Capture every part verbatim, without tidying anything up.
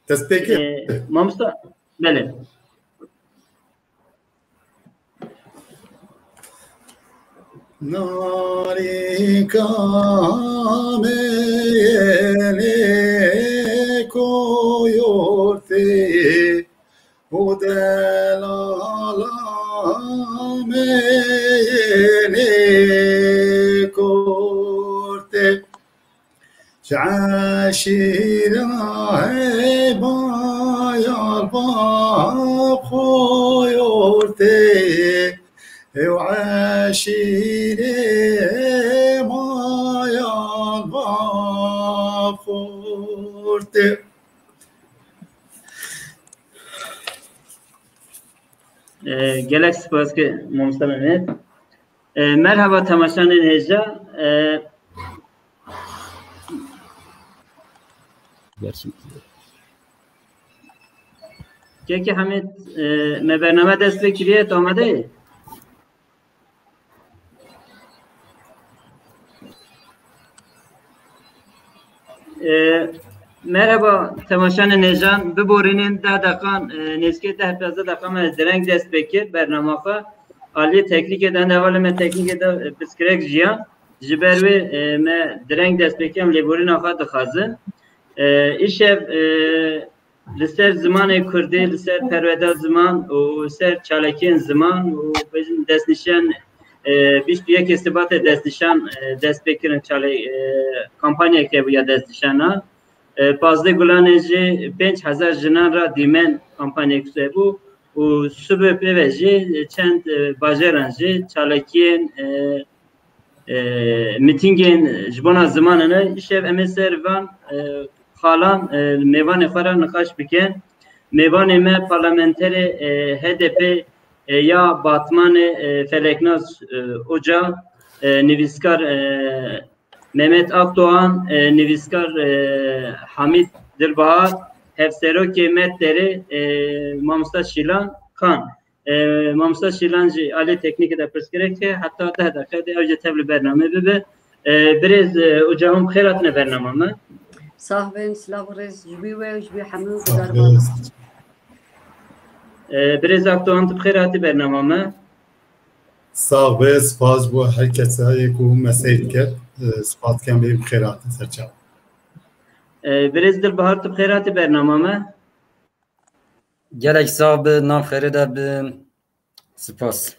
Destpêkê. Ee, mamosta, belê. Narîka meyênê koyortê û delala meyênê kortê. Ji eşîra hêba ya bav xoyortê, ew eşîrê maya bav xortê. Ee, gelek spas ki mamosta Mehmet. Ee, merhaba temaşanên hêja. Ee, Kekê Hemîd, e, me bername dest pê kiriye, tu amade yî? E, merhaba, temaşanên hêjan, biborînin deh deqan, e, nêzîkê deh pêzdeh deqa me direng dest pê kir bernama xwe. Aliyê teknîkê de, hende hevalê me teknîkê de, e, pirsgirêk jiyan. Ji ber wê, e, me direng dest pê kir, em lêborîna xwe dixwazin. E, îşev, e, li ser zimanê kurdî, li ser perweda ziman û ser çalakiyên ziman û bêjin destnîşan, e, bîst û yekê Sibatê destnîşan, e, dest pê kirin çalê, e, kampanyeke bû ya destnîşana. E, pazdeh Gulanê jî pênc hezar jinan re dîmen kampanyek se bû û sibê pê ve jî çend, e, bajaran jî çalakiyên, e, e, mîtîngên ji bona zimanê ne, îşev em ê ser van, e, xalan, e, mêvanê xwe re niqaş bikin. Mêvanê me parlamenterê, e, H D P, e, ya Batmanê, e, Feleknaz, e, Oca, e, nivîskar, e, Mehmet Akdoğan, e, nivîskar, e, Hamîd Dilbahar, hevserokê Medderê, e, mamosta Şîlan Kan. E, mamosta Şîlan jî alê teknîkê de pirsgirêk heye, heta deh deqe de ew jî tev li bernamê bibe. E, birêz, e, Oca hûn bi xêr hatine bernama me. Sax bin, silav û rêz ji wî we û ji wî hemû guhdarvan. E, birêz Akdoğan, tu bi xêr hatî bernama me. Sax be, spas ji bo her kesayê ku me seyr dike. E, spas dikim, bê bi xêr hatin ser çav. E, birêz Dilbahar, tu bi xêr hatî bernama me. Gelek sax be, nav xêrê de bin. Spas.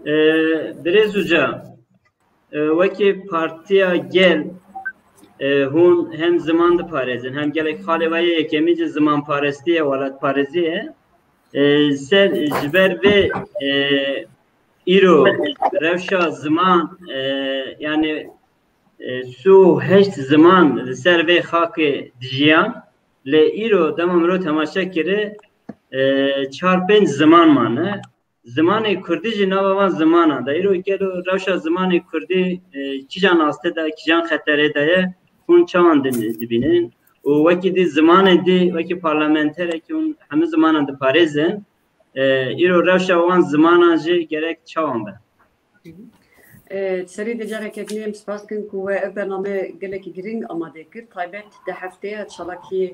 E, birêz Oca, e, wekî Partiya Gel, e, hûn hem ziman diparêzin, hem gelek xalê we yê yekemîn jî zimanparestî ye, welatparêzî ye. E, ser, ji ber vê, e, îro rewşa ziman, e, yanî, e, sî û heşt ziman li ser vê xakê dijiyan, lê îro dema mirov temaşe kire, e, çar pênc ziman mane. Zimanê kurdî jî nava van zimanan de. Îro gelo rewşa zimanê kurdî, e, kîjan astê de, kîjan xeterê de ye, hûn çawan din-, dibînin? Û wekî dî zimanê dî, wekî parlamenterekî hûn hemû zimanan diparêzin. E, îro rewşa wan zimanan jî gerek çawan be? E, serî de careke din em spas dikin ku we ev bername gelekî girîng amade kir. Taybet di hefteya çalakiyê,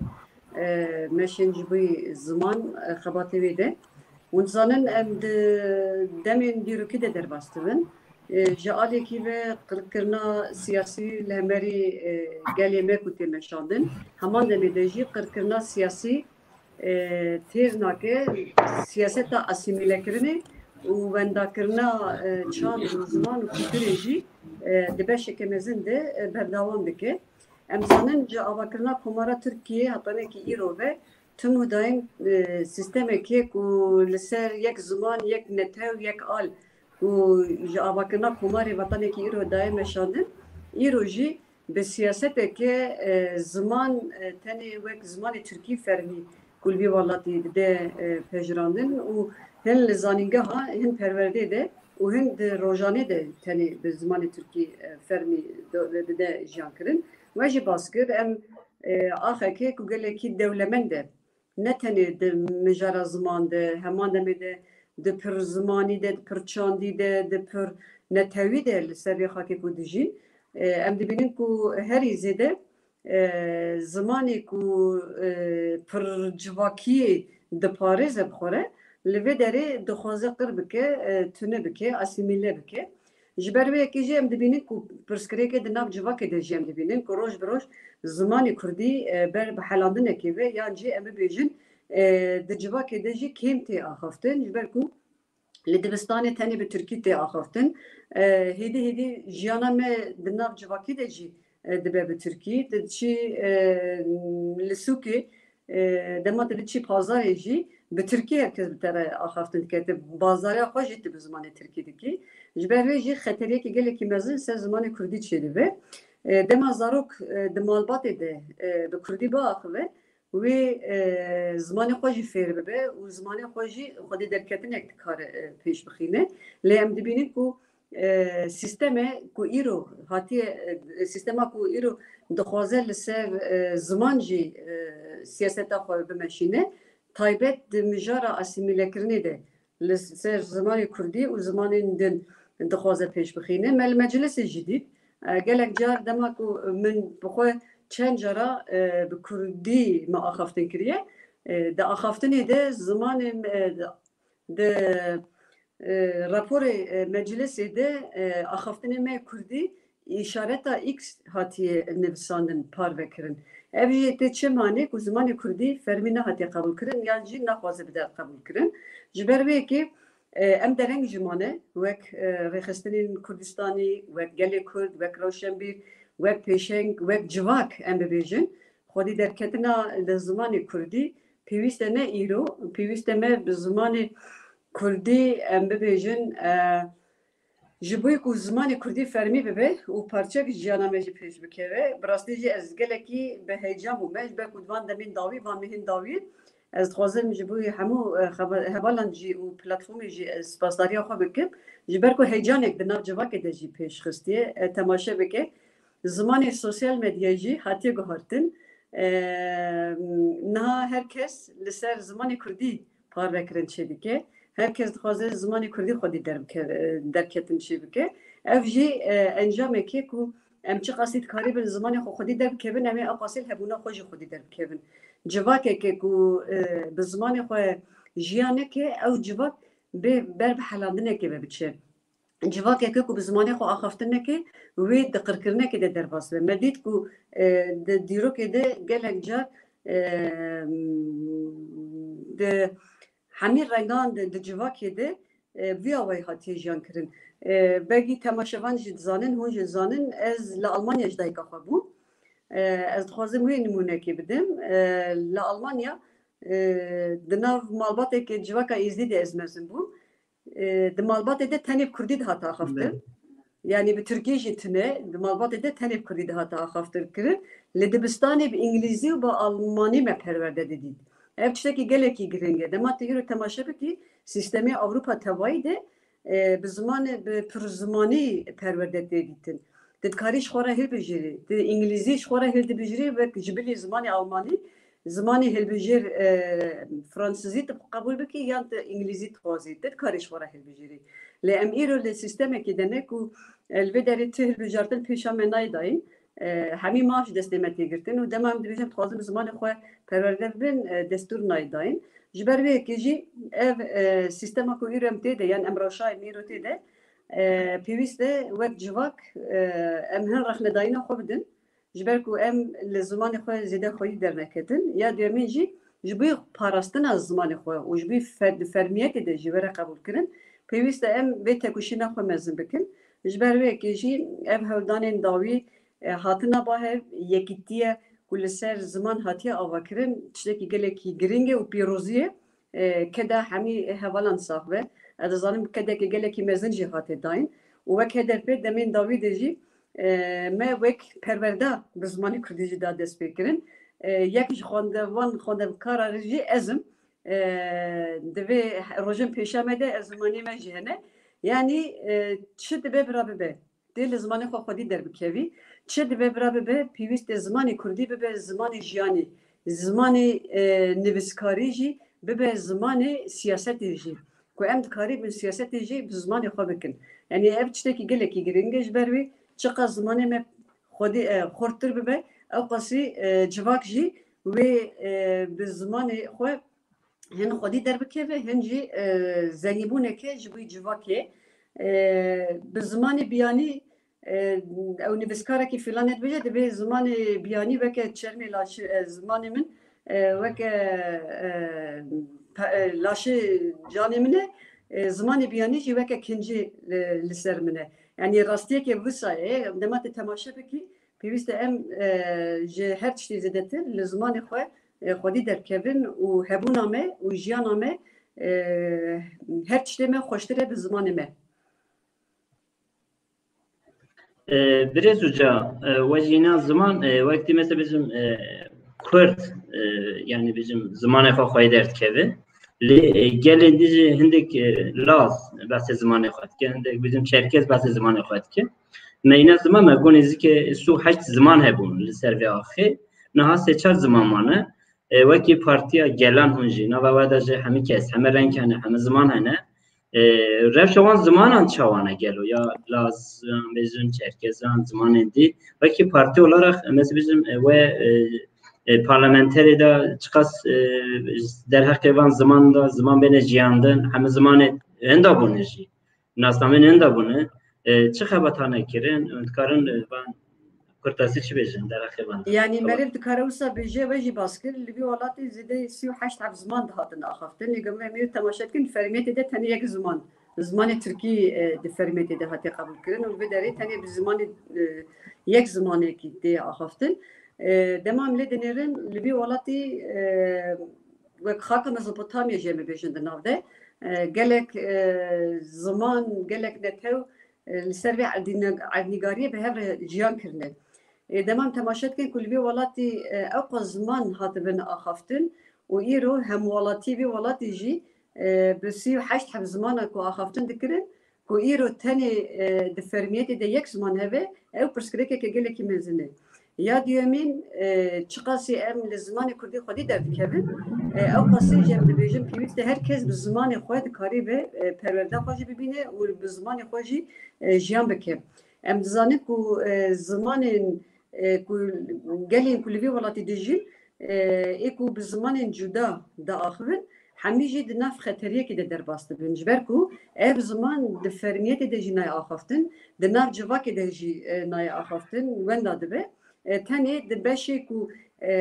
e, meşên ji bo ziman, e, xebatê wê de. Hûn dizanin em di demên dîrokî de derbas dibin. E, ji alekî ve qirkirina siyasî li hemberî, e, gelê me ku tê meşandin. Heman demê de jî qirkirina siyasî, e, têr nake siyaseta asîmîlekirinê û wendakirina, e, çand û ziman û kulturê jî, e, di beşeke mezin de, e, berdewam dike. Em zanin ji avakirina Komara Tirkiyê hetanekî îro ve tim hudayên, e, sîstemekê ku li ser yek ziman, yek netew, yek al û ji avakirina Komarê Vatanekî îro daye meşandin, îro jî bi siyaseteke, e, ziman, e, tenê wek zimanê tirkî fermî ku li vî welatî dide, e, pejirandin û hin li zanîngeha, hin perwerdê de û hin di rojanê de tenê bi zimanê tirkî, e, fermî do-, dide jiyan kirin. We jî bas kir, em, e, axekê ku gelekî dewlemend e. Ne tenê di mijara ziman de, heman demê de di pir zimanî de, di pir çandî de, di pir netewî de li ser vê xakê ku dijîn, e, em dibînin ku herî zêde e, zimanê ku, e, pir civakiyê diparêze bi xwe re, li vê derê dixwaze qir bike, e, tune bike, asîmîle bike. Ji ber wê yekê jî em dibînin ku pirsgirêkê di nav civakê de jî em dibînin ku roj bi roj zimanê kurdî, e, ber bi helandinekê ve yan jî em bibêjin, e, di civakê de jî kêm tê axaftin. Ji ber ku li dibistanê tenê bi tirkî tê axaftin. E, hêdî hêdî jiyana me di nav civakî de jî, e, dibe bi tirkî. Tu diçî, e, li sûkê, e, dema tu diçî pazarê jî bi tirkî her kes bi te re axaftin dike. Tu bazariya xwe jî tu bi zimanê tirkî dikî. Ji ber vê jî xeteriyekî gelekî mezin ser zimanê kurdî çêdibe. E, dema zarok, e, di malbatê de, e, bi kurdî biaxive, wê, e, zimanê xwe jî fêr bibe û zimanê xwe jî xwedî derketinek dikare, e, pêş bixîne. Lê em dibînin ku, e, sîsteme ku îro hatiye, e, sîstema ku îro dixwaze li ser, e, ziman jî, e, siyaseta xwe bimeşîne, taybet di mijara asîmîlekirinê de li ser zimanê kurdî û zimanên din dixwaze pêş bixîne. Me li meclisê jî dît. E, gelek car dema ku min bi xwe çend cara, e, bi kurdî me axaftin kiriye, e, di axaftinê de zimanê me, e, di, e, raporê, e, meclisê de, e, axaftinê me kurdî îşareta X hatiye nivîsandin, parve kirin. Ev jî tê çi manê ku zimanê kurdî fermî nehatiye qebûlkirin yan jî naxwaze bide qebûlkirin. Ji ber wê yekê, e, em dereng jî mane, wek, e, rêxistinên Kurdistanî, wek gelê Kurd, wek rewşenbîr, wek pêşeng, wek civak em bibêjin. Xwedî derketina li zimanê kurdî pêwîst e ne îro, pêwîst e me bi zimanê kurdî em bibêjin, e, ji bo ku zimanê kurdî fermî bibe û parçek ji jiyana me jî pêş bikeve. Bi rastî jî ez gelekî bi heyecan bûme, ji ber ku di van demên dawî, van mehên dawî, ez dixwazim ji bo hemû, e, xebe-, hevalan jî û platformê jî ez spasdariya xwe bikim. Ji ber ku heyecanek di nav civakê de jî pêş xistiye, e, temaşe bike. Zimanê sosyal medyayê jî hatiye guhartin. E, niha her kes li ser zimanê kurdî parvekirin çêdike. Her kes dixwaze zimanê kurdî xwedî derbike-, derketin çêbike. Ev jî, e, encamekê ku em çiqasî dikarîbin zimanê xwe xwedî derbikevin, em ê ew qasî li hebûna xwe jî xwedî derbikevin. Civakeke ku, e, bi zimanê xwe jiyan neke, ew civak bê ber bi helandinekê ve biçe. Civakeke ku bi zimanê xwe axaftin neke, wê di qirkirinekê de derbas be. Me dît ku, e, di dîrokê de gelek car, e, di hemî rengan de di civakê de, e, vî awayî hatiye jiyan kirin. E, belkî temaşevan jî dizanin, hûn jî dizanin, ez li Almanya ji dayika xwe bûm. E, ez dixwazim wê nimûnekê bidim. E, li Almanya, e, di nav malbateke civaka Êzdî de ez mezin bûm. E, di malbatê de tenê bi kurdî dihate axaftin. Belê. Yanî bi tirkî jî tune, di malbatê de tenê bi kurdî dihate axaftin kirin. Li dibistanê bi îngilîzî û bi almanî me perwerde didît. Ev tiştekî gelekî giring e. Dema tu îro temaşe bikî, sîstemê Ewropa tevayî de, e, bi zimanê, bi pirzimanî perwerde tê dîtin. Tu dikarî ji xwe re hilbijêrî. Tu îngilîzî ji xwe re hildibijêrî, wek ji bilî zimanê almanî, zimanê hilbijêr, e, fransizî tu qebûl bikî yan tu îngilîzî dixwazî, tu dikarî ji xwe re hilbijêrî. Lê em îro li sîstemekê de ne ku, e, li vê derê tu hilbijartin pêşa me nayê dayîn, e, hemî maaş destê me tê girtin û dema em dibêjin dixwazin bi zimanê xwe perwerde bibin, e, destûr nayê dayîn. Ji ber vê yekê jî ev, e, sîstema ku îro em tê de, yan em rewşa em îro tê de, e, pêwîst e wek civak, e, em hin rexnedayîna xwe bidin. Ji ber ku em li zimanê xwe zêde xwedî derneketin. Ya duyemîn jî ji bo parastina zimanê xwe û ji bo fer-, di fermiyetê de jî were qebûlkirin, pêwîst e em vê tekoşîna xwe mezin bikin. Ji ber wê yekê jî ev hewldanên dawî, e, hatina ba hev, yekîtiye ku li ser ziman hatiye avakirin, tiştekî gelekî giring e û pîrozî ye. E, keda hemî hevalan sax be. Ez dizanim kedeke gelekî mezin jî hate dayîn. Û wek H D P demên dawî de jî, e, me wek perwerda bi zimanê kurdî jî da dest pê kirin. E, yek ji xwende-, van xwendevkara jî ez im. E, di vê rojên pêşa me de ez zimanê me jî hene. Yanî, e, çi dibe bira bibe. Dê li zimanê xwe xwedî derbikevî. Çi dibe bira bibe, pêwîst e zimanê kurdî bibe zimanê jiyanê, zimanê, e, nivîskarî jî bibe zimanê siyasetê jî. Ku em dikarîbin siyasetê jî bi zimanê xwe bikin. Yanî ev tiştekî gelekî giring e, ji ber wê çiqas zimanê me xwedî, e, xurttir bibe, Ewqasî e, civak jî wê e, bi zimanê xwe hin xwedî derbikeve, hin jî e, zengîbûneke ji bo civakê. E, bi zimanê biyanî e, ew nivîskarekî filanê dibêje, dibê zimanê biyanî weke çermê laşê, e, zimanê min e, weke e, pe- e, laşê canê min e, e, zimanê biyanî jî weke kincî li, li ser min e. Yanî rastiyeke wisa ye. Dema te temaşe bikî, pêwîst e em e, ji her tiştê zêdetir li zimanê xwe e, xwedî derkevin û hebûna me û jiyana me e, her tiştê me xweştir e bi zimanê me. E, Birêz Uca, e, we jîna ziman, e, wek tî mesela bizim e, Kurd, e, yani bizim zimanê xwe xweyî derdikeve. Lê e, gelên dî jî hindik e, Laz behsê zimanê xwe dike, hindik bizim Çerkez behsê zimanê xwe dike. Me îna ziman me gonê zike sî û heşt ziman hebûn li ser vê axê. Niha sê çar ziman mane. E, wekî Partiya Gelan hûn jî, nava we de jî hemî kes, heme reng hene, heme ziman hene. E, rewşa wan zimanan çawan e gelo? Ya Lazan, Bêjin, Çerkezan, zimanên dî. Wekî partî olarak, mesela bizim e, we e, e, parlamenterê de çiqas e, derheqê van ziman de, ziman bêne jiyandin, hemî zimanê henda bûne jî. Nasnameyên henda bûne. E, çi xebata nekirin? Hûn dikarin e, van kurtasî çi bêjin derheqê van? Yanî meriv dikare wisa bêje, we jî bas kir, li vî welatî zêdeyî sî û heşt heb ziman dihatin axaftin. Lê gama em ê temaşe dikin, di fermiyetê de tenê yek ziman, zimanê tirkî e, di fermiyetê de hatiye qebûlkirin û vê derê tenê bi zimanê e, yek zimanekî tê axaftin. E, dema em lê dinêrin, li vî welatî e, wek xaka Mezopotamya jî em bibêjin di nav de. E, gelek e, ziman, gelek netew e, li ser vê erdîne-, erdnîgariyê bi hev re jiyan kirine. Ê, dema em temaşe dikin ku li vê welatî e, ewqas ziman hatibin axaftin û îro hemwelatiyê vê welatî jî e, bi sî û heşt heb zimana ku axaftin dikirin, ku îro tenê e, di fermiyetê de yek ziman hebe, ew pirsgirêkeke gelekî mezin e. Ya duyemîn, e, çiqasî em li zimanê kurdî xwedî derdikevin, e, ew qasî jî em dibêjin, pêwîst e her kes bi zimanê xwe dikarî ve e, perwerda xwe jî bibîne û bi zimanê xwe jî e, jiyan bike. Em dizanin ku e, zimanên e, ku gelên ku li vê welatî dijîn, e, ê ku bi zimanên cuda diaxivin, hemî jî di nav xeteriyekê de derbas dibin. Ji ber ku ev ziman di fermiyetê de jî nayê axaftin, di nav civakê de jî e, nayê axaftin, wenda dibe. E, tenê di beşê ku e,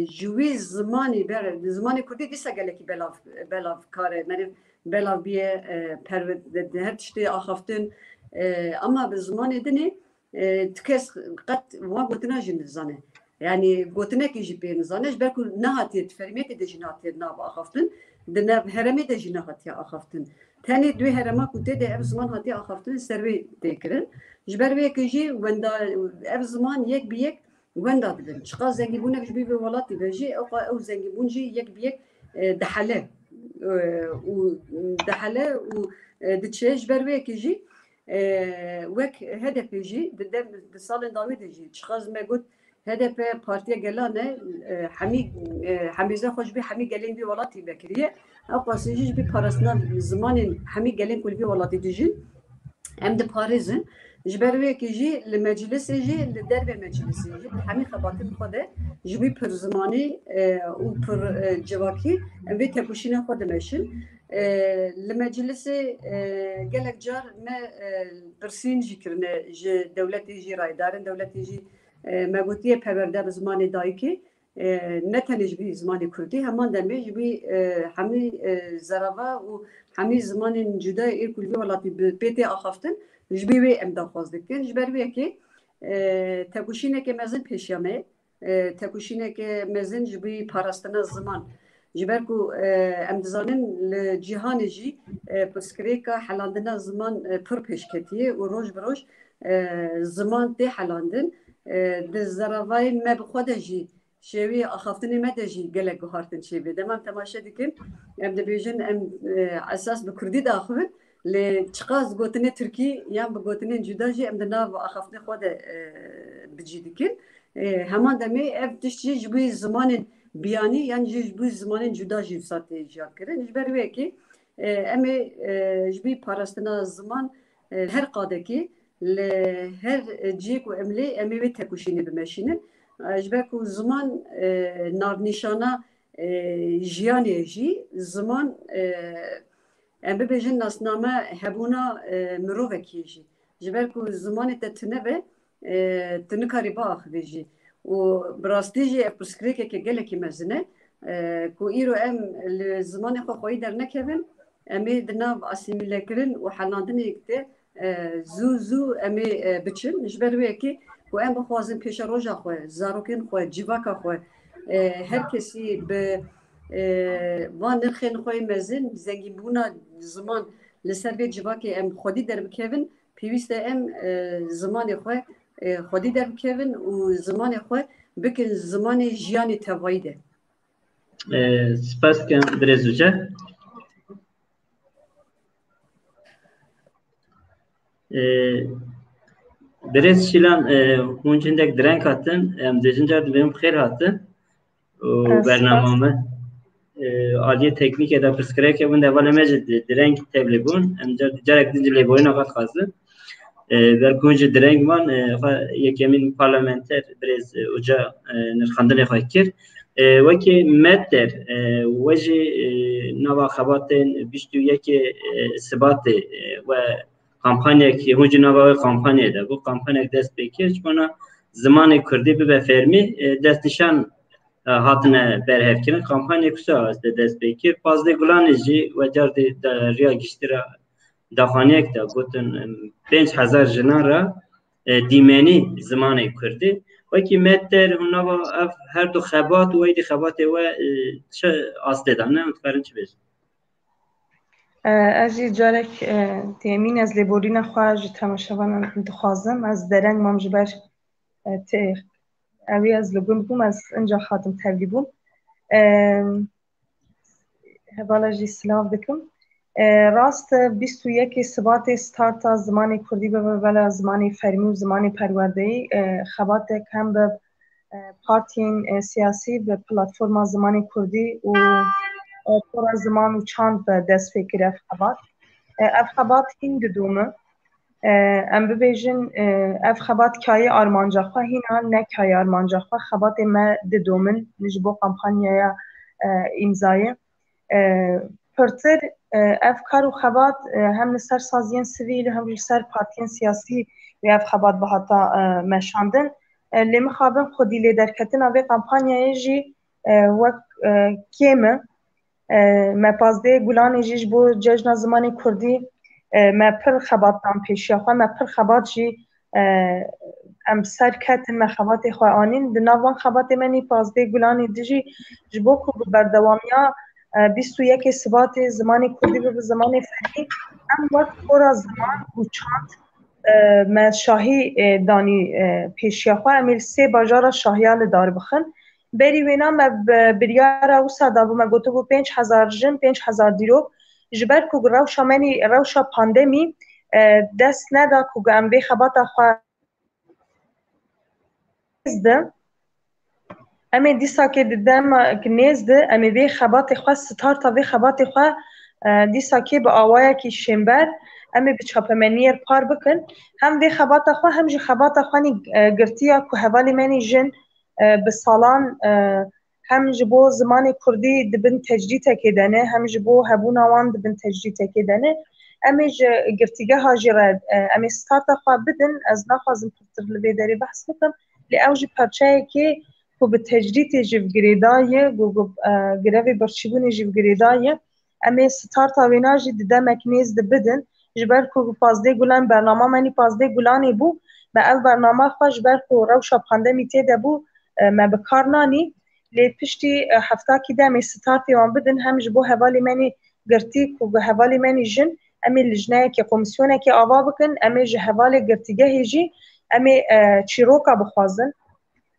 ji wî zimanî ber, zimanê kurdî dîsa gelekî belav, belav kar e, meriv belav biye, e, perwe-, di her tiştê axaftin. E, ama bi zimanê dinê e, ti kes qet wan gotina jî nizane. Yanî gotinekê jî pê nizane, ji ber ku nehatiye di fermiyetê de jî nehatiye nav axaftin, di nav heremê de jî nehatiye axaftin. Tenê duê herema ku tê de ev ziman hatiye axaftin, ser wê tê kirin. Ji ber wê yekê jî wenda ev ziman yek bi yek wenda dibin. Çiqas zengîbûnek ji bo vê welatî ve jî, ewqa ew zengîbûn jî yek bi yek e, dihele. E, û dihele û e, diçe. Ji ber wê yekê jî e, wek H D P jî di dem, di salên dawî de jî çiqas me got H D P partiya gelan e, e, hemî, e, hemêze xwe ji bo hemî gelên vî welatî vekiriye. Ew qasî jî ji bo parastina zimanên hemî gelên ku li vî welatî dijîn, em diparêzin. Ji ber wê yekê jî li meclisê jî, li dervê meclisê jî, di hemî xebatên xwe de ji bo pirzimanî e, û pir e, civakî em vê tepûşîna xwe dimeşin. E, li meclisê e, gelek car me e, pirsîn jî kirine ji dewletê jî, rayedarên dewletê jî, e, me gotiye perwerde bi zimanê dayikê, e, ne tenê ji bo zimanê kurdî, heman demê ji bo e, hemî e, zerava û hemî zimanên cuda ê ku li vî welatî bi pê tê axaftin, ji bo wê em daxwaz dikin. Ji ber wê yekê e, tepûşîneke mezin pêşiya me, e, tepûşîneke mezin ji bo parastina ziman. Ji ber ku e, em dizanin li cîhanê jî e, pirsgirêka helandina ziman e, pir pêş ketiye û roj bi roj e, ziman tê helandin. E, di zeravayên me bi xwe de jî, şêwê axaftinê me de jî gelek guhartin çêbê. Dema em temaşe dikin, em dibêjin em e, esas bi kurdî diaxivin, lê çiqas gotinê tirkî yan bi gotinên cuda jî em di nav axaftinê xwe de e, bi cî dikin. E, heman demê ev tişt jî ji bo zimanên biyanî yan jî ji bo zimanên cuda jî wisa tê jiyan kirin. Ji ber wê yekê e, em ê e, ji bo parastina ziman e, her qadekê li her cihê ku em lê em ê wê tepûşînê bimeşînin. E, ji ber ku ziman, e, navnîşana, e, jiyanê jî, ziman, e, em bibêjin nasname hebûna, e, mirovekî jî. Ji ber ku zimanê te tune be, e, tu nikarî biaxivî jî. Û bi rastî jî ev pirsgirêkeke gelekî mezin e, e, ku îro em li zimanê xwe xweyî dernekevin, em ê di nav asîmîlekirin û helandinê de, e, zû zû em ê, e, biçin. Ji ber wê yekê ku em bixwazin pêşeroja xwe, zarokên xwe, civaka xwe, e, her kesî bi, e, van nirxên xwe yê mezin, zengînbûna ziman li ser vê civakê em xwedî derbikevin, pêwîst e em, e, zimanê xwe, e, xwedî derbikevin û zimanê xwe bikin zimanê jiyanê tevayî de. E, spas dikim birêz Uce. E, birêz Şîlan, e, hûn cindek direng hatin, em dibêjin car dibên bi xêr hatin. Û bernama me, e, aliyê teknîkê de pirsgirêkê bûn, de hevalê me jî di-, direng tevlî bûn. Em car-, carek din jî lêborîna xwe dixwazin. E, ber ku hûn jî direng man, e, xwe yekemîn parlamenter birêz, e, Uca, e, nirxandinê xwe kir. E, wekî Medder, e, we jî, e, nava xebatên bîst û yekê, e, Sibatê, e, we kampanyekî, hûn jî nava wê kampanyayê de bû, kampanyek dest pê kir, ji bona zimanê kurdî bibe fermî, e, destnîşan, e, hatine berhevkirin. Kampanyek wisa de dest pê kir. Pazdeh Gulanê jî we car dî de riya giştî re daxuyaniyek de gotin, em, pênc hezar jinan re, e, dîmenî zimanê kurdî. Wekî Medder, hûn nava ev her du xebat û êdî xebatê we, e, çi astê de ne? Em dikarin çi bêjin? E, ez jî carek, e, têmîn ez lêborîna xwe ji temaşevanan dixwazim. Ez dereng mam ji ber, e, tê-, ewî ez li gund bûm, ez inca hatim tevlî bûm. E, hevala jî silav dikim. E, rast e, bîst û yekê Sibatê starta zimanê kurdî bibe bela zimanê fermî û zimanê perwerdeyî, e, xebatek hem bi e, partiyên, e, siyasî bi platforma zimanê kurdî û, e, Xora Ziman û Çand bi dest pê kir ev xebat. E, ev xebat hîn didome. E, em bibêjin, e, ev xebat kayê armanca xwe hîna, ne kayê armanca xwe. Xebatê me didomin ji bo kampanyaya, e, îmzayê. E, pirtir, e, ev kar û xebat, e, hem li ser saziyên sivîl û hem jî li ser partiyên siyasî wê ev xebat bihata, e, meşandin. E, lê mixabin xwedî lêderketina vê kampanyayê jî, e, wek, e, kêm e. E, me pazdeh Gulanê jî ji bo Cejna Zimanê Kurdî, e, me pir xebat dan pêşiya xwe, me pir xebat jî, e, em ser ketin, me xebatê xwe anîn. Di nav van xebatê me nî pazdeh Gulanê dijî ji bo ku bi berdewamiya, e, bîst û yekê Sibatê zimanê kurdî bibe zimanê fermî, em wek Xora Ziman û Çand, e, me şahî, e, danî, e, pêşiya xwe. Em ê li sê bajara şahiya li dar bixin. Berî wêna me bi-, biryara wisa dabû, me gotibû pênc hezar jin, pênc hezar dîrok. Ji ber ku rewşa me nî, rewşa pandemî, e, dest neda ku em vê xebata xwe nêz di. Em ê dîsakê di demek nêz di, em ê vê xebatê xwe, starta vê xebatê xwe, e, dîsakê bi awayekî şênber, em ê bi çapemeniyê par bikin. Hem vê xebata xwe, hem jî xebata xwe nî, e, girtiya ku hevalê me nî jin, e, bi salan, e, hem ji bo zimanê kurdî di bin tecrîtekê de ne, hem ji bo hebûna wan di bin tecrîtekê de ne. Em ê ji girtîgeha jî re, e, em ê starta xwe bidin. Ez naxwazim pirtir li vê derê behs bikim, lê ew jî parçeyekê ku bi tecrîtê jî bi girêdayî, ku, ku, e, grevê birçîbûnê jî bi girêdayî. Em ê starta wêna jî di demek nêz de bidin. Ji ber ku pazdeh Gulan, bernama me nî pazdeh Gulanê bû. Me ev bernama xwe ji ber ku rewşa pandemî tê de bû, e, me bi kar nanî. Lê piştî, e, heftakî de em ê startê wan bidin, hem ji bo hevalê me nî girtî ku bi hevalê me nî jin, em ê lijneyekê, komîsyonekê ava bikin, em ê ji hevalê girtîgehê jî em ê, e, çîroka bixwazin.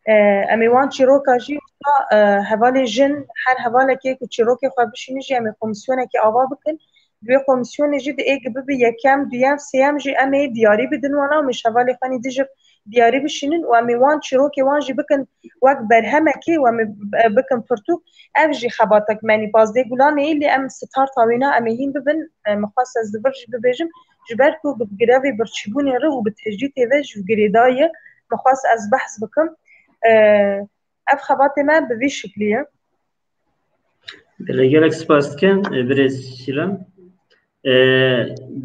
E, em ê wan çîroka jî wisa, e, hevalê jin, her hevalekê ku çîrokê xwe bişîne jî em ê komîsyonekê ava bikin. Di wê komîsyonê jî di êk bibe yekem, duyem, sêyem jî em ê diyarî bidin wana û em ê ji hevalê xwe nî dijî diyarî bişînin û em ê wan çîrokê wan jî bikin wek berhemekê û em ê, e, bikin pirtûk. Ev jî xebatek me nî pazdeh Gulanê yî, lê em starta wêna em ê hîn bibin. E, min xwest ez di vir jî bibêjim, ji ber ku bi grevê birçîbûnê re û bi tecrîtê ve ji girêdayî, min xwest ez behs bikim. E, ev xebatê me bi vî şiklî ye. Gelek spas dikim, e, birêz Şîlan. E,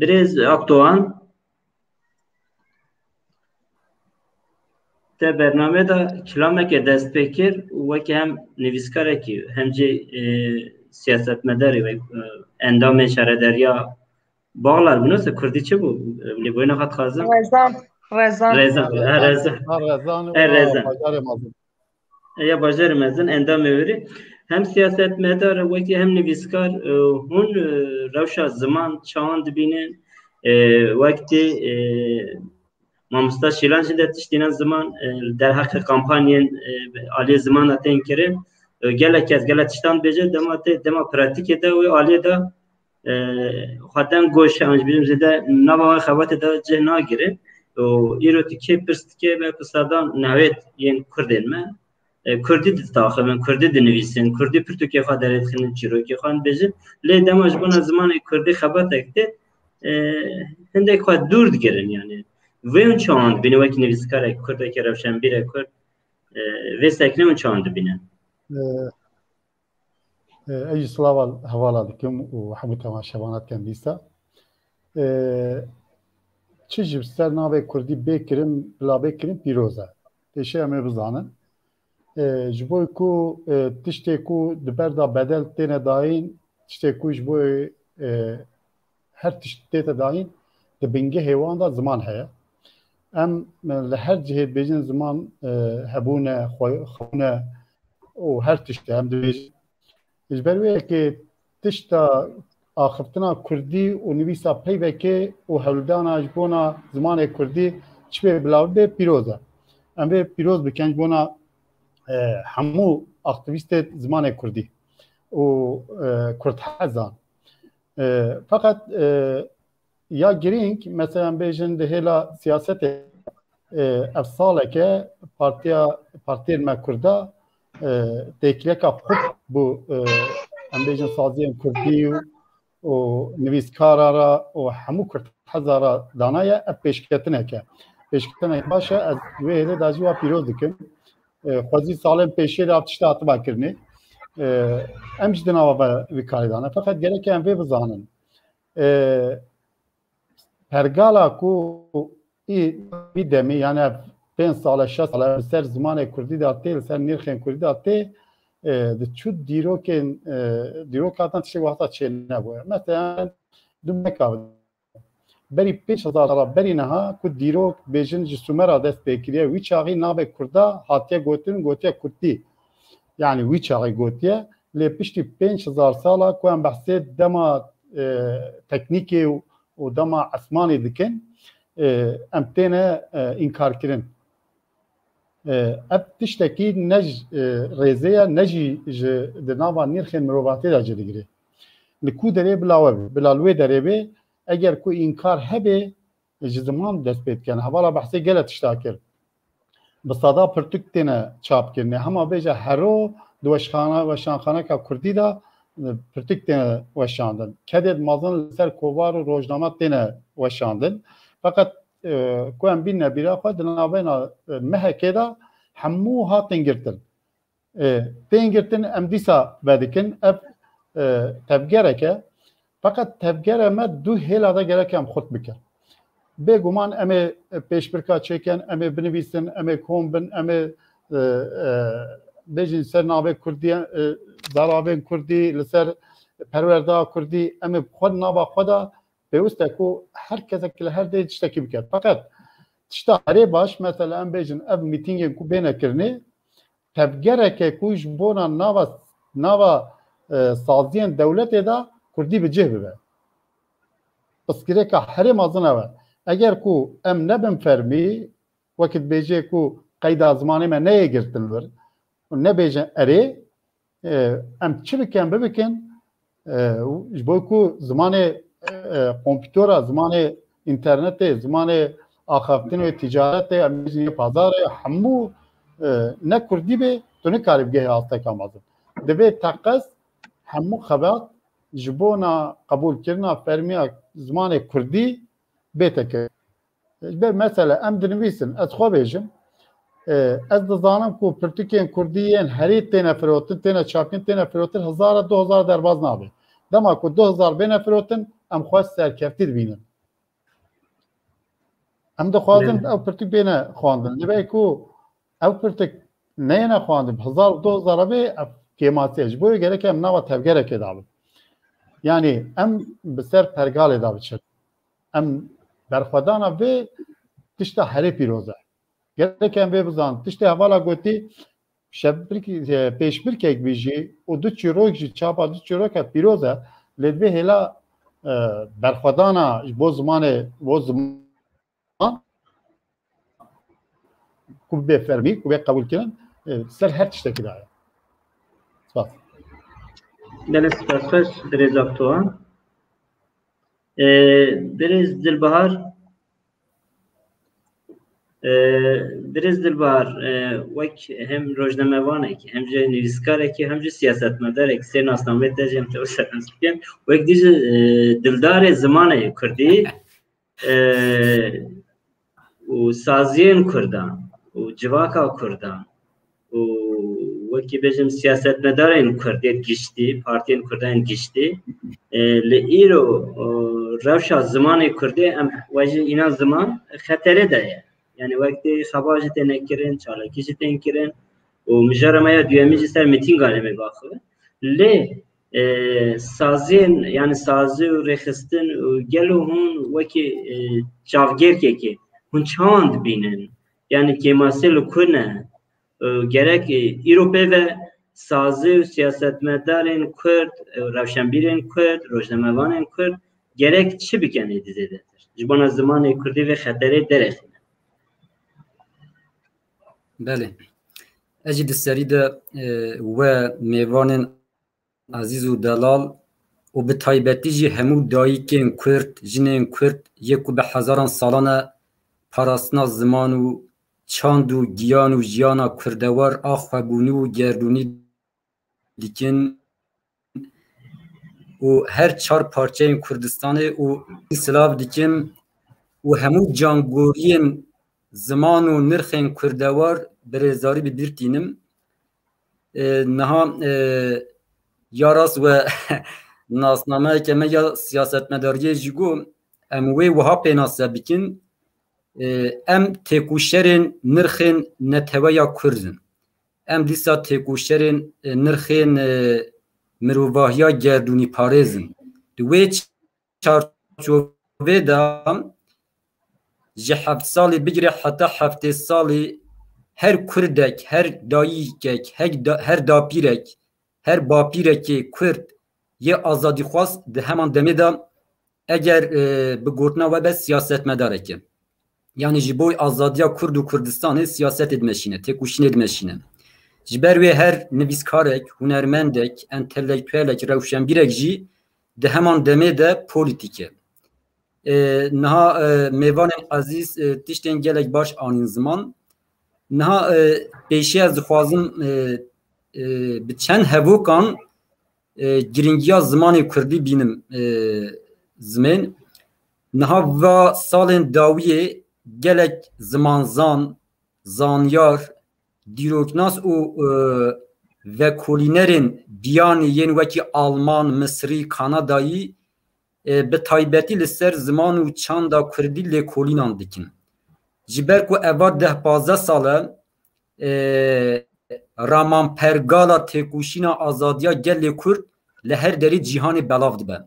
birêz Akdoğan, te bername de kilameke dest pê kir û weke hem nivîskarekî hem jî, e, siyasetmedarî wek, e, endamê şaredariya Bağlar, binose kurdî çi bû? Lê boyuna xwe dixwazim. Rezan. Rezan. Rezan. Ha, Rezan. Ha, Rezan û E, Rezan. Bajarê Mezin. Ya bajarê mezin, endamê wê rê. Hem siyasetmedar wekî hem nivîskar, e, hûn, e, rewşa ziman çawan dibînin? E, wek tê, e, mamosta Şîlan jî de tiştînan ziman, e, derheqê kampanyên, e, aliyê ziman de tên kirin. E, gelek kes, gelek tiştan bêje, dema tê, dema pratîkê de wê aliyê de, e, xwe dem goşe, an jî bîrim zêde nava wê xebatê de cih nagire. Û îro tu kê pirs dike, belku serdan newêd yên kurdên me, e, kurdî ditaxivin, kurdî dinivîsin, kurdî pirtûkê xwe derêdixînin, çîrokê xwe dibêjin. Lê dema ji bona zimanê kurdî xebatek tê, e, hindek xwe dûr digirin, yani. Vê hûn çawan dibînin wekî nivîskarek kurdekî, rewşenbîrek kurd, e, vê seknê hûn çawan dibînin? E, e, ez jî silava hevala dikim û hemû temaşevana dikim dîsa. E, çi ji ser navê kurdî bê kirin, bila bê kirin pîroz e. Pêşê em ê bizanin. E, ji bo ku, e, tiştê ku di ber de bedel têne dayîn, tiştê ku ji bo, e, her tişt tête dayîn, di bingehê wan de ziman heye. Em, e, li her cihê dibêjin ziman, e, hebûn e, xwe-, xwebûn e û her tişt e em dibêjin. Ji ber wê yekê tişta axiftina kurdî û nivîsa peyvekê û hewldana ji bona zimanê kurdî çi bê bila bibe pîroz e. Em vê pîroz bikin ji bona, e, hemû aktivîstê zimanê kurdî û, e, kurdhezan. E, feqet, e, ya girîng, mesela em bêjin di hêla siyasetê, e, ev saleke partiya, partiyên me kurda, e, têkileka xurt bû, e, em bêjin saziyên kurdî û, û nivîskara re û hemû kurdheza re danaye, ev pêşketineke. Pêşketinek baş e, ez wê hêlê de jî wa pîroz dikim. E, xwezî salên pêşiyê de ev tişta hatiba kirinê. E, em jî di nava ve vî karê de ne. Feqet gerek e em vê bizanin. E, pergala ku î vî demî, yani ev pênc sale, şeş sale li ser zimanê kurdî de tê, li ser nirxên kurdî de tê, e, di çu dîrokên, e, dîrok hatan tiştê wexta çê nebûye. Mesela, dumeka berî pênc hezar sala berî niha ku dîrok bêjin ji Sumera dest pê kiriye, wî çaxî navê kurda hatiye gotin, gotiye kurdî. Yani wî çaxî gotiye. Lê piştî pênc hezar sala ku em behsê dema, e, teknîkê û, û dema esmanê dikin, e, em têne, e, înkar kirin. E, ev tiştekî ne ji, e, rêzê ye, ne jî ji di nava nirxên mirovatê de cih digire. Li ku derê bila we be, bila li wê derê be, eger ku înkar hebe, ji ziman dest pê dikin. Hevala behsê gelek tişta kir. Bi seda pirtûk têne çapkirinê. Hema bêje hero di weşxana, weşanxaneka kurdî de, e, pirtûk têne weşandin. Kedê di mezin li ser kovar û rojname têne weşandin. Feqet, e, ku em bînine bîra xwe, di navbeyna, e, mehekê de hemû hatin girtin. E, tên girtin, em dîsa vedikin. Ev, e, tevgerek e. Feqet tevgere me du hêla de gerek em xurt bikin. Bêguman em ê pêşbirka çêkin, em ê binivîsin, em ê kom bin, em ê, e, e, bêjin ser navê kurdî, e, zaravên kurdî, li ser perwerda kurdî, em ê xwe nava xwe de pêwist e ku her kesek li her dê tiştekî bike. Feqet tişta herê baş, mesela em bêjin ev mîtîngên ku bêne kirinê, tevgereke ku ji bona nava, nava, e, saziyên dewletê de kurdî bi cih bibe. Pirsgirêka herê mezin ew e. Eger ku em nebin fermî, wekî dibêje ku qeyda zimanê me neyê girtin vir û nebêjin erê, e, em çi bikin bibikin, e, ji bo ku zimanê, e, kompûtera, zimanê înternetê, zimanê axaftinê, ticaretê, em bêjin yê pazarê, hemû, e, ne kurdî bê, tu nikarî bigehî asteka mezin. Divê teqez hemû xebat ji bona qebûlkirina fermiya zimanê kurdî bête kirin. Ji ber mesela em dinivîsin, ez xwe bêjim, E, ez dizanim ku pirtûkên kurdî yên herî têne firotin, têne çapkirin, têne firotin hezara du hezar derbaz nabe. Dema ku du hezar bêne firotin, em xwe serkeftî dibînin. Em dixwazin ew pirtûk bêne xwendin. Divê ku ew pirtûk neyêne xwendin, hezar du hezar bê, ev kêmasî ye. Ji bo wê gerek em nava tevgerekê de bin. Yanî em bi ser pergalê de biçin. Em berxwedana vê tişta herê pîroz e. Gerek em vê bizanin. Tiştê hevala gotî, şev-, e, pêşbirkek bî jî û du çîrok jî, çapa du çîroka pîroz e. Lê divê hêla, e, berxwedana ji bo zimanê, bo ziman ku bê fermî, ku bê qebûlkirin, e, ser her tiştekî de ye. Spas. Gelek spas xweş, birêz Akdogan. E, birêz Dilbahar, e, birêz Dilbahar, e, wek hem rojnamevanek, hem jî nivîskarekî, hem jî siyasetmedarek, sê nasnameyê te jî em te serhemz bikin. Wek dî jî, e, dildarê zimanê kurdî, e, û saziyên kurdan û civaka kurdan û wekî bêjim siyasetmedarên kurd yên giştî, partiyên kurdan yên giştî, e, li îro, e, rewşa zimanê kurdî em we jî înan ziman xeterê de ye. Yani wek tê xeba jî têne kirin, çalakî jî tên kirin û mijara me ya duyemîn jî ser mîtîngan em ê baxivin. Lê, e, saziyên, yani sazî û rêxistin û gelo hûn wekî, e, çavgêrkekê hûn çawan dibînin? Yani kêmasê li ku ne? E, gerek, e, îro pê ve sazî û siyasetmedarên kurd, e, rewşenbîrên kurd, rojnamevanên kurd gerek çi bikin êdî zêdetir? Ji bona zimanê kurdî vê xeterê derexîne. Belê. Ez jî di serî de, e, we mêvanên ezîz û delal û bi taybetî jî hemû dayikên kurd, jinên kurd yê ku bi hezaran salan e parastina ziman û çand û giyan û jiyana kurdewar a xwebûnî û gerdûnî dikin û her çar parçeyên Kurdistanê û silav dikim û hemû cangoriyên ziman û nirxên kurdewar bi rêzdarî bi bîr tînim. E, niha, e, ya rast we nasnameyeke me ya siyasetmedariyê jî got, em wê wiha pênase bikin, e, em têkoşerên nirxên neteweya kurd in. Em dîsa têkoşerên, e, nirxên, e, mirovahiya gerdûnîparêz in. Di wê çarçovê de ji heft salî bigire heta heftê salî her kurdek, her dayikek, her da-, her dapîrek, her bapîrekê kurd yê azadîxwaz di heman demê de eger, e, bi gotina we be siyasetmedarek e. Yanî ji bo azadiya Kurd û Kurdistanê siyasetê dimeşîne, têkoşînê dimeşîne. Ji ber wê her nivîskarek, hunermendek, entelektuelek, rewşenbîrek jî di heman demê de polîtîk e. E, niha, e, mêvanên ezîz, e, tiştên gelek baş anîn ziman. Niha, e, pêşî ez dixwazim, e, e, bi çend hevokan, e, girîngiya zimanê kurdî bînim, e, zimên. Niha va salên dawiyê gelek zimanzan, zanyar, dîroknas û, e, vekolînerên biyanî yên wekî Alman, Misrî, Kanadayî, e, bi taybetî li ser ziman û çanda kurdî lêkolînan dikin. Ji ber ku eva deh pazdeh sal e, e, ramanpergala têkoşîna azadiya gelê Kurd li her derê cîhanê belav dibe.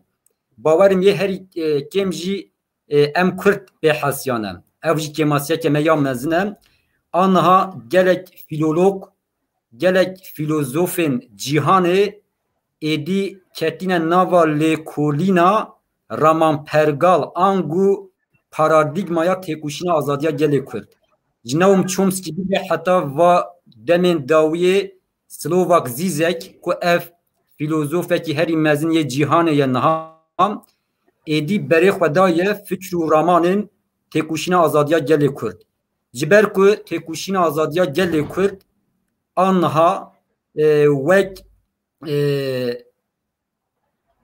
Bawerim yê herî, e, kêm jî, e, em Kurd pê hesiyan e. Ev jî kêmasiyeke me ya mezin e. Aniha gelek fîlolog, gelek fîlozofên cîhanê êdî ketîne nava lêkolîna ramanpergal ango paradîgmaya têkoşîna azadiya gelê Kurd. Ji Noam Chomsky bigire heta va demên dawiyê Slovak Zizek ku ev fîlozofekî herî mezin yê cîhanê ye niha, êdî berê xwe daye fikr û ramanên têkoşîna azadiya gelê Kurd. Ji ber ku têkoşîna azadiya gelê Kurd a niha, e, wek, e,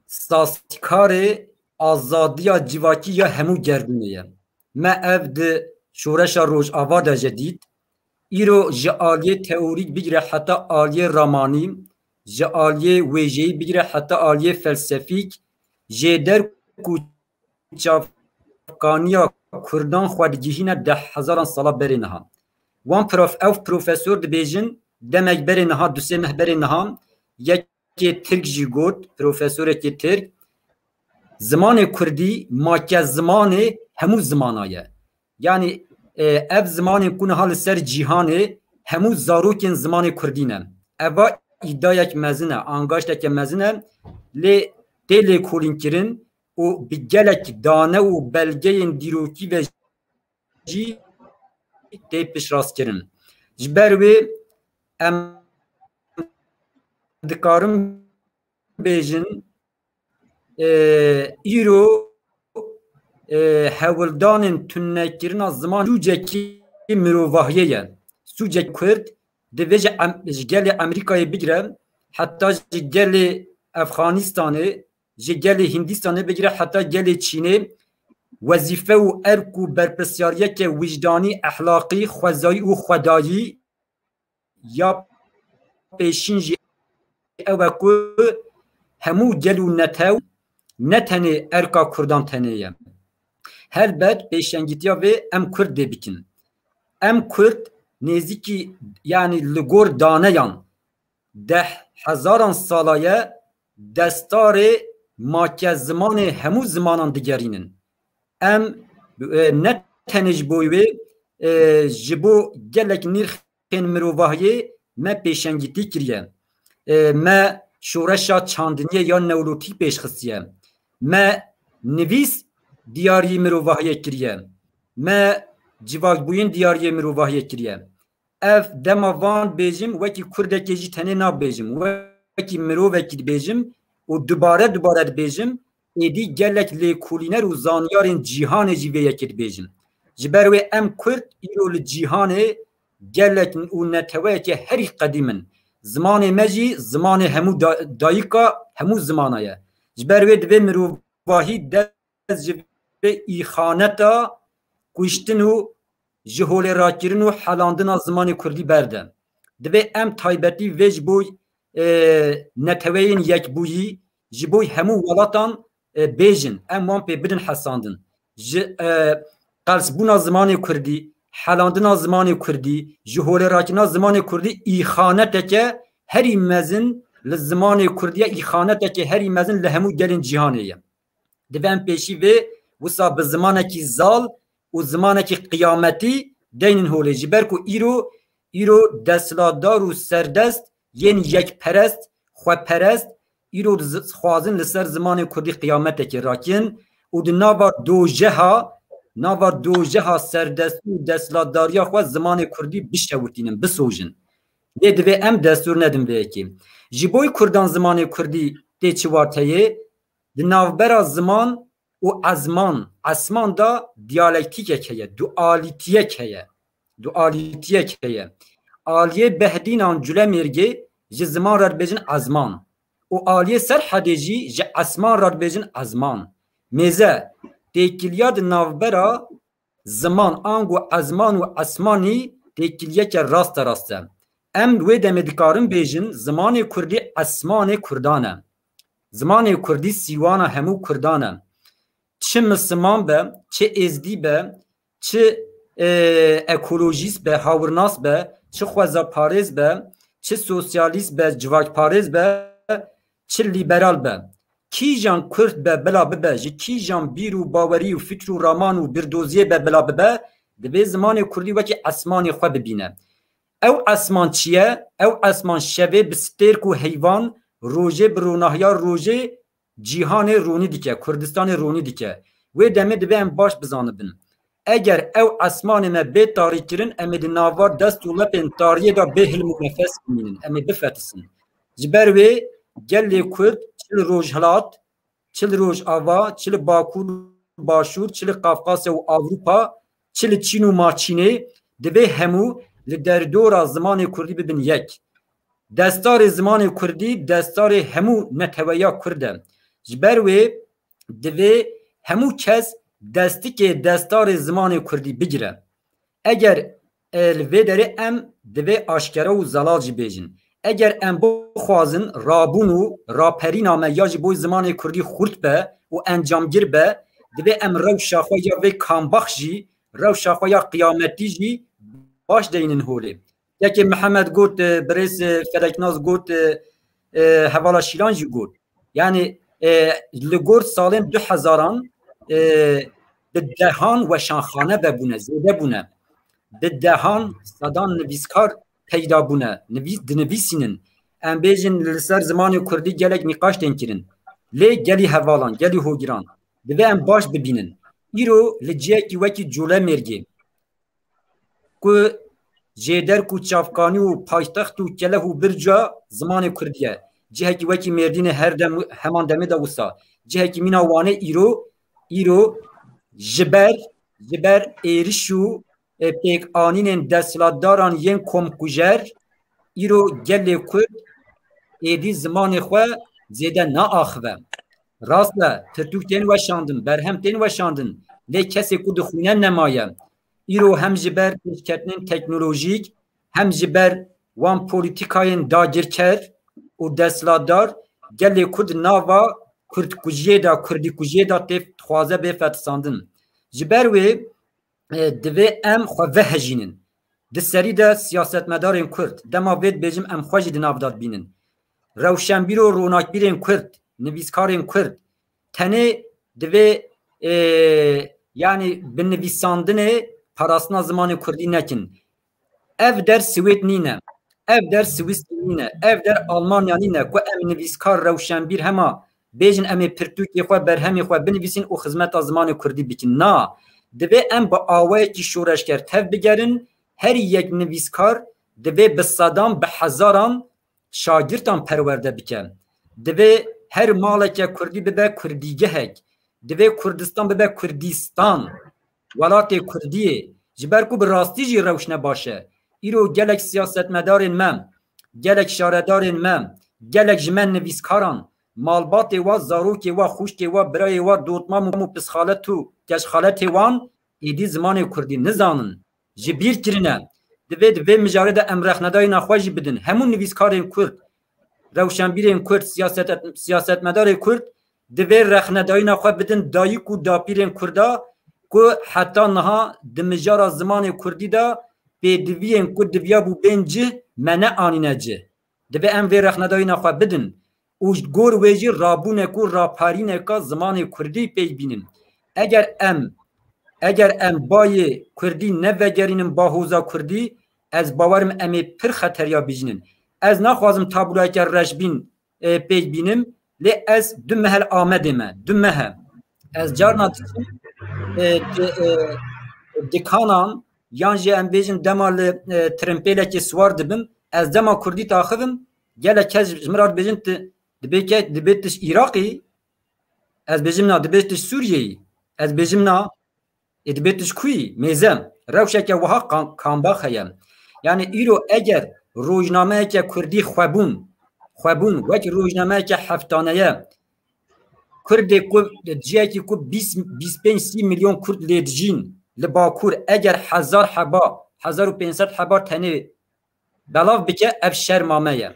sazkarê azadiya civakî ya hemû gerdûnê ye. Me ev di şoreşa Rojava de jî dît. Îro ji aliyê teorîk bigire heta aliyê ramanî, ji aliyê wêjeyî bigire heta aliyê felsefîk, jêder ku çavkaniya Kurdan xwe digihîne deh hezaran sala berê niha. Wan prof-, ew profesor dibêjin, demek berê niha, du sê meh berê niha, yekê Tirk jî got, profesorekê Tirk, zimanê Kurdî make zimanê hemû zimana ye. Yanî, e, ev zimanên ku niha li ser cîhanê hemû zarokên zimanê Kurdî ne. Eva îdayek mezin e, angaşteke mezin e, lê tê lêkolînkirin û bi gelek dane û belgeyên dîrokî ve jî tê piştrast kirin. Ji ber wê em dikarin bêjin, e, îro, e, hewldanên tunekirina ziman sûcekî mirovahiyê ye. Sûcek Kurd divê ji em-, ji gelê Amerîkayê bigire, heta ji gelê Efxanistanê, ji gelê Hindistanê bigire heta gelê Çînê, wezîfe û erk û berpirsiyariyeke wijdanî, exlaqî, xwezayî û xwedayî ya pêşîn jî ew e ku hemû gel û netew ne tenê erka Kurdan tenê ye. Helbet pêşengîtiya vê em Kurd dê bikin. Em Kurd nêzîkî, yanî li gor daneyan deh hezaran sala ye destarê make zimanê hemû zimanan digerînin. Em, e, ne tenê ji bo wê, e, ji bo gelek nirxên mirovahiyê me pêşengîtî kiriye. E, me şoreşa çandiniyê ya neolotîk pêşxistiye. Me nivîs diyarî mirovahiyê kiriye. Me civakbûyîn diyariyê mirovahiyê kiriye. Ev dema van dibêjim, wekî Kurdekê jî tenê nabêjim, wekî mirovekî dibêjim û dubare dubare dibêjim, êdî gelek lêkolîner û zanyarên cîhanê jî vê yekê dibêjin. Ji ber wê em Kurd îro li cîhanê gelek û neteweyeke herî qedîm in. Zimanê me jî zimanê hemû da-, dayika hemû zimana ye. Ji ber wê divê mirovahî dest ji vê îxaneta kuştin û ji holê rakirin û helandina zimanê Kurdî berde. Divê em taybetî vê ji bo, e, neteweyên yekbûyî, ji bo hemû welatan, e, bêjin. Em wan pê bidin hesandin. Ji, e, qelsbûna zimanê Kurdî, helandina zimanê Kurdî, ji holê rakirina zimanê Kurdî îxaneteke herî mezin li zimanê Kurdî ye, îxaneteke herî mezin li hemû gelên cîhanê ye. Divê em pêşî vê wisa bi zimanekî zal û zimanekî qiyametî deynin holê. Ji ber ku îro, îro desthilatdar û serdest yên yekperest, xweperest, îro di zi-, xwazin li ser zimanê Kurdî qiyametekê rakin û di nava dojeha, nava dojeha serdestî û desthilatdariya xwe zimanê Kurdî bişewitînin, bisojin. Lê divê em destûr nedin vê yekê. Ji bo Kurdan zimanê Kurdî tê çi wateyê? Di navbera ziman û ezman, esman de diyalektîkek heye, dualîtiyek heye. Dualîtiyek heye. Aliyê Behdînan Culemêrgê ji ziman re dibêjin ezman. Û aliyê Serhedê jî ji esman re dibêjin ezman. Mêze, têkiliya di navbera ziman, ango ezman û esmanî têkiliyeke rasterast e. Em wê demê dikarin bêjin, zimanê Kurdî esmanê Kurdan e. Zimanê Kurdî sîwana hemû Kurdan e. Çi Misliman be, çi Êzdî be, çi, e, ekolojîst be, hawirnas be, çi xwezaparêz be, çi sosyalîst be, civakparêz be, çi lîberal be. Kîjan Kurd be bila bibe, ji kîjan bîr û bawerî û fikr û raman û birdoziyê be bila bibe, divê zimanê Kurdî wekî esmanê xwe bibîne. Ew esman çi ye? Ew esman şevê bi stêrk û heyvan, rojê bi ronahiya rojê cîhanê ronî dike, Kurdistanê ronî dike. Wê demê divê em baş bizanibin. Eger ew esmanê me bê tarî kirin, em ê di nava dest û lepên tariyê de bê hilm û nefes bimînin, em ê bifetisin. Ji ber wê gelê Kurd çi li Rojhilat, çi li Rojava, çi li Bakur, Başûr, çi li Qafqasya û Ewropa, çi li Çîn û Maçînê, divê hemû li derdora zimanê Kurdî bibin yek. Destarê zimanê Kurdî, destarê hemû neteweya Kurd e. Ji ber wê divê hemû kes destikê destarê zimanê Kurdî bigire. Eger e, li vê derê em divê aşkere û zelal jî bêjin. Eger em bixwazin rabûn û raperîna me ya ji bo zimanê kurdî xurt be û encamgir be, divê em rewşa xwe ya vê kambax jî, rewşa xwe ya qiyametî jî baş deynin holê. Yekê Mihemed got, e, birêz, e, Feleknas got, e, e, hevala Şîlan jî got. Yani, e, li gor salên du hezaran, e, bi dehan weşanxane vebûne, zêde bûne. Bi dehan, sedan nivîskar peyda bûne, nivîs-, dinivîsînin. Em bêjin li ser zimanê kurdî gelek nîqaş tên kirin. Lê gelî hevalan, gelî hogiran, divê em baş bibînin. Îro li ciyekî wekî Colemêrgê, ku jêderk û çavkanî û paytext û keleh û birca zimanê kurdî ye. Cihekî wekî Mêrdînê her dem heman demê de wisa. Cihekî mîna Wanê îro, îro ji ber, ji ber êriş û, e, pêkanînên desthilatdaran yên komkujer, îro gelê Kurd êdî zimanê xwe zêde naaxive. Rast e, pirtûk tên weşandin, berhem tên weşandin, lê kesê ku dixwîne nemaye. Îro hem ji ber pêşketinên teknolojîk, hem ji ber wan polîtîkayên dagirker û desthilatdar gelê Kurd nava kurdkujiyê de, kurdîkujiyê de tê dixwaze bê fetisandin. Ji ber wê, e, divê em xwe vehejînin. Di serî de siyasetmedarên Kurd, dema vê dibêjim em xwe jî di nav de dibînin. Rewşenbîr û ronakbîrên Kurd, nivîskarên Kurd, tenê divê, e, yanî bi nivîsandinê parastina zimanê kurdî nekin. Ev der Swêd nîne. Ev der Swîsrî nîne. Ev der Almanya nîne. Ku em nivîskar, rewşenbîr hema bêjin em ê pirtûkê xwe, berhemê xwe binivîsîn û xizmeta zimanê kurdî bikin. Na. Divê em bi awayekî şoreşger tev bigerin. Her yek nivîskar divê bi sedan, bi hezaran şagirtan perwerde bike. Divê her maleke kurdî bibe kurdîgehek. Divê Kurdistan bibe Kurdîstan. Welatê Kurdiyê. Ji ber ku bi rastî jî rewş ne baş e. Îro gelek siyasetmedarên me, gelek şaredarên me, gelek ji me nivîskaran, malbatê wa, zarokê wa, xwişkê wa, birayê wa, dotmam û pisxalet û keçxaletê wan êdî zimanê kurdî nizanin. Ji bîr kirine. Divê di vê mijarê de em rexnedayîna xwe jî bidin. Hemû nivîskarên kurd, rewşenbîrên kurd, siyaset-, siyasetmedarê kurd divê rexnedayîna xwe bidin dayik û dapîrên kurda ku heta niha di mijara zimanê kurdî de pêdiviyên ku diviya bû bên cih me neanîne cih. Divê em vê rexnedayîna xwe bidin û ji gor wê jî rabûnek û raparîneka zimanê kurdî pêk bînin. Eger em, eger em bayê kurdî nevegerînin bahoza kurdî, ez bawerim em ê pir xeteriya bijînin. Ez naxwazim tabloyeke reşbîn, e, pêk bînim, lê ez du meh li Amedê me, du meh e. Ez carna diçim, e, di, e, dikanan, yan jî em bêjin dema li, e, trimpêlekê siwar dibim, ez dema kurdî taxivim, gelek kes ji min re dibêjin tu dibê ke-, dibê tu ji Iraqî, ez bêjim na, dibê tu ji Sûriyeyî, ez bêjim na, ê dibê tu ji ku yî? Mêze. Rewşeke wiha kam-, kambax heye. Yani îro eger rojnameyeke kurdî xwebûn, xwebûn, wek rojnameyeke heftaneye, Kurdê ku, ciyekî ku bîst, bîst pênc sî milyon Kurd lê dijîn li Bakur, eger hezar heba, hezar û pênc sed heba tenê belav bike, ev şerma me ye.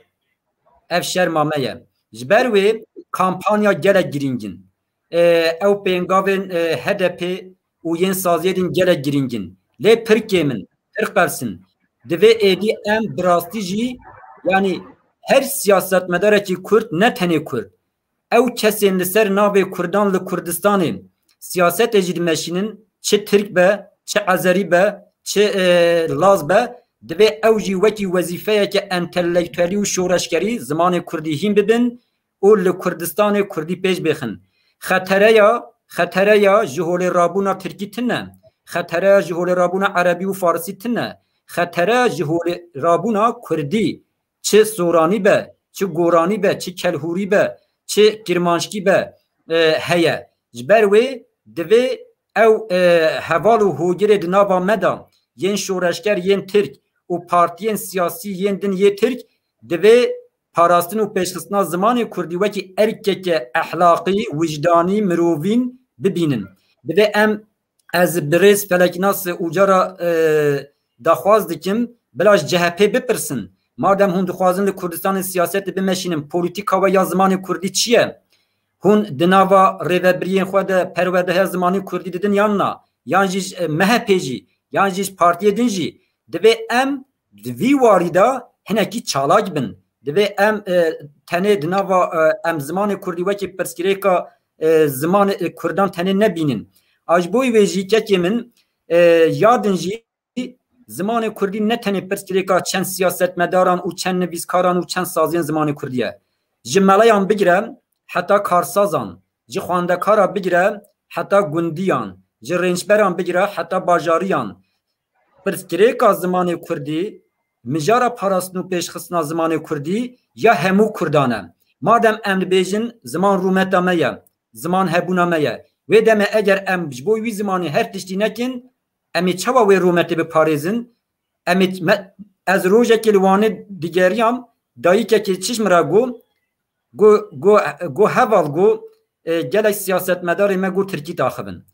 Ev şerma me ye. Ji ber wê kampanya gelek girîng in. E, ew pêngavên, e, H D P û yên saziyê din gelek girîng in. Lê pir kêm in, pir qels in. Divê êdî em bi rastî jî, yanî her siyasetmedarekî Kurd, ne tenê Kurd, ew kesên li ser navê Kurdan li Kurdistanê siyasetê jî dimeşînin, çi Tirk be, çi Ezerî be, çi, e, Laz be, divê ew jî wekî wezîfeyeke entelektuelî û şoreşgerî zimanê Kurdî hîn bibin û li Kurdistanê Kurdî pêş bêxin. Xetereya, xetereya ji holê rabûna Tirkî tune, xetereya ji holê rabûna Erebî û Farisî tune, xetereya ji holê rabûna Kurdî, çi Soranî be, çi Goranî be, çi Kelhûrî be, çi Kirmanckî be, e, heye. Ji ber wê divê ew, e, heval û hogirê di nava me de yên şoreşger, yên Tirk û partiyên siyasî yên din yê Tirk divê parastin û pêşxistina zimanê Kurdî wekî erkeke ehlaqî, wijdanî, mirovîn bibînin. Divê em, ez birêz Feleknas Uca re, e, daxwaz dikim, bila ji C H P bipirsin. Madem hûn dixwazin li Kurdistanê siyasetê bimeşînin, polîtîka we ya zimanê kurdî çi ye? Hûn di nava rêvebiriyên xwe de perwerdehiya zimanê kurdî didin yan na? Yan jî ji, e, M H P jî, yan jî ji partiyê din jî divê em di vî warî de hinekî çalak bin. Divê em, e, tenê di nava, e, em zimanê kurdî wekî pirsgirêka, e, zimanê, e, kurdan tenê nebînin. A ji bo wê jî kekê min, e, ya din jî zimanê kurdî ne tenê pirsgirêka çend siyasetmedaran û çend nivîskaran û çend saziyên zimanê kurdî ye. Ji meleyan bigire heta karsazan, ji xwendekara bigire heta gundiyan, ji rênçberan bigire heta bajariyan. Pirsgirêka zimanê kurdî, mijara parastin û pêşxistina zimanê kurdî ya hemû kurdan e. Madem em dibêjin ziman rûmeta me ye, ziman hebûna me ye, wê demê eger em ji bo wî zimanê her tiştî nekin, em ê çawa wê rûmetê biparêzin? Em ê me, ez rojekê li Wanê digeriyam, dayikekê çi ji min re got, got, got, got heval got, e, gelek siyasetmedarê me got tirkî daxivin.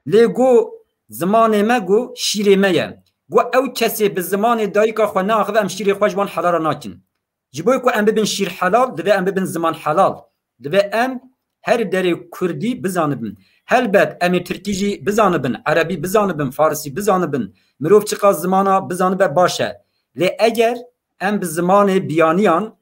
Lê got zimanê me got şîrê me ye. Got ew kesê bi zimanê dayika xwe neaxive em şîrê xwe ji wan helara nakin. Ji bo ku em bibin şîr helal, divê em bibin ziman helal. Divê em her derê kurdî bizanibin. Helbet em ê tirkî jî bizanibin, erebî bizanibin, farisî bizanibin. Mirov çiqas zimana bizanibe baş e. Lê eger em bi zimanê biyaniyan,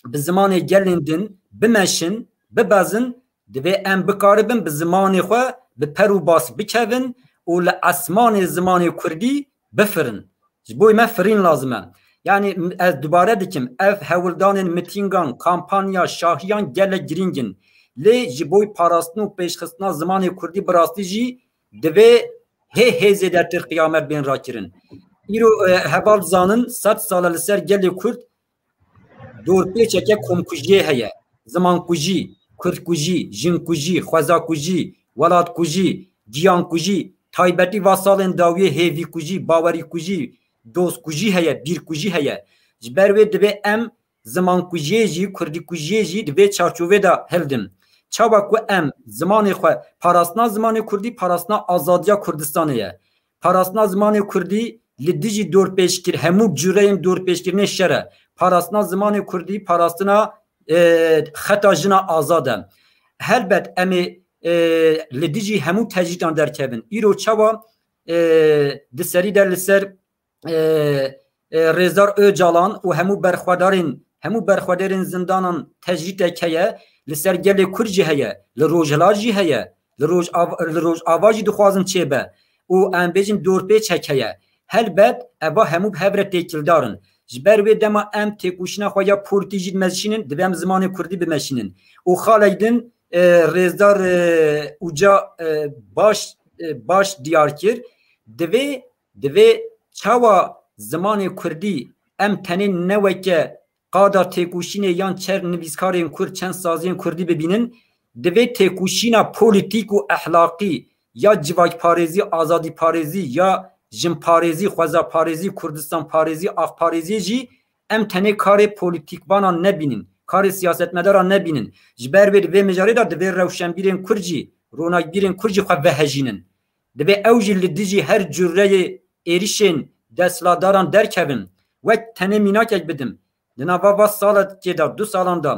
bi zimanê gelên din bimeşin, bibezin, divê em bikaribin bi zimanê xwe bi per û bas bikevin û li esmanê zimanê kurdî bifirin. Ji bo me firîn lazim e. Yanî ez dubare dikim, ev hewldanên mitîngan, kampanya, şahiyan gelek girîng in. Lê ji bo parastin û pêşxistina zimanê kurdî bi rastî jî divê hê hê zêdetir qiyamet bên rakirin. Îro, e, heval zanin sed sal e li ser gelê kurd dorpêçeke komkujiyê heye. Zimankujî, kurdkujî, jinkujî, xwezakujî, welatkujî, giyankujî, taybetî va salên dawiyê hêvîkujî, bawerîkujî, dostkujî heye, bîrkujî heye. Ji ber wê divê em zimankujiyê jî, kurdîkujiyê jî di vê çarçovê de hildin. Çawa ku em zimanê xwe, parastina zimanê kurdî, parastina azadiya Kurdistanê ye. Parastina zimanê kurdî li dijî dorpêçkir, hemû cureyên dorpêçkirinê şer e. Parastina zimanê kurdî, parastina, e, xeta jina azad e. Helbet em ê, e, li dijî hemû tecrîdan derkevin. Îro çawa, e, di serî de li ser, e, e, Rêzdar Ocalan û hemû berxwedarên, hemû berxwedarên zindanan tecrîdek heye, li ser gelê Kurd jî heye, li Rojhilat jî heye, li Rojava, li Rojava jî dixwazin çêbe û em bêjin dorpêçek heye. Helbet eva hemû bi hev re têkildar in. Ji ber wê dema em têkoşîna xwe ya polîtîk jî dimeşînin, divê em zimanê kurdî bimeşînin. Û xalek din, e, Rêzdar, e, Uca, e, baş, e, baş diyar kir. Divê, divê çawa zimanê kurdî em tenê ne weke qada têkoşînê yan çer nivîskarên kurd, çend saziyên kurdî bibînin, divê têkoşîna polîtîk û ehlaqî ya civakparêzî, azadîparêzî, ya jinparêzî, xwezaparêzî, kurdistanparêzî, axparêzî jî em tenê karê polîtîkvanan nebînin, karê siyasetmedaran nebînin. Ji ber vê di vê mijarê de divê rewşenbîrên kurd jî, ronakbîrên kurd jî xwe vehejînin. Divê ew jî li dijî her cureyê êrişên desthilatdaran derkevin. Wek tenê mînakek bidim. Di nava va salekê de, du salan de,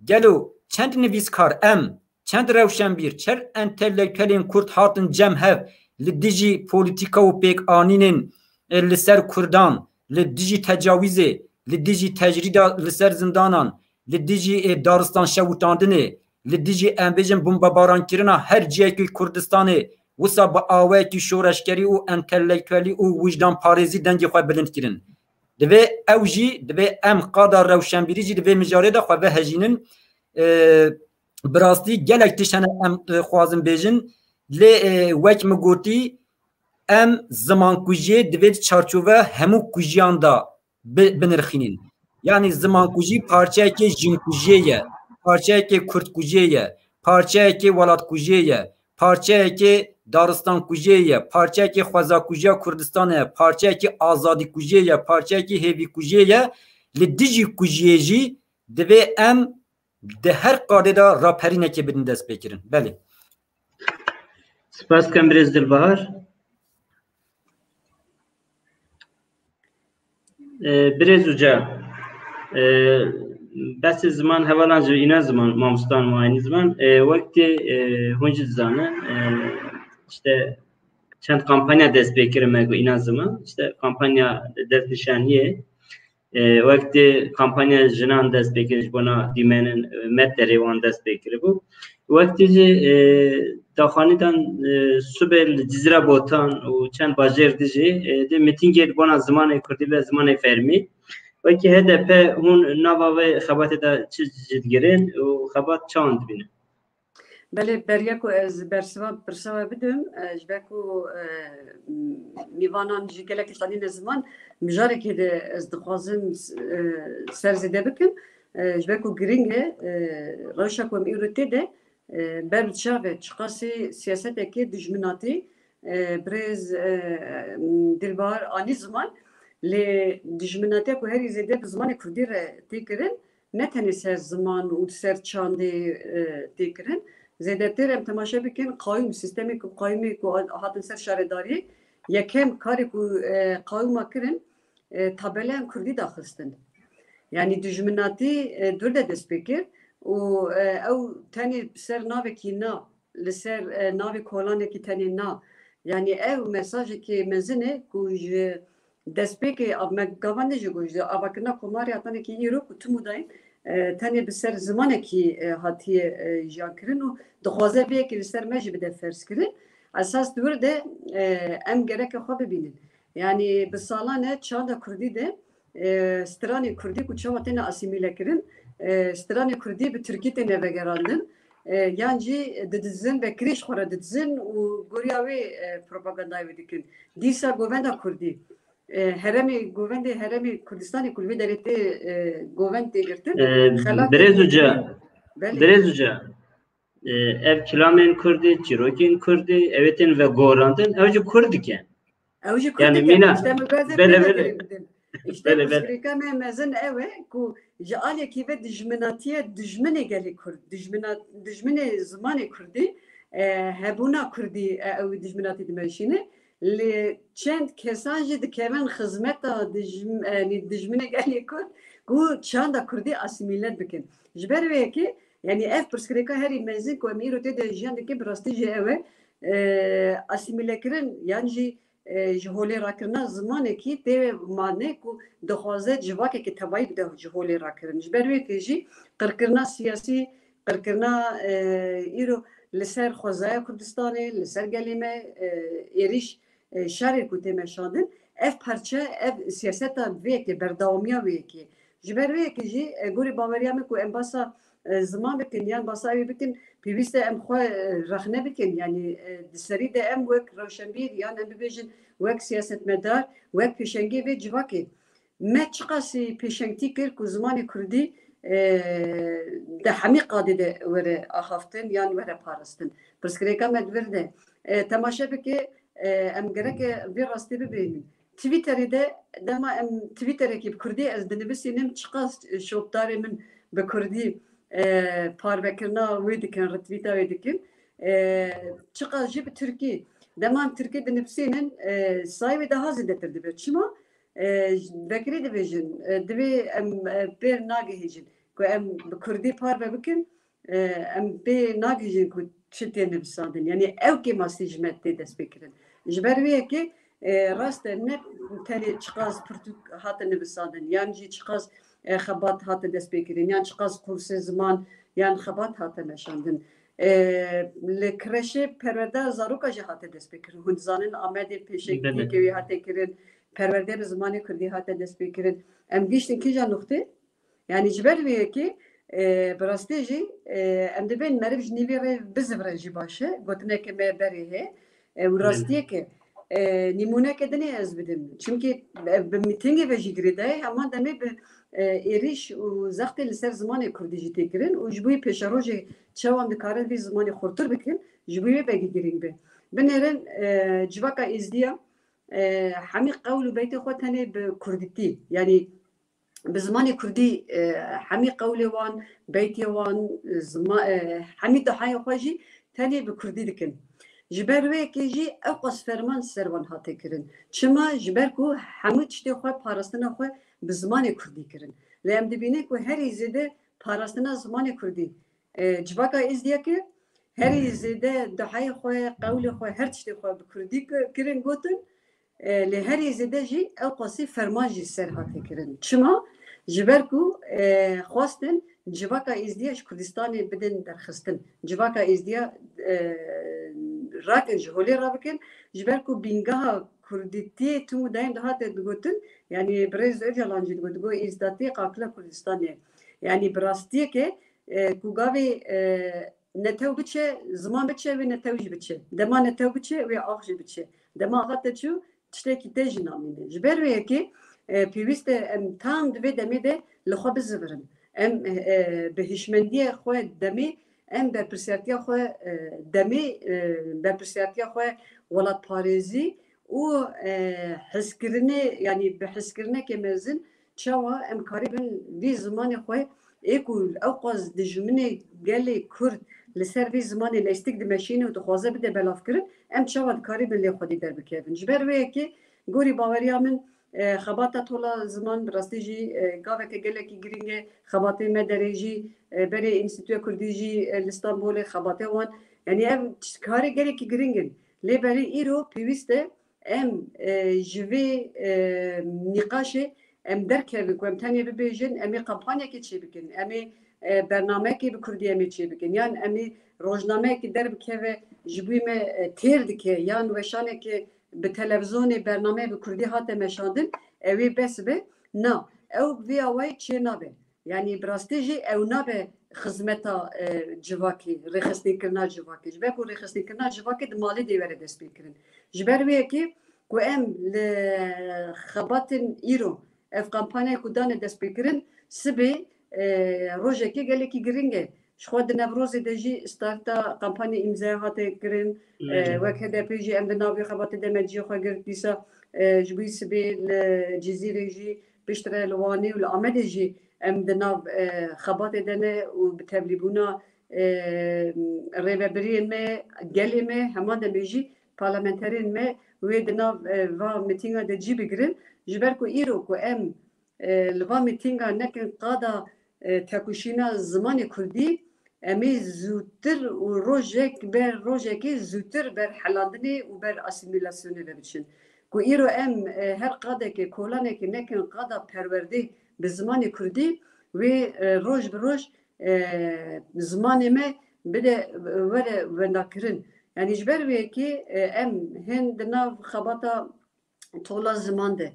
gelo çend nivîskar em, çend rewşenbîr, çend entelektuelên kurd hatin cem hev li dijî polîtîka û pêkanînên, e, li ser kurdan, li dijî tecawîzê, li dijî tecrîda li ser zindanan, li dijî, e, daristan şewitandinê, li dijî, em bêjin, bombebaran kirina her cihekî Kurdistanê, wisa bi awayekî şoreşgerî û entelektuelî û wijdanparêzî dengê xwe bilind kirin. Divê ew jî, divê em qada rewşenbîrî jî di vê mijarê de xwe vehejînin. E, bi rastî gelek tişt hene em, e, xwazin bêjin. Lê, e, wek min gotî, em zimankujiyê divê di çarçove hemû kujiyan de bi-, binirxînin. Yanî zimankujî parçeyekê jinkujiyê ye, parçeyekê kurdkujiyê ye, parçeyekê welatkujiyê ye, parçeyekê daristankujiyê ye, parçeyekê xwezakujiya Kurdistanê ye, parçeyekê azadîkujiyê ye, parçeyekê hêvîkujiyê ye. Li dijî kujiyê jî divê em di her qadê de raperînekê bidin destpêkirin. Belê. Spas dikim birêz Dilbahar. E, Birêz Uca, e, behsê ziman hevalan ji înan ziman, mamostan û aynî ziman, e, wek tê, e, hûn jî dizanin, e, işte çend kampanya dest pê kirin me ku înan ziman, işte kampanya destnîşaniyê, e, wek tê kampanya jinan dest pê kirin ji bona dîmenên, e, me terê wan dest pê kiribû. Wek tê jî, e, daxuyanî dan, e, sibê li Cizîra Botan û çend bajêr dijî, e, dê mîtîngê li bona zimanê kurdî ve zimanê fermî. Wekî H D P hûn nava vê xebatê de çi cî digirin û xebat çawan dibînin? Belê, beriya ku ez bersiva pirsa we bidim, e, ji ber ku, e, mîvanan jî gelek tişt anîne ziman, mijarekê de ez dixwazim, e, ser zêde bikim, e, ji ber ku girîng e, e, rewşa ku em îro tê de, e, ber bi çav e, çiqasî siyasetekê dijminatî, e, birêz, e, Dilbahar anî ziman, lê dijminatiya ku herî zêde bi zimanê kurdî re tê kirin, ne tenê ser ziman û ser çandê, e, tê kirin. Zêdetir em temaşe bikin, qayûm, sîstemê ku qayûmê ku hatin ser şaredariyê, yekem karê ku, e, qayûma kirin, e, tabeleyên kurdî daxistin. Yanî dijminatî, e, dûr de dest pê kir û, e, ew tenê ser navekî na, li ser, e, navê kolanekî tenê na. Yanî ew mesajekî mezin e ku ji destpêkê av-, me gavan de jî got, ji avakirina Komarê hetanekî îro ku tim û dayîn, e, tenê bi ser zimanekî, e, hatiye, e, jiyan kirin û dixwaze vê yekê li ser me jî bide ferz kirin. Esas di wir de, e, em gereke xwe bibînin. Yanî bi salan e çanda kurdî de, e, stranê kurdî ku çawa têne asîmîle kirin, e, stranê kurdî bi tirkî têne vegerandin, e, yan jî didizin, vekirî ji xwe re didizin û goriya wê, e, propagandayê wê dikin. Dîsa govenda kurdî, e, herêmê, govendê herêmê Kurdistanê ku li vê derê tê, e, govend tê girtin, E, xelatê Birêz Uca, belê. Birêz Uca, e, ev kilamên kurdî, çîrokên kurdî, ew ê tên vegorandin, ew jî kurd dikin. Ew jî kurd Yanî dikin. Mîna, İşte min beze belê, pê de belê. Girîng bidin. İşte Belê, belê. Pirsgirêka me mezin ew e ku ji aliyekî ve dijminatiye dijminê gelê kurd, dijmina-, dijminê zimanê kurdî, e, hebûna kurdî, e, ew dijminatî dimeşîne. Lê çend kesan jî dikevin xizmeta dijm-, e, nî dijminê gelê kurd ku çanda kurdî asîmîle bikin. Ji ber wê yekê, yanî ev pirsgirêka herî mezin ku em îro tê de jiyan dikin, bi rastî jî ew e, e, asîmîlekirin yan jî, e, ji holê rakirina zimanekî tê mane ku dixwaze civakekî tevayî bide ji holê rakirin. Ji ber wê yekê jî qirkirina siyasî, qirkirina, e, îro li ser xwezaya Kurdistanê, li ser gelê me, e, êrîş, e, şerê ku tê meşandin, ev parçe, ev siyaseta vê yekê, berdewamiya wê yekê. Ji ber wê yekê jî, e, gorî baweriya min ku em basa, e, ziman bikin yan basa wê bikin, pêwîst e em xwe, e, rexne bikin. Yanî, e, di serî de em wek rewşenbîr yan em bibêjin wek siyasetmedar, wek pêşengê vê civakê. Me çiqasî pêşengtî kir ku zimanê kurdî, e, di hemî qadê de were axaftin yan were parastin. Pirsgirêka me di vir de. E, temaşe bike, e, em gereke vê rastî bibînin. Twitterê de, dema em Twitterekî bi kurdî ez dinivîsînim, çiqas şopdarê min bi kurdî, e, parvekirina wê dikin, retweeta wê dikin. E, çiqas jî bi tirkî. Dema em tirkî dinivîsînin, e, sayê wê daha zêdetir dibe. Çima? E, vekirî dibêjin, e, divê em, e, pêr nagihîjin ku em bi kurdî parve bikin, e, em pê nagihîjin ku çi tê nivîsandin. Yanî ew kêmasî ji me tê destpêkirin. Ji ber wê yekê, e, rast e, ne tenê çiqas pirtûk hatin nivîsandin, yan jî çiqas, e, xebat hate destpêkirin, yan çiqas kursê ziman, yan xebat hate meşandin. E, li kreşê perwerdeya zaroka jî hate destpêkirin. Hûn dizanin Amedê pêşengtiyeke Belê. wê hate kirin, perwerde bi zimanê kurdî hate destpêkirin. Em gihîştin kîja nuqtê? Yanî ji ber vê yekê, e, bi rastî jî, e, em dibên meriv ji nîvê re bizivire jî baş e. Gotineke me berê heye. E, û Belê. rastiyeke, e, nîmûneke dinê ez bidim. Çimkî, e, bi mîtîngê ve jî girêdayî, hema demê bi, e, êrîş û zextê li ser zimanê kurdî jî tê kirin û ji bo wî pêşerojê çawan dikarin vî zimanê xurtir bikin, ji bo wê belkî girîng be. Binêrin, e, civaka êzdiya, e, hemî qewl û beytê xwe tenê bi kurdîtî, yanî bi zimanê kurdî, e, hemî qewlê wan, beytê wan, zima-, e, hemî dihayê xwe jî tenê bi kurdî dikin. Ji ber wê yekê jî ew qas ferman ser wan hate kirin. Çima? Ji ber ku hemû tiştê xwe, parastina xwe bi zimanê kurdî kirin. Lê em dibînin ku herî zêde parastina zimanê kurdî, e, civaka êzdiyeke herî zêde duhayê xwe, qewlê xwe, her tiştê xwe bi kurdî ki-, kirin gotin. E, lê herî zêde jî ew qasî ferman jî ser hate kirin. Çima? Ji ber ku, e, xwestin civaka êzdiya ji Kurdistanê bidin derxistin. Civaka êzdiya, e, rakin ji holê rabikin. Ji ber ku bîngeha kurdîtiyê tim û dayîm dihate digotin, yanî birêz Ocalan jî digot, digot êzdatiyê qakila Kurdistanê. Yanî bi rastiyeke, e, ku gavê, e, netew biçe, ziman biçe, wê netew jî biçe. Dema netew biçe, wê ax jî biçe. Dema axa te çû, tiştekî te jî namîne. Ji ber wê yekê, e, pêwîst e em tam di vê demê de li xwe bizivirin. Em, e, e, bi hişmendiyê xwe demê, em berpirsiyartiya xwe, e, demê, e, berpirsiyartiya xwe welatparêzî û, e, hizkirinê, yanî bi hizkirinekê mezin, çawa em karibin vî zimanê xwe, ê ku ew qas dijminê gelê Kurd li ser vî zimanê leystick dimeşîne û dixwaze bide belavkirin, em çawa dikaribin lê xwedî derbikevin? Ji ber wê yekê gorî baweriya min, e, xebata tola ziman bi rastî jî, e, gaveke gelekî girîng e. Xebatê me derê jî, e, berê Înstîtuya Kurdî jî, e, li Stenbolê xebatê wan. Yanî ev karê gelekî girîng in. Lê berê îro pêwîst e em, e, ji vê, e, nîqaşê em derkevin ku em tenê bibêjin, em ê kampanyekê çêbikin, em ê, e, bernameyekê bi kurdî em ê çêbikin, yan em ê rojnameyekê derbikeve ji bo me, e, têr dike, yan weşanekê bi televizonê bernameyê bi kurdî hate meşandin, ew ê bes be. Na, ew vê awayî çê nabe. Yanî bi rastî jî ew nabe xizmeta, e, civakê, rêxistinîkirina civakê. Ji ber ku rêxistinîkirina civakê di malê dê were destpêkirin. Ji ber wê yekê ku em li xebatên îro ev kampanyayê ku dane destpêkirin, sibê, e, rojekê gelekî girîng e. Ji xwe di Newrozê de jî starta kampanya îmzaya hate kirin. E, wek H D P jî em di nav vê xebatê de me cihê xwe girt. Dîsa, e, ji bo sibê li Cizîrê jî, piştre li Wanê û li Amedê jî em di nav, e, xebatê de ne û bi tevlîbûna, e, rêvebiriyên me, gelê me, hema demê jî parlamenterên me wê di nav, e, va mîtînga de cî bigirin. Ji ber ku îro ku em, e, li va mîtînga nekin qada, e, tekoşîna zimanê kurdî, em ê zûtir û rojek ber rojekê zûtir ber helandinê û ber asîmîlasyonê ve biçin. Ku îro em, e, her qadekê, kolanekê nekin qada perwerdê bi zimanê kurdî, wê, e, roj bi roj, e, zimanê me bide, were wendakirin. Yanî ji ber wê yekê, e, em hin di nav xebata tola ziman de.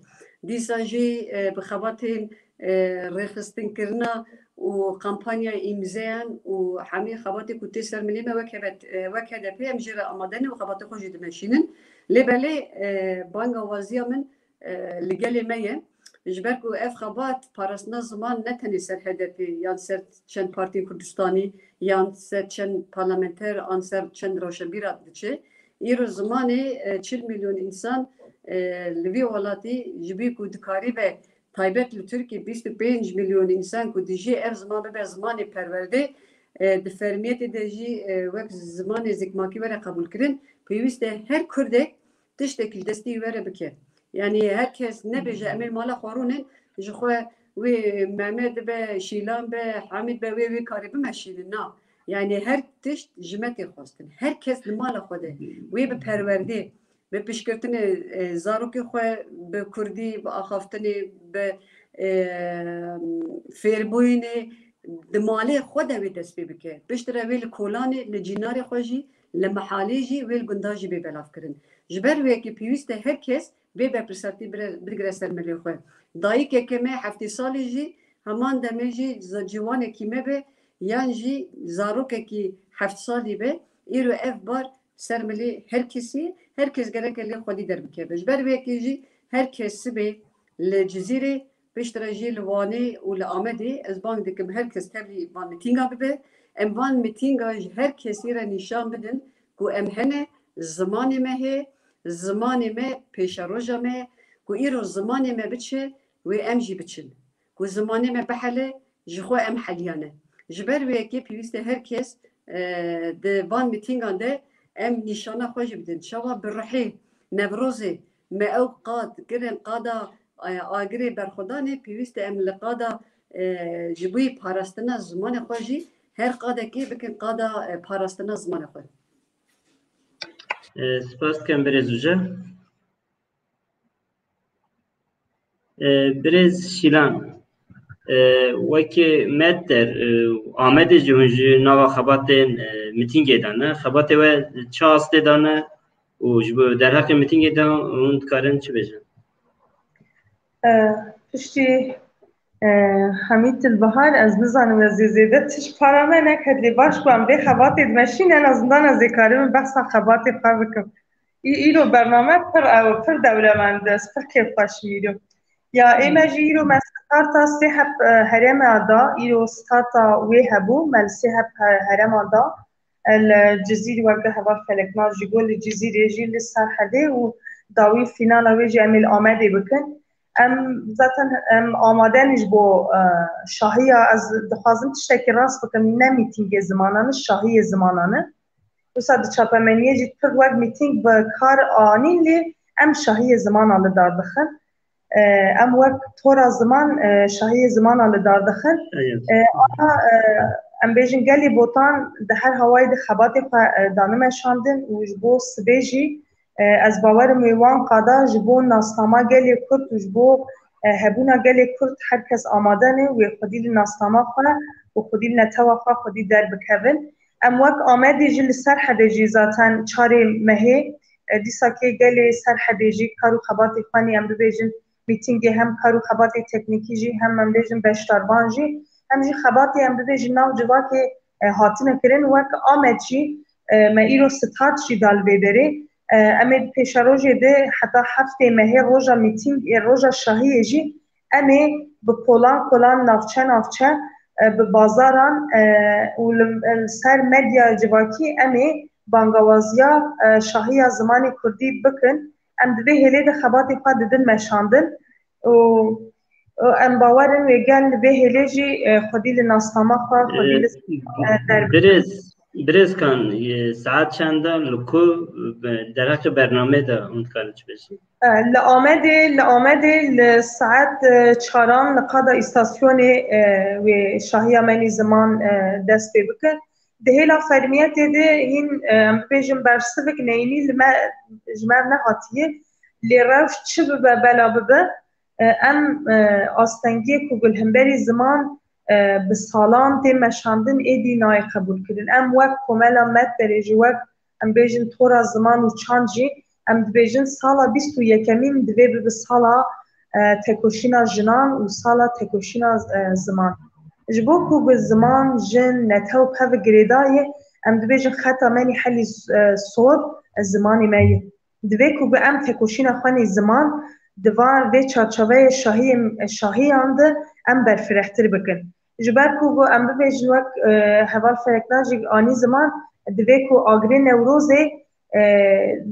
Dîsa jî, e, bi xebatên, e, rêxistinkirina û kampanya îmzeyan û hemî xebatê ku tê ser milê me wek hebet, e, wek H D P em jê re amade ne û xebatê xwe jî dimeşînin. Lê belê, e, banga waziya min, e, li gelê me ye. Ji ber ku ev xebat parastina ziman ne tenê ser H D P yan ser çend partiyên Kurdistanî yan ser çend parlamenter an ser çend rewşenbîra diçe. Îro zimanê, e, çil milyon însan, e, li vî welatî ji bî ku dikaribe taybet li Tirkiyê bîst û pênc milyon însan ku dijî ev ziman bibe zimanê perwerdê, e, di fermiyetê de jî, e, wek zimanê zikmakî were qebûlkirin, pêwîst e her Kurdek tiştekî ji destî were bike. Yanî her kes nebêje em ê mala xwe rûnin, ji xwe wê Mehmed be, Şîlan be, Hamîd be, wê wê karê bimeşînin. Na. Yanî her tişt ji me tê xwestin. Her kes li mala xwe de wê bi perwerdê, bi piştgirtinê, e, zarokê xwe bi kurdî, bi axaftinê, bi, e, fêrbûyînê di malê xwe de wê dest pê bike. Piştre wê li kolanê, li cînarê xwe jî, li mehalê jî, wê li gundan jî bê belavkirin. Ji ber wê yekê pêwîst e her kes vê berpirsatî bire-, bigire ser milê xwe. Dayikeke me heftê salî jî heman demê jî za-, ciwanekî me be yan jî zarokekî heft salî be, îro ev bar ser milê her kesî, her kes gereke lê xwedî derbikeve. Ji ber wê yekê jî her kes sibê li Cizîrê, piştre jî li Wanê û li Amedê, ez bang dikim her kes tevlî van mîtînga bibe. Em van mîtînga ji her kesî re nîşan bidin ku em hene, zimanê me heye, zimanê me pêşeroja me ye, ku îro zimanê me biçe, wê em jî biçin. Ku zimanê me bihele, ji xwe em heliyane. Ji ber wê yekê pêwîst e her kes, e, di van mîtîngan de em nîşana xwe jî bidin. Çawa bi ruhê Newrozê me ew qad kirin, qada e, agirê berxwedanê pêwîst e em li qada, e, ji bo parastina zimanê xwe jî her qadekê bikin qada, e, parastina zimanê xwe. E, spas dikim birêz Uca. E, birêz Şîlan, e, wekî me der, e, Amedê jî hûn ji nava xebatên, e, mitîngê de ne. Xebatê we çi astê de ne û ji bo derheqê mitîngê de hûn dikarin çi bêjin? E, piştî, e, Hemîd Dilbihar, ez nizanim ez ê zêde tişt para me neket, lê baş ku em vê xebatê dimeşînin, en azından ez ê karim behsa xebatê xwe bikim. Î-, îro bername pir ew, pir dewlemend e, ez pir kêfxweş im îro. Ya ê me jî îro me starta sê heb, e, herêma da, îro starta wê hebû, me li sê heb he-, herêma da. E, li Cizîr weke heval Felekna jî got, li Cizîrê jî li Serhedê û dawî fînala wê jî em ê li Amedê bikin. Em zaten em amade ne ji bo, e, şahiya, ez dixwazim tiştekî rast bikim, ne mîtîngê zimanan e, şahiyê zimanan e. Wisa di çapemeniyê jî pir wek mîtîng bi kar anîn lê em şahiyê zimanan li dar dixin. E, em wek tora ziman, e, şahiyê zimanan li dar dixin. Eyê. E, ana, e, em bêjin gelê Botan di her hawayê de xebatê xwe, e, dane meşandin û ji bo sibê jî, e, ez bawer im wê wan qada ji bo nasnama gelê Kurd û ji bo, e, hebûna gelê Kurd her kes amade ne wê xwedî li nasnama xwe û xwedî li netewa xwe xwedî derbikevin. Em wek Amedê jî li Serhedê jî zaten çarê mehê, e, dîsakê gelê Serhedê jî kar û xebatê xwe nî em bibêjin mîtîngê hem kar û xebatê teknîkî jî hem em bêjin beşdarvan jî hem jî xebatê em bibêjin nav civakê, e, hatine kirin. Wek Amed jî, e, me îro start jî da li vê derê. E, em ê di pêşerojê de heta heftê mehê roja mîtîng, e, roja şahiyê jî em ê bi kolan kolan, navçe navçe, e, bi bazaran, e, û li, li ser medya civakî em ê bangawaziya, e, şahiya zimanê kurdî bikin. Em di vê hêlê de xebatê xwe didin meşandin û, û em bawer in wê gel li vê hêlê jî, e, xwedî li nasnama xwe, xwedî li, e, derbi- Birêz, birêz Kan, e, saet çend e, li ku, e, derheqê bernameyê de hûn dikarin çi bêjin? E, li Amedê, li Amedê li saet, e, çaran li qada îstasyonê, e, wê şahiya me nî ziman, e, dest pê bike. Di hêla fermiyetê de hîn, e, em bibêjin bersivik neyînî li me, ji me re nehatiye. Lê rewş çi bibe, bela bibe, e, em, e, astengiyê ku li hemberî ziman, e, bi salan tê meşandin êdî nayê qebûlkirin. Em wek komela Medberê jî, wek em bêjin tora ziman û çand jî, em dibêjin sala bîst û yekemîn divê bibe sala, e, tekoşîna jinan û sala tekoşîna, e, ziman. Ji bo ku bi ziman, jin, netew pevik girêdayê, em dibêjin xeta me nî helî, e, sor, e, zimanê me ye. Divê ku bi em tekoşîna xwe nî ziman di van vê çarçoveyê şahiyê, şahiyan de em berfirehtir bikin. Ji ber ku bi em bibêjin wek, e, heval Felekna jî anî ziman, divê ku agirê Newrozê, e,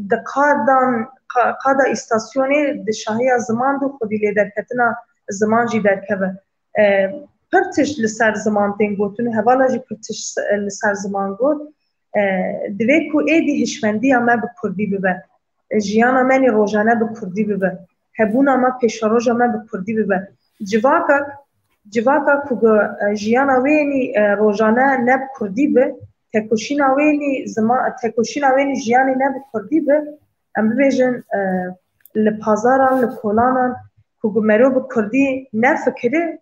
di qadan, qa-, qada îstasyonê di şahiya ziman de xwedî lê derketina ziman jî derkeve. E, pir tişt li ser ziman tên gotin û hevala jî pir tişt se-, li ser ziman got. E, divê ku êdî hişmendiya me bi kurdî bibe. E, jiyana me nî rojane bi kurdî bibe. Hebûna me, pêşeroja me bi kurdî bibe. Civaka, civaka ku bi, e, jiyana wê nî, e, rojane ne bi kurdî be, tekoşîna wê nî zima-, tekoşîna wê nî jiyanê ne bi kurdî be, em bibêjin, e, li pazaran, li kolanan ku bi mero bi kurdî nefikire,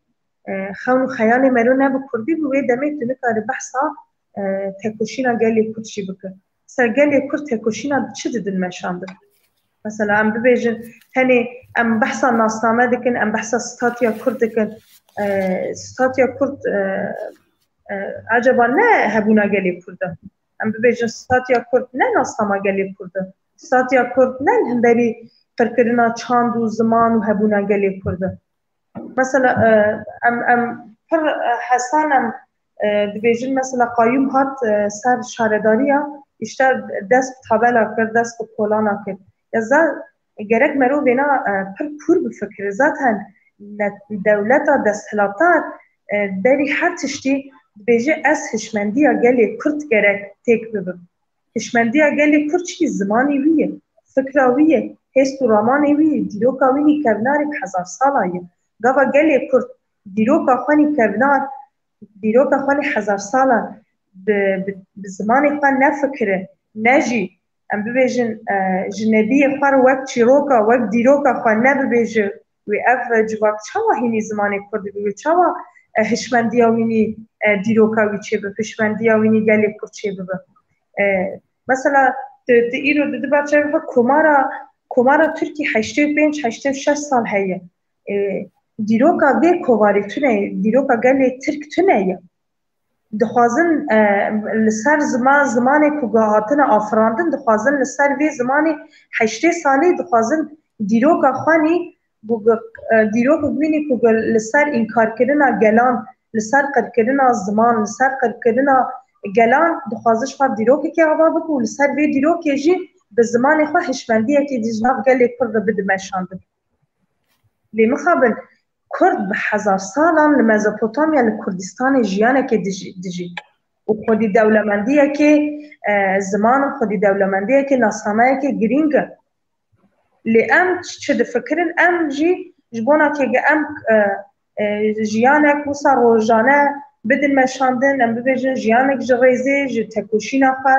e, xewn û xeyalê mero ne bi kurdî bi, wê demê tu nikarî behsa, e, tekoşîna gelê Kurd jî bike. Ser gelê Kurd tekoşîna bi çi didin meşandin? Mesela em bibêjin, tenê em behsa nasname dikin, em behsa statiya Kurd dikin. E, statiya Kurd, e, e, eceba ne hebûna gelê Kurd e? Em bibêjin statiya Kurd ne nasnama gelê Kurd e. Statiya Kurd ne li hemberî qirkirina çand û ziman û hebûna gelê Kurd e. Mesela, e, em, em pir, e, hesan em, e, dibêjin, mesela, qayûm hat, e, ser şaredariya, îşte dest bi tabela kir, dest bi kolana kir. Ya za-, gerek merov vêna, e, pir kûr bifikire. Zaten ne-, dewleta desthilatar, e, berî her tiştî dibêje, ez hişmendiya gelê Kurd gerek têk bibim. Hişmendiya gelê Kurd çi? Zimanê wî ye. fikra wî ye, hêst û ramanê wî ye, dîroka wî nî kevnarê bi hezar sala ye. Gava gelê Kurd dîroka xwe nî kevnar, dîroka xwe nî hezar sala bi, bi, bi zimanê xwe nefikire, ne jî, em bibêjin, e, ji nebiyê xwe re wek çîroka, wek dîroka xwe nebibêje, wê ev civak çawa hînî zimanê Kurdî bibe, çawa, e, hişmendiya wî nî, e, dîroka wî çêbibe, hişmendiya wî nî gelê Kurd çêbibe? E, mesela, tu, tu îro di, di berçavê xwe komara, komara Tirkî heştê û pênc, heştê û şeş sal heye. E, dîroka vê kovarê tune ye, dîroka gelê Tirk tune ye. Dixwazin, e, li ser ziman, zimanê ku hatine afirandin, dixwazin li ser vê zimanê heştê salî dixwazin dîroka xwe nî, ku, e, dîrok wî nî ku li ser înkarkirina gelan, li ser qirkirina ziman, li ser qirkirina gelan dixwaze ji xwe dîrokekê ava bike û li ser vê dîrokê jî bi zimanê xwe hişmendiyekê jî ji nav gelê Kurd re bide meşandin. Lê mixabin, Kurd bi hezar salan li Mezopotamya, li Kurdistanê jiyanekê dijî, dijî. Û xwedî dewlemendiyekê, e, ziman û xwedî dewlemendiyekê nasnameyekê girîng e. Lê em çi, çi difikirin? Em jî ji bona kê ge em, e, e, jiyanek wisa rojane bidin meşandin, em bibêjin jiyanek ji rêzê, ji tekoşîna xwe,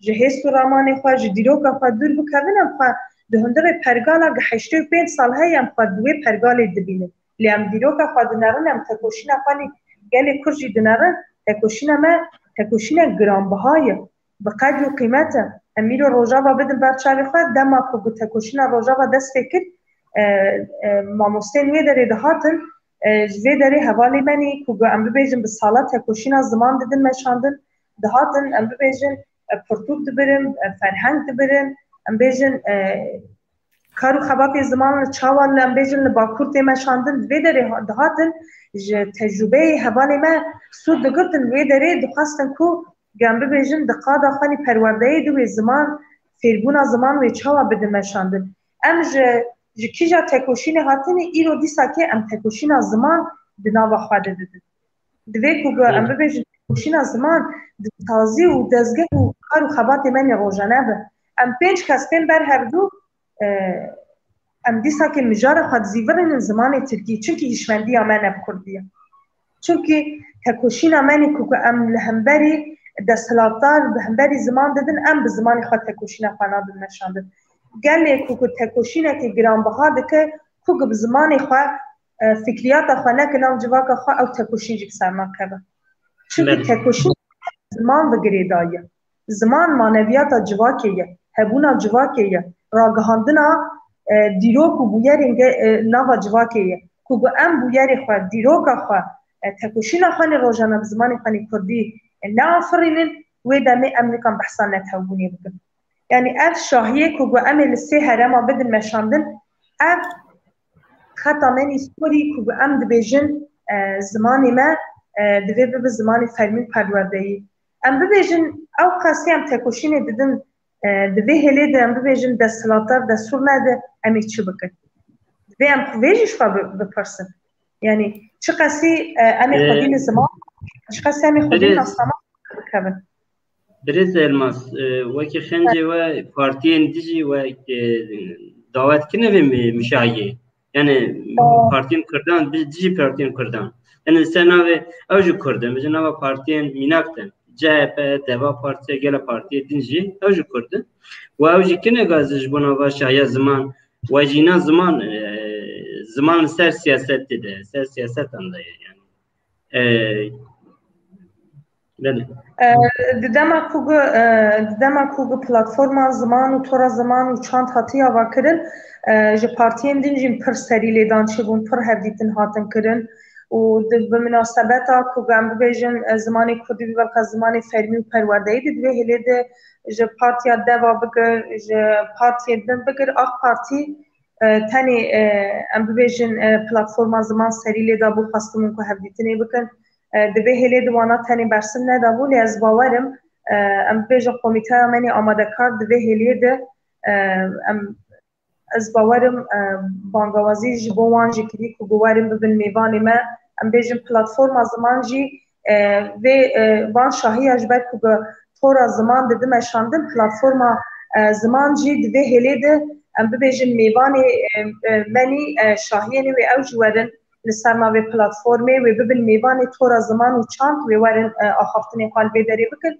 ji hêst û ramanê xwe, ji dîroka xwe dûr bikevin, em xwe di hundirê pergala gi heştê û pênc sal heye em xwe di wê pergalê dibînin. Lê em dîroka xwe dinerin, em tekoşîna xwe nî gelê Kurd jî dinerin, tekoşîna me tekoşînek giranbiha ye, bi qed û qîmet e. Em îro Rojava bidin ber çavê xwe, dema ku bi tekoşîna Rojava dest pê kir, e, e, mamosteyên wê derê dihatin, e, ji vê derê hevalê me nî ku em bibêjin bi sala tekoşîna ziman didin meşandin, dihatin, em bibêjin, e, pirtûk dibirin, e, ferheng dibirin, em bêjin, e, kar û xebatê ziman li çawa li, em bêjin, li Bakur tê meşandin, di vê derê ha-, dihatin, ji tecrûbeyê hevalê me sûd digirtin, wê derê dixwestin ku, em bibêjin, di qada xwe nî perwerdeyê di wê ziman, fêrbûna ziman wê çawa bidin meşandin. Em ji, ji kîja tekoşînê hatinê, îro dîsa kê em tekoşîna ziman di nava xwe de didin. Divê ku em bibêjin tekoşîna ziman di sazî û dezgeh û kar û xebatê me nê rojane be. Em pênc kes tên ber hevdû, e, em dîsa kê mijara xwe dizîvirînin zimanê tirkî, çimkî hişmendiya me ne bi kurdî ye. Çimkî tekoşîna me nê ku, ku em li hemberî desthilatdar, bi hemberî ziman didin, em bi zimanê xwe tekoşîna xwe nadin meşandin. Gelê ku, ku tekoşînekê giranbiha dike, ku, ku bi zimanê xwe, e, fikriyata xwe neke nav civaka xwe, ew tekoşîn jî bi ser nakeve. Çimkî Belê. tekoşîn ziman bi girêdaye. Ziman maneviyata civakê ye, hebûna civakê ye, ragihandina, e, dîrok û bûyerên ge-, e, nava civakê ye. Ku bi em bûyerê xwe, dîroka xwe, e, tekoşîna xwe nê rojane bi zimanê xwe nê kurdî, e, neafirînin, wê demê em nikan behsa netewbûnê bikin. Yanî ev şahiyê ku gu em ê li sê herema bidin meşandin, ev xeta me nî sporî ku gu em dibêjin, e, zimanê me, e, divê bibe zimanê fermî û perwerdeyî. Em bibêjin, ew qasî em tekoşînê didin, e, di vê hêlê de em bibêjin desthilatdar destûr nede, em ê çi bikin? Divê em xwe vê jî ji xwe bi-, bipirsin. Yanî çi qasî, e, em ê Ee, xwedî li ziman, çi qasî em ê xwedî li birêz, nasnama bikevin. Birêz Elmas, e, wekî xencê we partiyên dijî we, e, dawet kirine vê mi-, muşahiyê. Yani Aa. partiyên Kurdan, bi-, dijî partiyên Kurdan. Yani ser navê ew jî Kurd in, bi nava partiyên mînak de. C H P, Deva Partiye, gele partiyê din jî, ew jî Kurd in. Û ew jî kine gazi ji bona va şahiya ziman, we jî înan ziman, e, ziman li ser siyasetê de, ser siyasetan de ye yani. E, belê. E, di dema ku gu, e, di dema ku gu platforma ziman û tora ziman û çand hatiye avakirin, e, ji partiyên din jî pir serî lêdan çêbûn, pir hevdîtin hatin kirin û di, bi minasebeta ku em bibêjin, e, zimanê kurdî bi belka zimanê fermî û perwerdeyî di, di vê hêlê de ji partiya Deva bigir, ji partiyên din bigir, AK Partî, e, tenê, e, em bibêjin, e, platforma ziman serî lê dabû, xwestibûn ku hevdîtinê bikin. E, di vê hêlê de wana tenê bersiv nedabû, lê ez bawer im, e, em bibêjin komîteya me nê amadekar di vê hêliyê de, e, em, ez bawer im, e, bangawazî ji bo wan jî kirî ku bi werin bibin mêvanê me. Em bêjin platforma ziman jî, e, vê, e, van şahiya ji ber ku bi tora ziman didi meşandin, platforma, E, ziman jî di vê hêlê de em bibêjin mêvanê, e, e, menî, e, şahiyê nê wê ew jî werin li ser navê platformê wê bibin mêvanê tora ziman û çand wê werin, e, axaftinê xwe li vê derê bikin.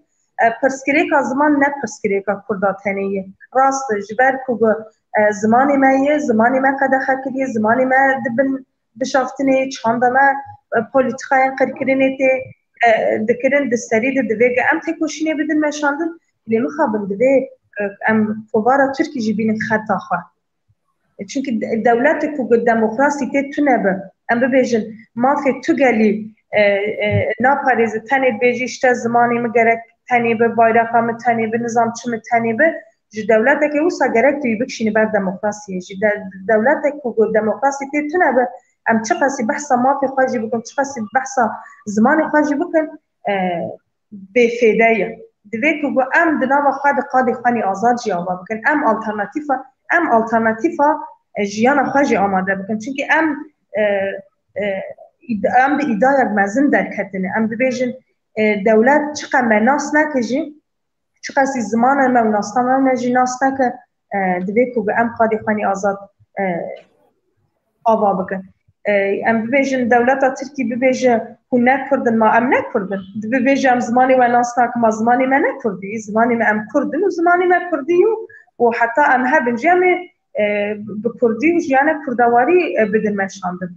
E, pirsgirêka ziman ne pirsgirêka Kurda tenê ye. Rast e, ji ber ku bi, e, zimanê me ye, zimanê me qedexe kiriye, zimanê me di bin bişaftinê, çanda me, e, polîtîkayên qirkirinê tê, e, dikirin, di serî de divê ge em têkoşînê bidin meşandin, lê mixabin divê, e, em kovara Tirkî jî bînin xeta xwe. Çunkî de-, dewletek ku demokrasî tê tune be, em bibêjin, mafê tu gelî, e, e, naparêze, tenê dibêjî, işte, zimanê min gerek tenê be, bayraqa min tenê be, nizam çi min tenê be, ji dewletekê wisa gerek tu yî bikişînî ber demokrasiyê. Ji de-, dewletek ku demokrasî tê tune be, em çiqasî behsa mafê xwe jî bikin, çiqasî behsa zimanê xwe jî bikin, e, bêfêde ye. Divê ku em di nava xwe de qadê xwe nî azad jî ava bikin. Em alternatîfa, em alternatîfa, e, jiyana xwe jî amade bikin. Çunkî em, e, e, îd-, em bi îdayek mezin derketine. Em dibêjin, e, dewlet çiqe me nas neke jî, çiqasî zimanê me û nasnameya me jî nas neke, e, divê ku em qadê xwe nî azad, e, ava bikin. E, em bibêjin, dewleta Tirkî bibêje, hûn ne Kurd in, ma em ne Kurd in. Dibibêje, em zimanê we nas nakin, ma zimanê me ne Kurdî, zimanê me, em Kurd in û zimanê me Kurdî ye û heta em hebin jî em ê, e, bi Kurdî û jiyana Kurdewarî, e, bidin meşandin.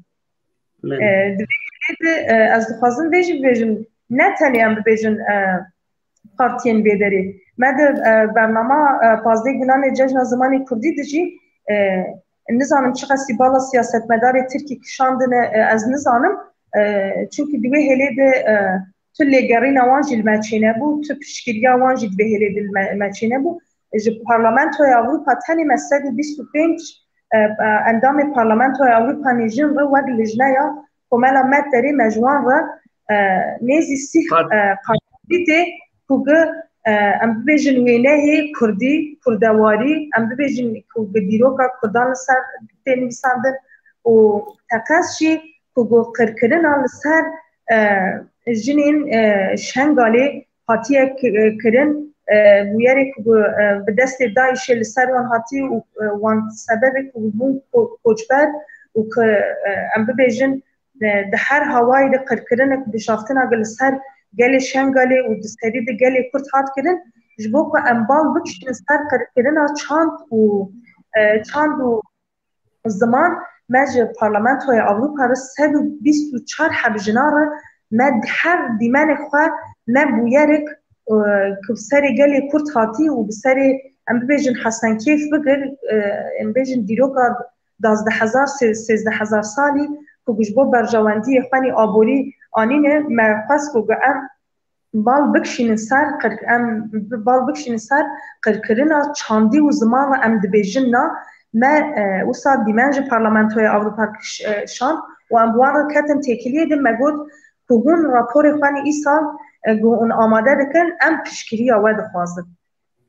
E, di vê yekê de, e, ez dixwazim vê jî bibêjim, ne tenê em bibêjin, e, partiyên bêderê. Me di, e, bernama, e, pazdeh Gulanê Cejna Zimanê Kurdî de jî, e, nizanim çiqasî bala siyasetmedarê Tirkî kişandine, e, ez nizanim. E, çunkî di wê hêlê de, e, tu lêgerîna wan jî li me çênebû, tu piştgiriya wan jî di vê hêlê de li me, me çênebû. Ji Parlamentoya Ewropa tenê me sed û bîst û pênc, e, e, endamê Parlamentoya Ewropa nêjin re wek lijneya Komela Medderê me ji wan re, e, nêzî sîh, e, qanûnî tê ku gi, e, em bibêjin wêneyê Kurdî, Kurdewarî, em bibêjin ku gi dîroka Kurdan li ser tê nivîsandin û teqez jî ku gi qirkirina li ser, e, jinên, e, Şengalê hatiye ki-, kirin, e, bûyerê ku bi, e, bi destê DAIŞê li ser wan hatî û, e, wan sebebê ku bûn ko-, koçber û ku, e, em bibêjin, e, di her hawayê de qirkirinek, bişaftinek li ser gelê Şengalê û di serî de gelê Kurd hat kirin, ji bo ku em bal bikişînin ser qirkirina çand û, e, çand û ziman, me ji Parlamentoya Ewropa re sed û bîst û çar heb jinan re me her dîmenê xwe me bûyerek, e, ku bi serê gelê Kurd hatî û bi serê, em bibêjin, Hesen Keyf bigir, e, em bêjin dîroka duwazdeh hezar, sê-, sêzdeh hezar salî ku ji bo berjewendiyê xwe nî aborî anîne, me xwest ku em bal bikişînin ser qir-, em bi-, bal bikişînin ser qirkirina çandî û ziman re em dibêjin na, me, e, wisa dîmen ji Parlamentoya Ewropa kiş-, e, şand û em bi wan re ketin têkiliyê de me got ku hûn raporê xwe nî îsal, e, ku hûn amade dikin, em piştgiriya we dixwazin.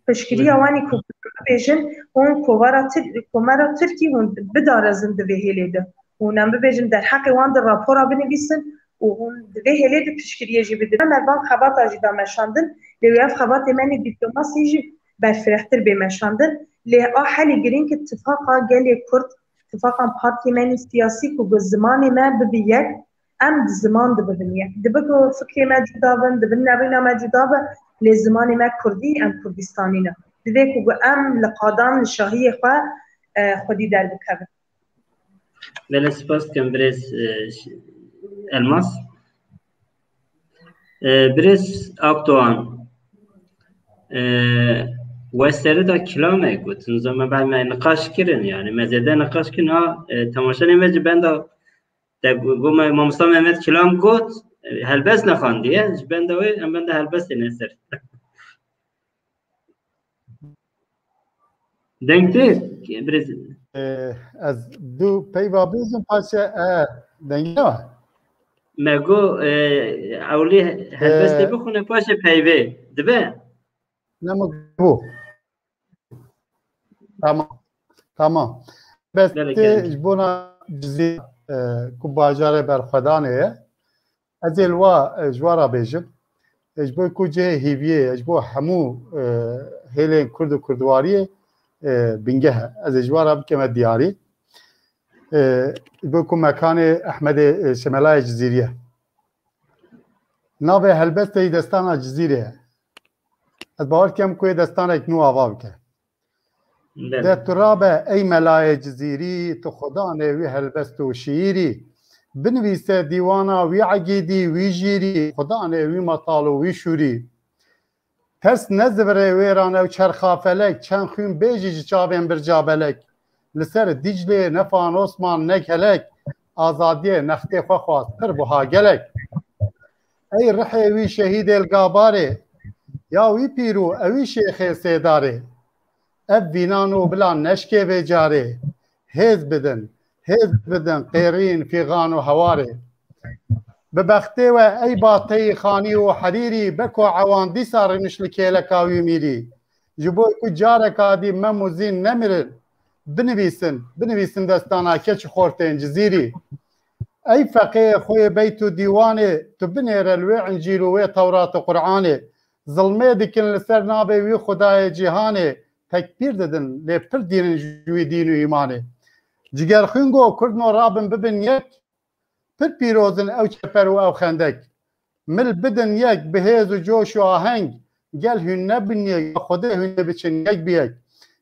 Piştgiriya Hı hı. wanî ku bibêjin, hûn kovara Tir-, Komara Tirkî hûn bidarezin di vê hêlê de. Hûn em bibêjin derheqê wan de rapora binivîsin û hûn di vê hêlê de piştgiriyê jî bidin. Me van xebata jî da meşandin, lê wê ev xebatê me nê dîplomasî jî berfirehtir bê meşandin. Lê a helî girîng ki tifaqa gelê Kurd, tifaqan partiyê me nî siyasî ku bi zimanê me bibi yek, em di ziman de bibin yek. Dibe ku fikrê me cuda bin, dibe nerîna me cuda be, lê zimanê me kurdî, em Kurdistanî ne. Divê ku em li qadan, li şahiyê xwe, e, xwedî derbikevin. Belê, spas dikim birêz, e, ş-, Elmas. E, birêz Akdoğan. E, we serê de kilamek got. Nizam me, me niqaş kirin, yani me zêde niqaş kirin. Ha, e, temaşanê me ji benda Te gu-, got me, Mamosta Mehmet kilam got, e, helbest nexandiye, ji benda wê, em benda helbestê ne ser. Deng tê, birêz. E, ez du peyva bêjim, paşê, e, deng ne? Me got, e, ewlî helbestê E, bixwîne, paşê peyvê. Dibe? Ne mi bû? Tamam. Tamam. Bes Gelek tê gelek. Ji bona Cizîr, e, ku bajarê berxwedanê ye. Ez ê li wa, e, ji wa re bêjim. E, ji bo ku cihê hîviyê ye, ji bo hemû, e, hêlên Kurd û Kurdwariyê, e, bingeh e. Ez ê ji we re bikeme diyarî. E, bo ku mekanê Ehmedê, e, Şemelayê Cizîrî ye. Navê helbestê yî Destana Cizîrê ye. Ez bawer dikim ku yê destanek nû ava bike. Belê. De tu rabe ey melayê Cizîrî, tu xudanê wî helbest û şiîrî. Binivîse dîwana wî egîdî, wî jîrî, xudanê wî metal û wî şûrî. Ters nezivire wêran ew çerxa felek, çend xwîn bêjî ji çavên birca belek. Li ser Dîclê ne Fan Osman ne gelek, azadiyê nextê xwe xwast pir buha gelek. Ey rihê wî şehîdê li Gabarê, ya wî pîrû ewî şêxê Sêdarê. Ev vînan û bila neşkê vê carê. Hêz bidin, hêz bidin qêrîn, fîxan û hewarê. Bi bextê we ey bateyî xanî û herîrî, beko ewan dîsa riniş li kêleka wî mîrî. Ji bo ku careka dî Mem û Zîn nemirin, binivîsin, binivîsin destana keç û xortên Cizîrî. Ey feqê xwê beyt û dîwanê, tu binêre li wê Încîl û wê Tewrat û Qur'anê. Zilmê dikin li ser navê wî Xwedayê cîhanê, tekbîr didin, lê pir dînin ji wî dîn û îmanê. Cigerxwîngo Kurdno rabin bibin yek, pir pîroz in ew çeper û ew xendek. Mil bidin yek bi hêz û coş û aheng, gel hûn nebin yek, Xwedê hûn ê biçin yek bi yek.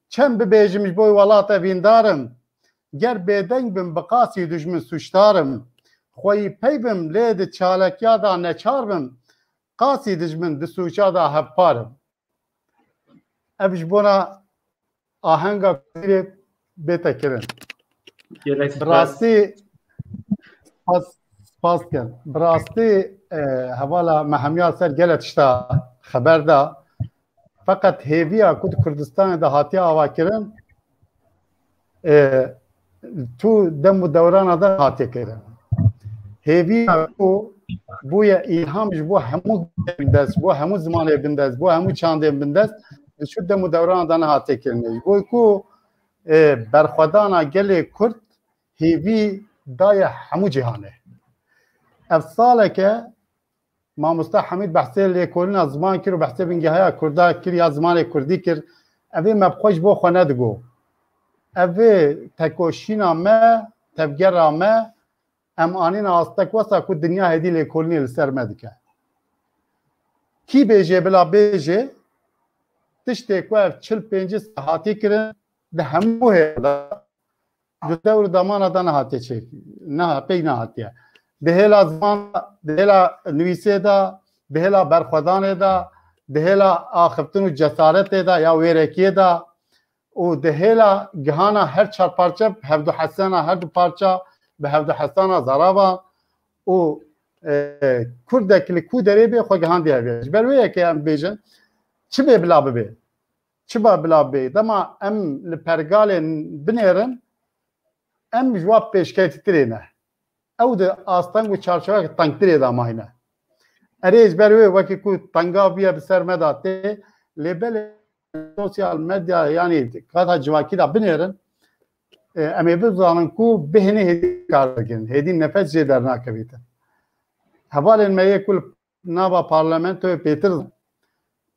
Çend bibêjim ji bo welate vîndar im, ger bêdeng bim bi qasî dijmin sûcdar im. Xweyî pey bim lê di çalakiya de neçar bim, qasî dijmin di sûca de hevpar im. Ev ji bona ahenga Kurdî bête kirin. Gelek Bi spas. rastî spas, spas dikim. Bi rastî, e, hevala me hemiya ser gelek tişta xeber da. Feqet hêviya ku di Kurdistanê de hatiye avakirin, e, tu dem û dewrana de hatiye kirin. Hêviya ku bûye îlham ji bo hemû bindest, ji bo hemû zimanê bindest, ji bo hemû çandên bindest, di çu dem û dewrana de nehatiye kirin. Ji bo ku, e, berxwedana gelê Kurd hêvî daye hemû cîhanê. Ev saleke Mamoste Hemîd behsê lêkolîna ziman kir û behsê bingehaya Kurda kir ya zimanê Kurdî kir. Evê me bi xwe ji bo xwe nedigo. Evê tekoşîna me, tevgera me, em anîna astek wesa ku dinya hêdî lêkolînê li ser me dike. Kî bêjê bila bêjê, tiştê ku ev çil pêncî sal hatî kirin, di hemû hêla de di dewr û damana de nehatiye çêk, neha-, pêk nehatiye. Di hêla ziman, di hêla nivîsê de, di hêla berxwedanê de, di hêla axiftin û cesaretê de ya wêrekiyê de û di hêla gihana her çar parçe, hevdu hesana her du parça, bi hevdu hesana zaravan û, e, Kurdek li ku derê bê xwe gihandiye vê. Ji ber wê yekê em bêjin, çi bê bila bibê? Çi ba bila bê? Dema em li pergalê binêrin, em ji wa pêşketîtirê ne. Ew di asteng û çarçovek tengtirê de mayne. Erê, ji ber wê wekî ku tenga bûye bi ser me de tê, lê belê sosyal medya, yanî kata civakî de binêrin, e, em ê bizanin ku bêhnê hêdî kar dikin, hêdî nefes jê dernakevîtin. Hevalên me yê ku li nava parlamentoyê pêtir,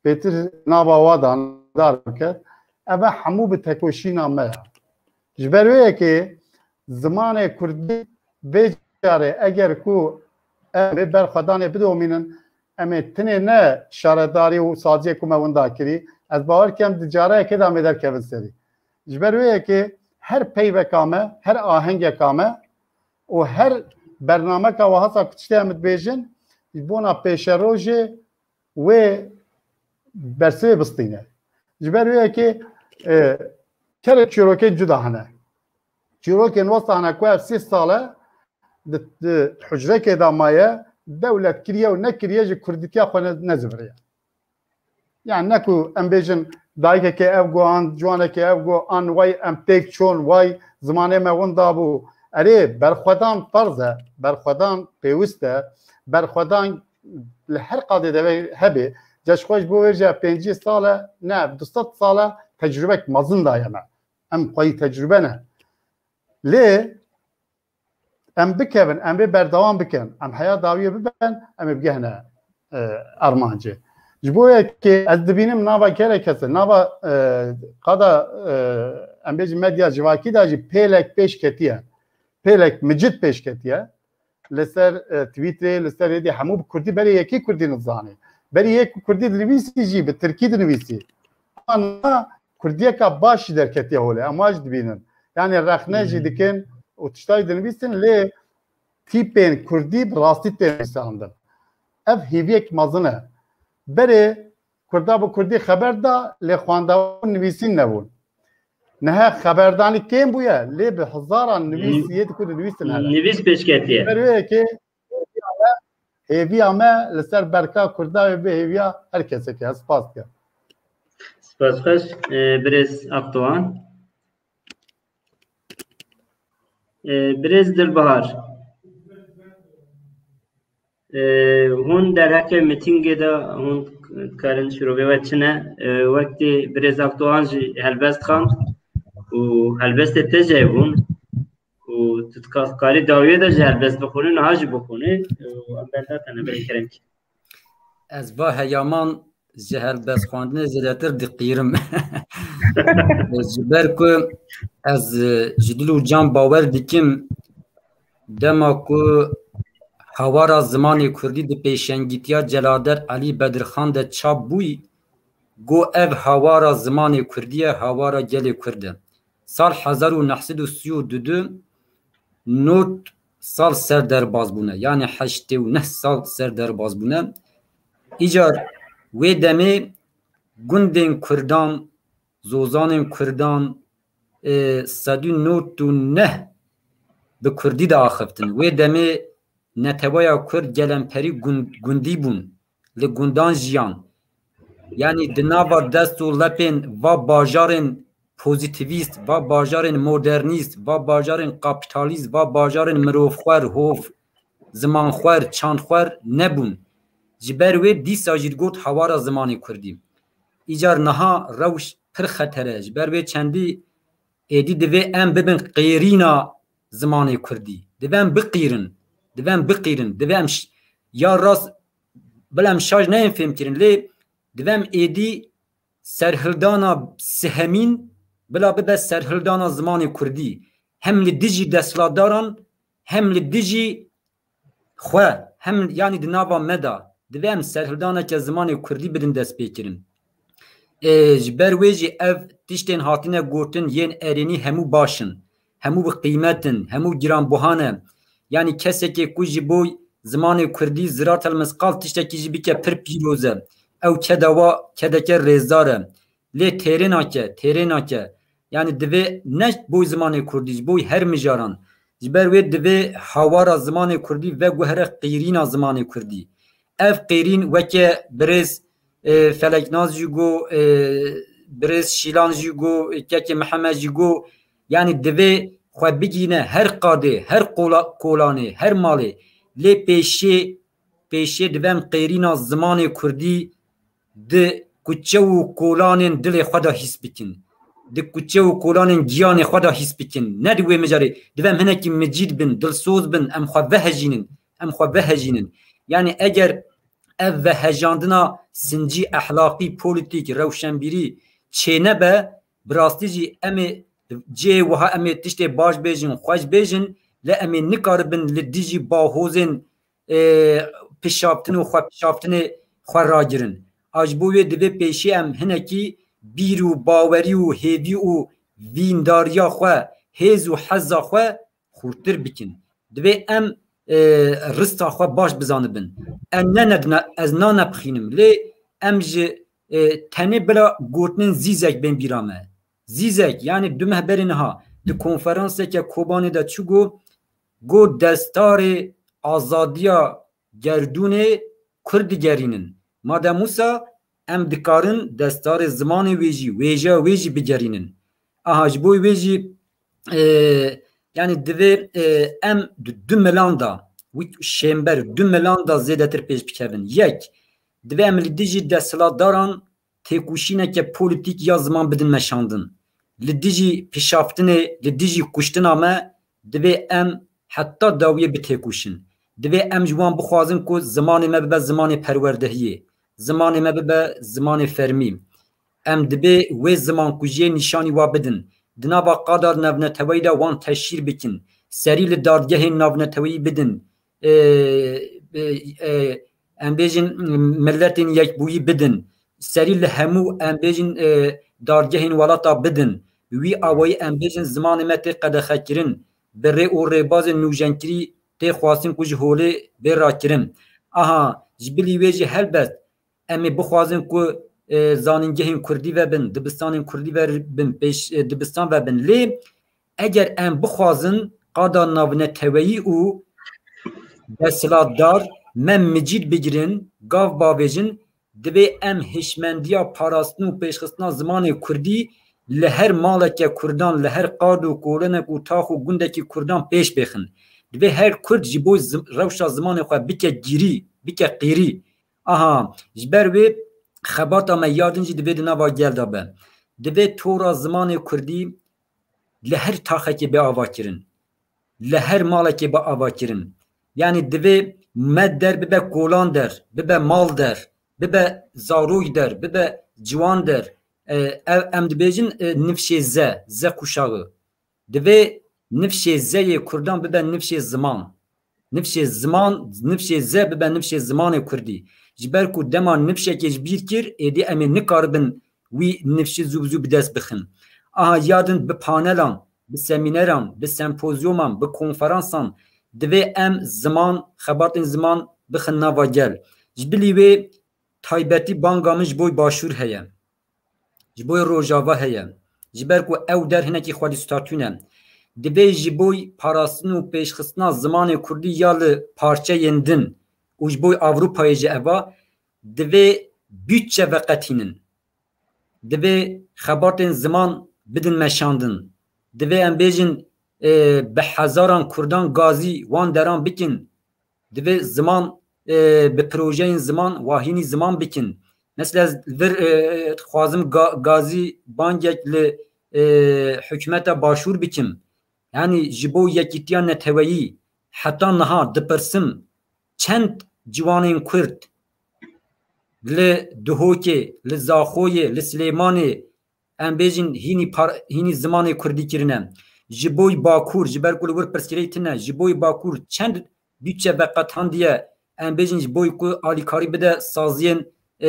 pêtir nava wa de dar biket. Ev hemû bi tekoşîna me ye. Ji ber wê yekê zimanê kurdî vê carê eger ku em vê berxwedanê bidomînin, em ê tinê ne şaredarî û saziyê ku me winda kirî, ez bawer dikim di careyekê de em ê derkevin serî. Ji ber wê yekê her peyveka me, her ahengeka me û her bernameka wiha sa ku tiştê em dibêjin, ji bona pêşerojê wê bersivê bistîne. Ji ber wê yekê, e, kerê çîrokên cuda hene. Çîrokên wesa hene ku ev sî sal e di, di hucrekê de maye, dewlet kiriye û nekiriye ji kurdîtiya xwe ne-, neziviriye. Yani ne ku em bêjin dayikekê ev got, an ciwanekê ev got, an way em têk çûn, way zimanê me winda bû. Erê, berxwedan ferz e, berxwedan pêwist e, berxwedan li her qadê de hebe. Ca ji xwe ji bo vê jî pêncî sal e, ne, du sed sal e, tecrûbek mezin daye me. Em xweyî tecrûbe ne. Lê em bikevin, em vê berdewam bikin, em heya dawiyê biben, em ê bigehne, e, armancê. Ji bo yekê ez dibînim nava gelek kes e, nava, e, qada, e, em bêjin medya civakî de jî pêlek pêş ketiye. Pêlek micid pêş ketiye. Li ser, e, Twitterê, li ser êdî hemû bi kurdî, berê yekî kurdî nizanê. Berê yek kurdî dinivîsî jî bi tirkî dinivîsî. Ama niha kurdiyeka baş jî derketiye holê. Em wan jî dibînin. Yani rexne jî dikin û tişta jî dinivîsin lê tîpên kurdî bi rastî tê nivîsandin. Ev hêviyek mezin e. Berê kurda bi kurdî xeber da lê xwendawar nivîsîn nebûn. Niha xeberdanî kêm bûye lê bi hezaran nivîs yê di ku dinivîsin hene. Nivîs pêş ketiye. Ber wê yekê hêviya me, hêviya me li ser berka kurda wê bê hêviya her kesekê. Ez spas dikim. Spas xweş, e, birêz Akdoğan. E, birêz Dilbihar. E, hûn derheqê mitîngê de hûn dikarin şirovê we çi ne? E, wekî birêz Akdoğan jî helbest xand û helbestê te jî hebûn û tu dika-, karî dawiyê de jî helbest bixwînî, niha jî bixwînî û em benda te ne, berî kerem kî. Ez va heyaman ji helbestxwendinê zêdetir diqîrim. Ji ber ku ez, e, ji dil û can bawer dikim, dema ku hawara zimanê kurdî di pêşengîtiya Celader Elî Bedirxan de çap bûyî, got, ev hawara zimanê kurdî ye, hawara gelê kurd e. Sal hezar û neh sed û sî û du de nod sal ser derbaz bûne, yani heştê û neh sal ser derbaz bûne. Îcar wê demê gundên kurdan, zozanên kurdan, e, sed û nod û neh bi kurdî de axiftin. Wê demê neteweya kurd gelemperî gun-, gundî bûn, li gundan jiyan. Yani di nava dest û lepên va bajarên pozîtîvîst, va bajarên modernîst, va bajarên kapîtalîst, va bajarên mirovxwer, hov, zimanxwer, çandxwer nebûn. Ji ber wê dîsa jî digot hawara zimanê kurdî. Îcar niha rewş pir xeter e. Ji ber wê çendî êdî divê em bibin qêrîna zimanê kurdî. Divê em biqîrin. Divê em biqîrin. Divê em ş-, ya rast, bila em şaş neyên fêmkirin, lê divê em êdî serhildana sihemîn bila bibe serhildana zimanê kurdî. Hem li dijî desthilatdaran, hem li dijî xwe, hem, yanî di nava me de divê em serhildaneke zimanê kurdî bidin destpêkirin. Ê, ji ber wê jî ev tiştên hatine gotin yên erênî hemû baş in, hemû bi qîmet in, hemû giranbuha ne. Yanî kesekê ku ji bo zimanê kurdî zirat helmisqal tiştekî jî bike pir pîroz e. Ew keda wa kedeke rêzdar e. Lê têrê nake, têrê nake. Yanî divê ne boy zimanê kurdî, ji boy her mijaran. Ji ber wê divê hawara zimanê kurdî veguhere qîrîna zimanê kurdî. Ev qîrîn weke birêz, e, Feleknaz jî got, e, birêz Şîlan jî got, e, kekê Mihemed jî got. Yanî divê xwe bigîne her qadê, her qola-, kolanê, her malê. Lê pêşê, pêşê divê em qêrîna zimanê kurdî di kuçe û kolanên dilê xwe de hîs bikin. Di kuçe û kolanên giyanê xwe de hîs bikin. Ne di wê mijarê. Divê em hinekî micîd bin, dilsoz bin, em xwe vehejînin. Em xwe vehejînin. Yanî eger ev vehejandina sincî, ehlaqî, polîtîk, rewşenbîrî çênebe, bi rastî jî em ê cihê wiha em ê tiştê baş bêjin, xweş bêjin, lê em ê nikaribin li dijî bahozên, e, pişaftin û xwe pişaftinê xwe ragirin. A ji bo wê divê pêşî em hinekî bîr û bawerî û hêvî û vîndariya xwe, hêz û heza xwe xurtir bikin. Divê em, e, rista xwe baş bizanibin. Em ne, ne, ne, ez nanepixînim, lê em ji, e, tenê bila gotinên Zîzek bên bîra me. Zîzek, yanî du meh berê niha di konferanseke Kobanê de çi got? Got destarê azadiya gerdûnê Kurd digerînin. Madem wisa em dikarin destarê zimanê wê jî, wêjeya wê jî bigerînin. Aha, ji bo wê jî, e, yanî divê, e, em du, du milan de, wî şêmber, du milan de zêdetir pêş bikevin. Yek, divê em li dijî desthilatdaran têkoşîneke polîtîk ya ziman bidin meşandin. Li dijî pişaftinê, li dijî kuştina me divê em heta dawiyê bitêkoşin. Divê em ji wan bixwazin ku zimanê me bibe zimanê perwerdehiyê. zimanê me bibe zimanê fermî. Em dibê wê zimankujiyê nîşanî wa bidin. Di nava qada navneteweyî de wan teşhîr bikin. Serî li dadgehên navneteweyî bidin. E, e, e, em bêjin miletên yekbûyî bidin. Serî li hemû em bêjin, e, dadgehên welata bidin. Wî awayî em bêjin zimanê me tê qedexekirin. Bi rê û rêbazên nûjenkirî tê xwestin ku ji holê bê rakirin. Aha, ji bilî wê jî helbet em ê bixwazin ku, e, zanîngehên kurdî vebin, dibistanên kurdî vebin, pêş, e, dibistan vebin. Lê eger em bixwazin qada navneteweyî û desthilatdar me micîd bigirin, gav bavêjin, divê em hişmendiya parastin û pêşxistina zimanê kurdî li her maleke kurdan, li her qad û kolenek û tax û gundekî kurdan pêş bêxin. Divê her kurd ji bo zim-, rewşa zimanê xwe bike gîrî, bike qîrî. Aha, ji ber wê xebata me ya din jî divê di nava gel de be. Divê tora zimanê kurdî li her taxekê bê avakirin. Li her malekê bê avakirin. Yanî divê me der bibe kolan der, bibe mal der, bibe zarok der, bibe ciwan der. E, ev, em dibêjin, e, nifşê ze, ze kuşağı. Divê nifşê zeyê kurdan bibe nifşê ziman. Nifşê ziman, nifşê ze bibe nifşê zimanê kurdî. Ji ber ku dema nifşekê ji bîr kir, êdî em ê nikaribin wî nifşî zû bi zû bi dest bixin. Aha ya din bi panelan, bi semîneran, bi sempozyuman, bi konferansan divê em ziman, xebatên ziman bixin nava gel. Ji bilî wê taybetî banga min ji bo Başûr heye. Ji bo Rojava heye. Ji ber ku ew der hinekî xwedî statû ne. Divê ji bo parastin û pêşxistina zimanê kurdî ya li parçeyên din û ji bo Ewropayê jî eva divê bütçe veqetînin. Divê xebatên ziman bidin meşandin. Divê em bêjin, e, bi hezaran kurdan gazî wan deran bikin. Divê ziman, e, bi projeyên ziman, wahînî ziman bikin. Mesela ez vir, e, dixwazim ga-, gazî bangek li, e, hikûmeta Başûr bikim. Yanî ji bo yekîtiya neteweyî heta niha dipirsim çend ciwanên kurd li Duhokê, li Zaxoyê, li Silêmanê, em bêjin hînî par-, hînî zimanê kurdî kirine. Ji bo Bakur, ji ber ku li wir pirsgirêk tune, ji bo Bakur çend bütçe veqetandiye, em bêjin ji bo ku alîkarî bide saziyên, e,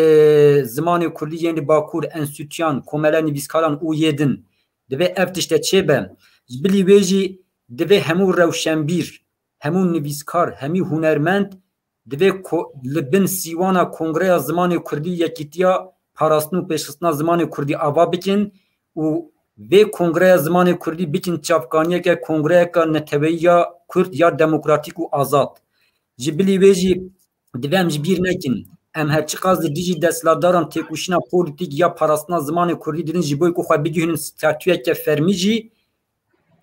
zimanê kurdî yên li Bakur, enstîtuyan, komele nivîskaran û yê din. Divê ev tişte çêbe. Ji bilî wê jî divê hemû rewşenbîr, hemû nivîskar, hemî hunermend divê ko-, li bin sîwana Kongreya Zimanê Kurdî Yekîtiya Parastin û Pêşxistina Zimanê Kurdî ava bikin û vê Kongreya Zimanê Kurdî bikin çavkaniyeke kongreyeke neteweyî ya Kurd ya demokratîk û azad. Ji bilî wê jî divê em ji bîr nekin. Em her çiqas li dijî desthilatdaran têkoşîna polîtîk ya parastina zimanê kurdî didin ji bo ku xwe bigihînin statuyeke fermî jî,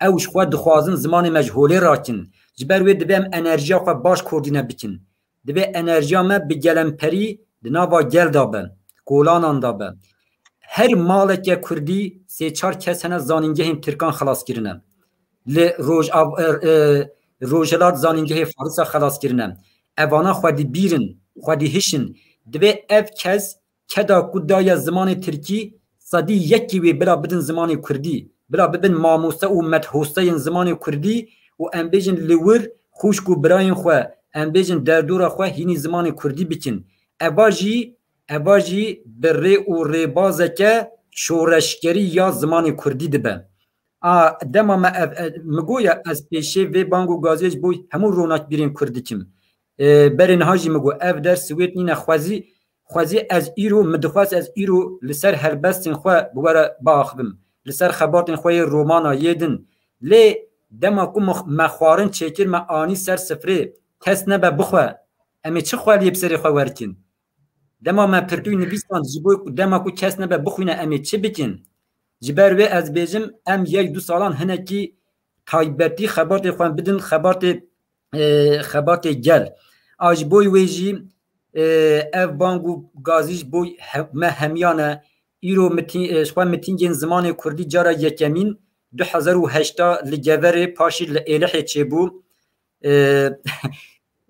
ew ji xwe dixwazin zimanê me ji holê rakin. Ji ber wê divê em enerjiya xwe baş koordîne bikin. Divê enerjiya me bi gelemperî di nava gel de be, kolanan de be. Her maleke kurdî sê çar kes hene zanîngehên tirkan xilas kirine. Li Roj-, e, e, Rojhilat zanîngehê Farisa xilas kirine. Evana xwedî bîr in, xwedî hiş in. Divê ev kes keda ku daye zimanê tirkî, sedî yekî wê bila bidin zimanê kurdî. Bila bibin mamoste û medhosteyên zimanê kurdî û em bêjin li wir xwişk û birayên xwe, em bêjin derdora xwe hînî zimanê kurdî bikin. Eva jî, eva jî bi rê û rêbazeke şoreşgerî ya zimanê kurdî dibe. A, dema me ev, ev, mi goya ez pêşê vê bang û gaziyê ji bo hemû ronakbîrên kurd dikim. E, berê niha jî mi got, ev der Swêd nîne, xwezî, xwezî ez îro, mi dixwest ez îro li ser helbestên xwe bi we re biaxivim. Li ser xebatên xwe yê romana yê din. Lê dema ku me, me xwarin çêkir, me anî ser sifrê, kes nebe bixwe, em ê çi xweliyê bi serê xwe werkin? Dema me pirtûk nivîsand, ji bo ku dema ku kes nebe bixwîne, em ê çi bikin? Ji ber wê ez bêjim, em yek du salan hinekî taybetî xebatê xwe bidin, xebatê, e, xebatê gel. A ji bo wê jî, e, ev bang û gazî ji bo he-, me hemiyan e. Îro mitî-, e, ji xwe mitîngên zimanê kurdî cara yekemîn du hezar û heşta li Geverê, paşî li Êlihê çêbû. E,